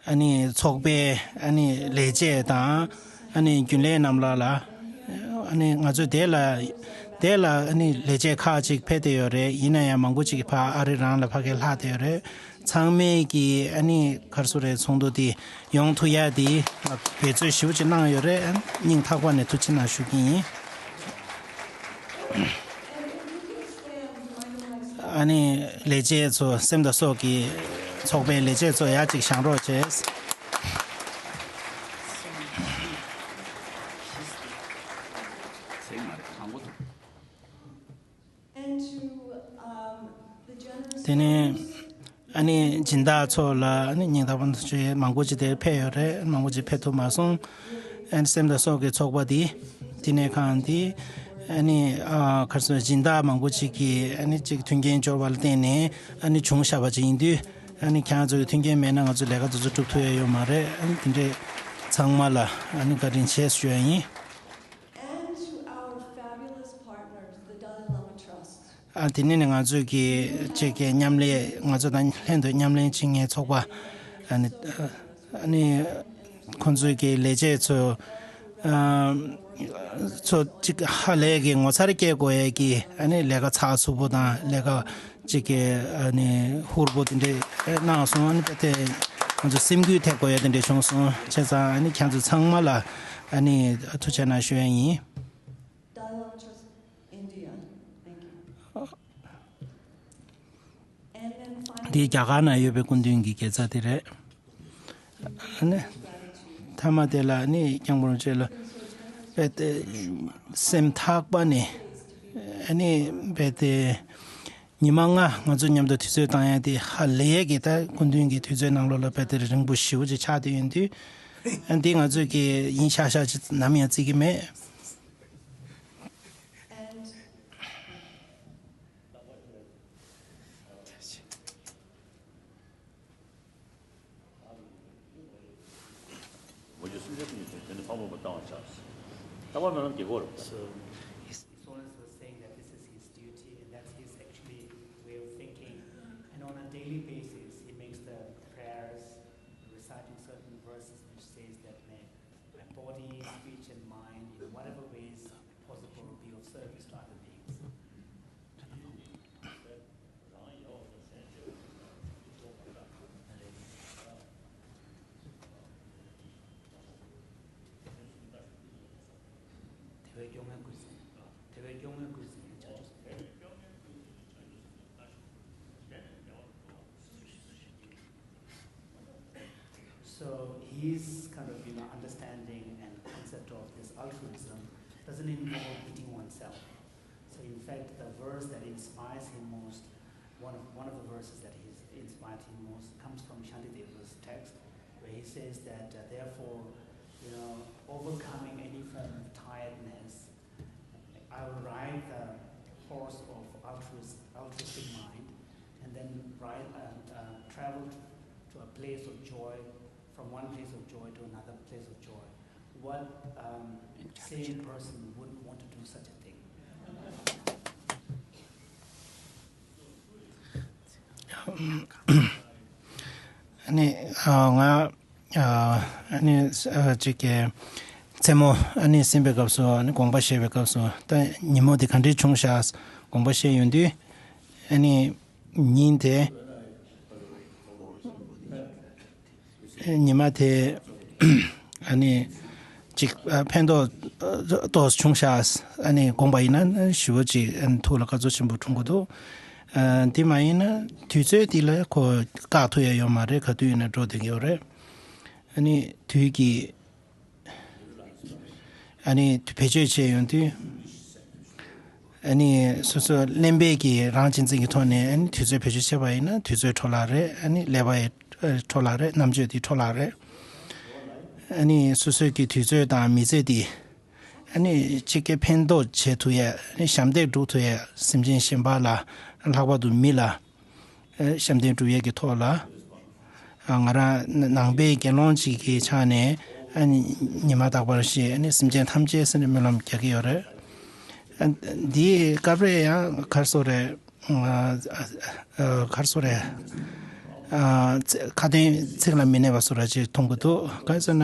ཨ་ནི་ཚོགས་པའི་ཨ་ནི་ལས་བྱེད་དང་ཨ་ནི་རྒྱུན་ལས་རྣམས་ལ་ལ་ཨ་ནི་ང་ཚོ་དེ་ལ་དེ་ལ་ཨ་ནི་ལས་བྱེད་ཁག་ཅིག་ཕེབས་བསྡད་ཡོད་རེད། ཡིན་ན་ཡང་མང་པོ་ཅིག་གིས་ཕར་ཨ་རི་རང་ལ་ཕ་གིར་ལྷག་བསྡད་ཡོད་རེད། ཚང་མས་ཀྱི་ཨ་ནི་ག་རེ་ཟེར་རེད། ཚོགས་འདུ་དེ་ཡོང་ཐུབ་ཡ་དེ་འབད་རྩོལ་ཞེ་པོ་ཅིག་གནང་ཡོད་རེད། སྙིང་ཐག་པ་ནས་ཐུགས་རྗེ་གནང་ཞུ་གི་ཡིན། ཨ་ནི་ལས་བྱེད་ཚོ་སེམས་དང་སྲོག་གི་ཚོགས་པའི་ལས་བྱེད་ཚོ་ཡར་ཅིག་བཞེངས་རོགས་བྱས། དེ་ནས་ཨ་ནི་སྦྱིན་བདག་ཚོ་ལ་ཨ་ནི་སྙིང་ཐག་པ་ནས་ཐུགས་རྗེ། མང་པོ་ཅིག་དེར་ཕེབས་ཡོད་རེད། མང་པོ་ཅིག་ཕེབས་ཐུབ་མ་སོང་། ཨ་ནི་སེམས་དང་སྲོག་གི་ཚོགས་པ་དེ་བསྟི་གནས་ཁང་དེ་ཨ་ནི་ཨ་ག་རེ་ཟེར། སྦྱིན་བདག་མང་པོ་ཅིག་གིས་ཨ་ནི་ཅིག་མཐུན་རྐྱེན་སྦྱོར་བ་ལ་བརྟེན་ནས་ཨ་ནི་བྱུང་བཞག་པ་ཅིག་ཡིན་དུས། ཨ་ནི་ཁྱེད་རང་ཚོ་གི་མཐུན་རྐྱེན་མེད་ན་ང་ཚོ་ལས་ཀ་དེ་ཚོ་སྒྲུབ་ཐུབ་ཡ་ཡོད་མ་རེད། ཨ་ནི་དེ་འདྲས་ཚང་མ་ལ་ཨ་ནི་བཀའ་དྲིན་ཆེ་ཞུ་ཡ་ཡིན། And to our fabulous partners, the Dalai Lama Trust. ཨ་དེ་ནས་ནི་ང་ཚོས་ཀྱི་གཅིག་གི་མཉམ་ལས། ང་ཚོ་དང་ལྷན་དུ་མཉམ་ལས་བྱེད་མཁན་ཚོགས་པ། ཨ་ནི་ཨ་ནི་ཁོང་ཚོའི་གི་ལས་བྱེད་ཚོ་ཨ་ཚོ་གཅིག་ཧ་ལས་ཀྱི་ངོ་མཚར་སྐྱེ་དགོས་ཡས་ཀྱི་ཨ་ནི་ལས་ཀ་ཚགས་ཚུད་པོ་དང་ལས་ཀ་གཅིག་གི་ཨ་ནི་ཧུར་པོ་དེ་འདྲས་གནང་སོང་། ཨ་ནི་དཔེ་དེ་ང་ཚོ་སེམས་འགུལ་ཐེབས་དགོས་ཡས་དེ་འདྲས་བྱུང་སོང་། བྱས་ཙང་ཨ་ནི་ཁྱེད་ཚོ་ཚང་མ་ལ་ཨ་ནི་ཐུགས་རྗེ་གནང་ཞུ་ཡས་ཡིན། Dalai Lama Trust India. Thank you. And then finally, འདི་རྒྱ་གར་ན་ཡོད་པའི་སྐུ་མདུན་གྱི་དགེ་རྩ་དེ་རེད། ཨ་ནི་མཐའ་མ་དེ་ལ་ནི་སྐྱབས་མགོན་རིན་པོ་ཆེ་ལ་དཔེ་དེ་སེམས་ཐག་པ་ནས་ཨ་ནི་དཔེ་དེ་ཉི་མ་ལྔ་ང་ཚོ་མཉམ་དུ་དུས་ཚོད་བཏང་ཡ་དེ་ཧ་ལས་ཀྱི་ད་སྐུ་མདུན་གྱི་དུས་ཚོད་ནང་ལོགས་ལ་དཔེ་དེ་རིང་པོ་ཞེ་པོ་ཅིག་ཆགས་བསྡད་ཡོད་དུས། ཨ་འདི་ང་ཚོས་ཀྱི་ཡིན་ཤག་ཤག་ཅིག་ནམ་ཡང་བརྩི་གི་མེད། ལོ་རྒྱུས་སུམ་ཅུ་སོ་གཉིས་ཚུན་དོན་དུ་ཕམ་ལོག་པར་བཏང་བར་བྱ། ལྟ་བ་སྨོན་ལམ་དགེ་སྐོར། So, his, his Holiness was saying that this is his duty and that's his actually way of thinking. And on a daily basis, he makes the prayers, reciting certain verses which says that may my body, speech, and mind, in whatever ways possible, be of service to other beings. དེ་བས་སྐྱོ་ངལ་ཀུན་སེལ། དེ་བས་སྐྱོ་ངལ་ཀུན་སེལ་ཡང་བྱ་ཆོག་ཟེར། So his kind of, you know, understanding and concept of this altruism doesn't involve beating oneself. So in fact, the verse that inspires him most, one of, one of the verses that he's inspired him most comes from Shantideva's text, where he says that, uh, therefore, you know, overcoming any form of tiredness, I will ride the horse of altruist, altruistic mind and then ride, uh, uh, travel to, to a place of joy, from one place of joy to another place of joy. What, um, sane person wouldn't want to do such a thing? ཨ་ནི་ཨ་ང་ཨ་ནི་ཨ་ཅིག་གི་ མཚན་མོ་ཨ་ནི་གསན་པའི་སྐབས་སུ་ཨ་ནི་དགོངས་པ་བཞེས་པའི་སྐབས་སུ་ད་ཉིན་མོ་དེ་ག་འདྲས་བྱུང་ཤག་དགོངས་པ་བཞེས་ཡོང་དུས། ཨ་ནི་ཉིན་དེ་ཉི་མ་དེ་ཨ་ནི་ཅིག་ཨ་ཕན་ཐོགས་ཨ་ཏོག་བྱུང་ཤག་ཨ་ནི་དགོངས་པ་ཡིན་ན་ཞེ་པོ་ཅིག་ཨ་ནི་ཐུགས་ལ་དགའ་ཚོར་ཆེན་པོ་འཁྲུངས་ཀྱི་འདུག་ཨ་དེ་མ་ཡིན་ན་དུས་ཚོད་དེ་ལ་ཁོ་བཀག་ཐུབ་ཡ་ཡོད་མ་རེད། ག་དུས་ཡིན་ན་འགྲོ་བསྡད་ཀྱི་ཡོད་རེད། ཨ་ནི་དུས་ཀྱི་ཨ་ནི་བེད་སྤྱོད་བྱས་ཡོང་དུས། ཨ་ནི་སོ་སོ་གླེན་པས་ཀྱི་རང་གཅེས་འཛིན་གྱི་ཐོག་ནས་ཨ་ནི་དུས་ཚོད་བེད་སྤྱོད་བྱས་པ་ཡིན་ན་དུས་ཚོད་འཕྲོ་བརླག་རེད། ཨ་ནི་ཀླད་པ་ཡི་འཕྲོ་བརླག་རེད། རྣམ་དཔྱོད་དེ་འཕྲོ་བརླག་རེད། ཨ་ནི་སོ་སོའི་གི་དུས་ཚོད་དང་མི་ཚེ་དེ་ཨ་ནི་གཅིག་གི་ཕན་ཐོགས་བྱེད་ཐུབ་ཡས། ཨ་ནི་ཞབས་འདེགས་སྒྲུབ་ཐུབ་ཡས། སེམས་ཅན་གཞན་པ་ལ་ལྷག་པར་དུ་མི་ལ། ཨ་ཞབས་འདེགས་སྒྲུབ་ཡས་ཀྱི་ཐོག་ལ། ཨ་ང་རང་ནང་པའི་དགེ་སློང་ཅིག་གི་ཆ་ནས་ཨ་ཉི་མ་རྟག་པར་ཞིག་ཨ་ནི་སེམས་ཅན་ཐམས་ཅད་ཟེར་ནས་སྨོན་ལམ་རྒྱག་གི་ཡོད་རེད། ཨ་འདིའི་སྐབས་རེ་ཡང་ག་རེ་ཟེར་དགོས་རེད། ཨ་ག་རེ་ཟེར་དགོས་རེད། ཨ་ཚ་ཁ་དན་ཚིག་ལ་མི་གནས་པ་བཟོ་འདྲ་ཅིག་མཐོང་གི་འདུག་གང་ཡིན་ཟེར་ན།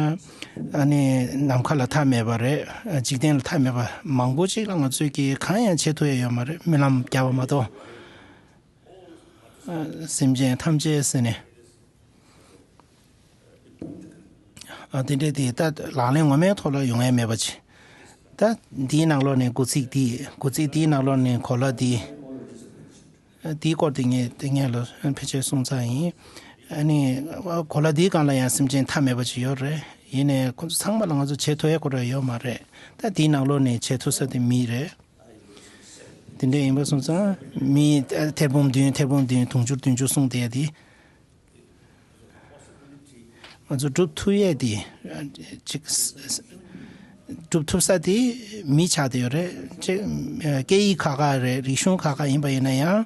ཨ་ནི་ནམ་མཁའ་ལ་མཐའ་མེད་པ་རེད། འཇིག་རྟེན་ལ་མཐའ་མེད་པ་མང་པོ་ཅིག་ལ་ང་ཚོས་ཀྱིས་གང་ཡང་བྱེད་ཐུབ་ཡ་ཡོད་མ་རེད། སྨོན་ལམ་རྒྱབ་པ་མ་གཏོགས། ཨ་སེམས་ཅན་ཐམས་ཅད་ཟེར་ནས། ཨ་དེ་འདྲས་དེ་ད་ལག་ལེན་ངོ་མའི་ཐོག་ལ་ཡོང་ཡ་མེད་པ་ཅིག་ད་འདིའི་ནང་ལོགས་ནས་འགོ་ཚིག་འདི། འགོ་ཚིག་འདིའི་ནང་ལོགས་ནས་གོ་ལ་འདི། ཨ་འདིའི་སྐོར་དེ་ངས་དེ་ངས་ལ་ཕལ་ཆེར་གསུངས་ཚར་ཡིན། ཨ་ནི་གོ་ལ་འདིའི་སྒང་ལ་ཡང་སེམས་ཅན་མཐའ་མེད་པ་ཅིག་ཡོད་རེད། ཡིན་ནའི་ཁོ་ཚོ་ཚང་མ་ལ་ང་ཚོ་བྱེད་ཐུབ་ཡ་ཁོ་རང་ཡོད་མ་རེད། ད་འདིའི་ནང་ལོགས་ནས་བྱེད་ཐུབ་ས་དེ་མི་རེད། དེ་འདྲ་ཡིན་པ་སོང་ཙང་མི་ཐེར་འབུམ་བདུན། ཐེར་འབུམ་བདུན། དུང་ཕྱུར་བདུན་ཅུ་གསུངས་བསྡད་དེ། ང་ཚོ་སྒྲུབ་ཐུབ་ཡས་དེ་ཅིག་སྒྲུབ་ཐུབ་ས་དེ་མི་ཆགས་བསྡད་ཡོད་རེད། ཅིག་སྐད་ཡིག་ཁག་ཁག་རེད། རིག་གཞུང་ཁག་ཁག་ཡིན་པ་ཡིན་ན་ཡང་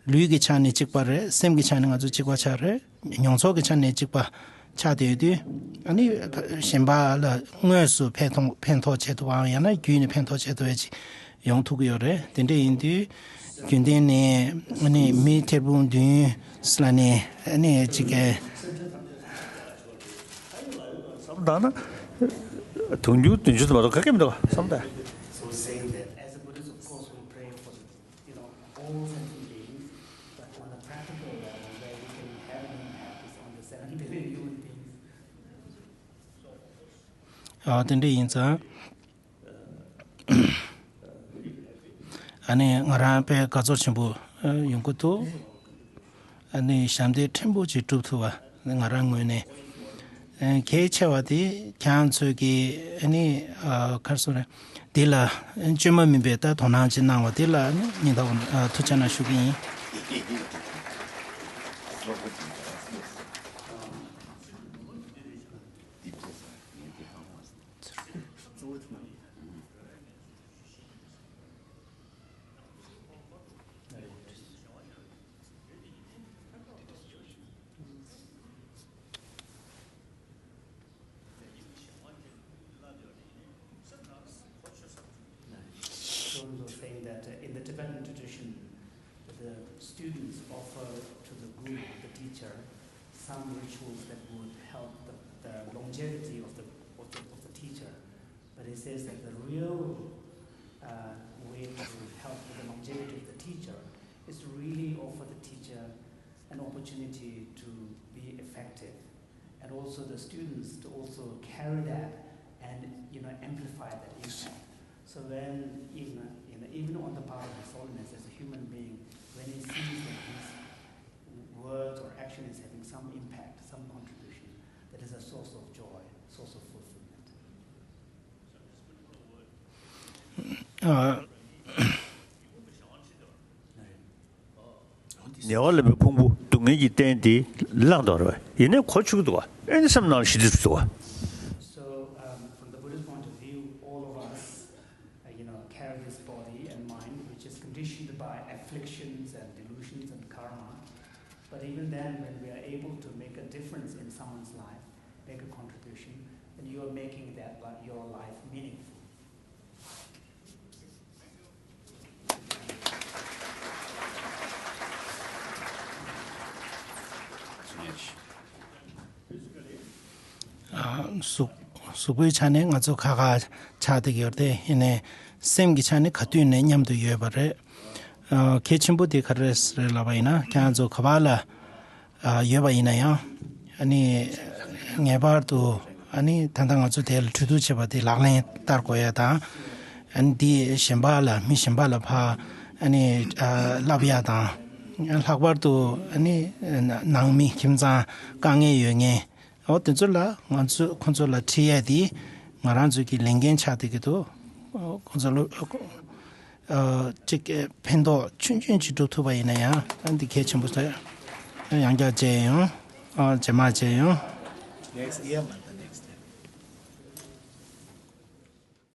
ལུས་ཀྱི་ཆ་ནས་གཅིག་པ་རེད། སེམས་ཀྱི་ཆ་ནས་ང་ཚོ་གཅིག་པ་ཆགས་རེད། མྱོང་ཚོར་གྱི་ཆ་ནས་གཅིག་པ་ཆགས་བསྡད་ཡོད་དུས། ཨ་ནི་གཞན་པ་ལ་དངོས་སུ་ཕན་ཐོགས་ཕན་ཐོགས་བྱེད་ཐུབ་པའམ་ཡང་ན་བརྒྱུད་ནས་ཕན་ཐོགས་བྱེད་ཐུབ་པ་ཅིག་ཡོང་ཐུབ་ཀྱི་ཡོད་རེད། དེ་འདྲ་ཡིན་དུས་རྒྱུན་ལྡན་ནས་ཨ་ནི་མི་ཐེར་འབུམ་བདུན་ལ་ནས་ཨ་ནི་གཅིག་གི་བསམ་བཏང་ན་དུང་ཕྱུར་བདུན་ཅུ་དེ་མ་གཏོགས་ག་གེ་མི་འདུག་བསམ་བཏང་། So saying that as a Buddhist, of course, we pray for the, you know, all sentient beings, but on a practical level, where we can have an impact is on the seven billion human beings. ཨ་དེ་འདྲ་ཡིན་ཙང་། ཨ་ནི་ང་རང་དཔེ་དགའ་ཚོར་ཆེན་པོ་ཡོང་གི་འདུག་ཨ་ནི་ཞབས་འདེགས་ཕྲན་བུ་ཅིག་སྒྲུབ་ཐུབ་པ་ང་རང་ངོས་ནས་གལ་ཆེ་བ་དེ་ཁྱེད་རང་ཚོས་ཀྱི་ཨ་ནི་ག་རེ་ཟེར་དགོས་རེད། འདི་ལ་བཅོས་མ་མིན་པའི་ད་དོ་སྣང་ཅིག་གནང་བ་དེ་ལ་ཨ་ནི་སྙིང་ཐག་པ་ནས་ཐུགས་རྗེ་གནང་ཞུ་གི་ཡིན། So, saying that, uh, in the Tibetan tradition, the students offer to the guru, the teacher, some rituals that would help the, the longevity of the, of the, of the teacher. But he says that the real, uh, way to help with the longevity of the teacher is to really offer the teacher an opportunity to be effective, and also the students to also carry that and, you know, amplify that impact. So when, in, in, even on the part of His Holiness as a human being, when he sees that his words or action is having some impact, some contribution, that is a source of joy, source of fulfillment. ཨ། ཉེ་བར་ལེན་པའི་ཕུང་པོ་སྡུག་བསྔལ་གྱི་རྟེན་དེ་བླངས་འདུག་རེད་པ། ཡིན་ནའི་གོ་ཆོད་ཀྱི་འདུག་པ། ཨེ་ནི་སེམས་ནང་ལ་ཞི་འདུས་འདུག་པ། So, um, from the Buddhist point of view, all of us, uh, you know, carry this body and mind, which is conditioned by afflictions and delusions and karma. But even then, when we are able to make a difference in someone's life, make a contribution, then you are making that li-, your life meaningful. ཨ། གཟུགས་ གཟུགས་པོའི་ཆ་ནས་ང་ཚོ་ཁ་ཁ་ཆགས་བསྡད་ཀྱི་ཡོད་རེད་དེ། ཡིན་ནའི་སེམས་ཀྱི་ཆ་ནས་ག་དུས་ནས་མཉམ་དུ་ཡོད་པ་རེད། ཨ། གལ་ཆེན་པོ་དེ་ག་རེ་རེད་ལབ་པ་ཡིན་ན། ཁྱེད་རང་ཚོ་ག་པར་ལ་ཨ་ཡོད་པ་ཡིན་ན་ཡང་། ཨ་ནི་ངེས་པར་དུ་ཨ་ནི་ད་ལྟ་ང་ཚོ་དེ་ལ་གྲོས་བསྡུར་བྱས་པ་དེ་ལག་ལེན་བསྟར་དགོས་ཡ་དང་། ཨ་ནི་དེ་གཞན་པ་ལ་མི་གཞན་པ་ལ་ཕར་ཨ་ནི་ཨ་བསླབ་ཡ་དང་། ལྷག་པར་དུ་ཨ་ནི་ནང་མི་ཁྱིམ་ཚང་དཀའ་ངལ་ཡོད་མཁན། འོ་དེ་ཚོ་ལ་ང་ཚོ་ཁོང་ཚོ་ལ་ཁྲིད་ཡས་དེ་ང་རང་ཚོ་གི་ལས་འགན་ཆགས་བསྡད་ཀྱི་འདུག་ཁོང་ཚོ་ལ་ཨ་ཅིག་ཕན་ཐོགས་ཆུང་ཆུང་ཅིག་སྒྲུབ་ཐུབ་པ་ཡིན་ན་ཡང་ཨ་འདི་གལ་ཆེན་པོ་རེད། ཡང་བསྐྱར་མཇལ་ཡོང་། ཨ་རྗེས་མ་མཇལ་ཡོང་། Next year, man.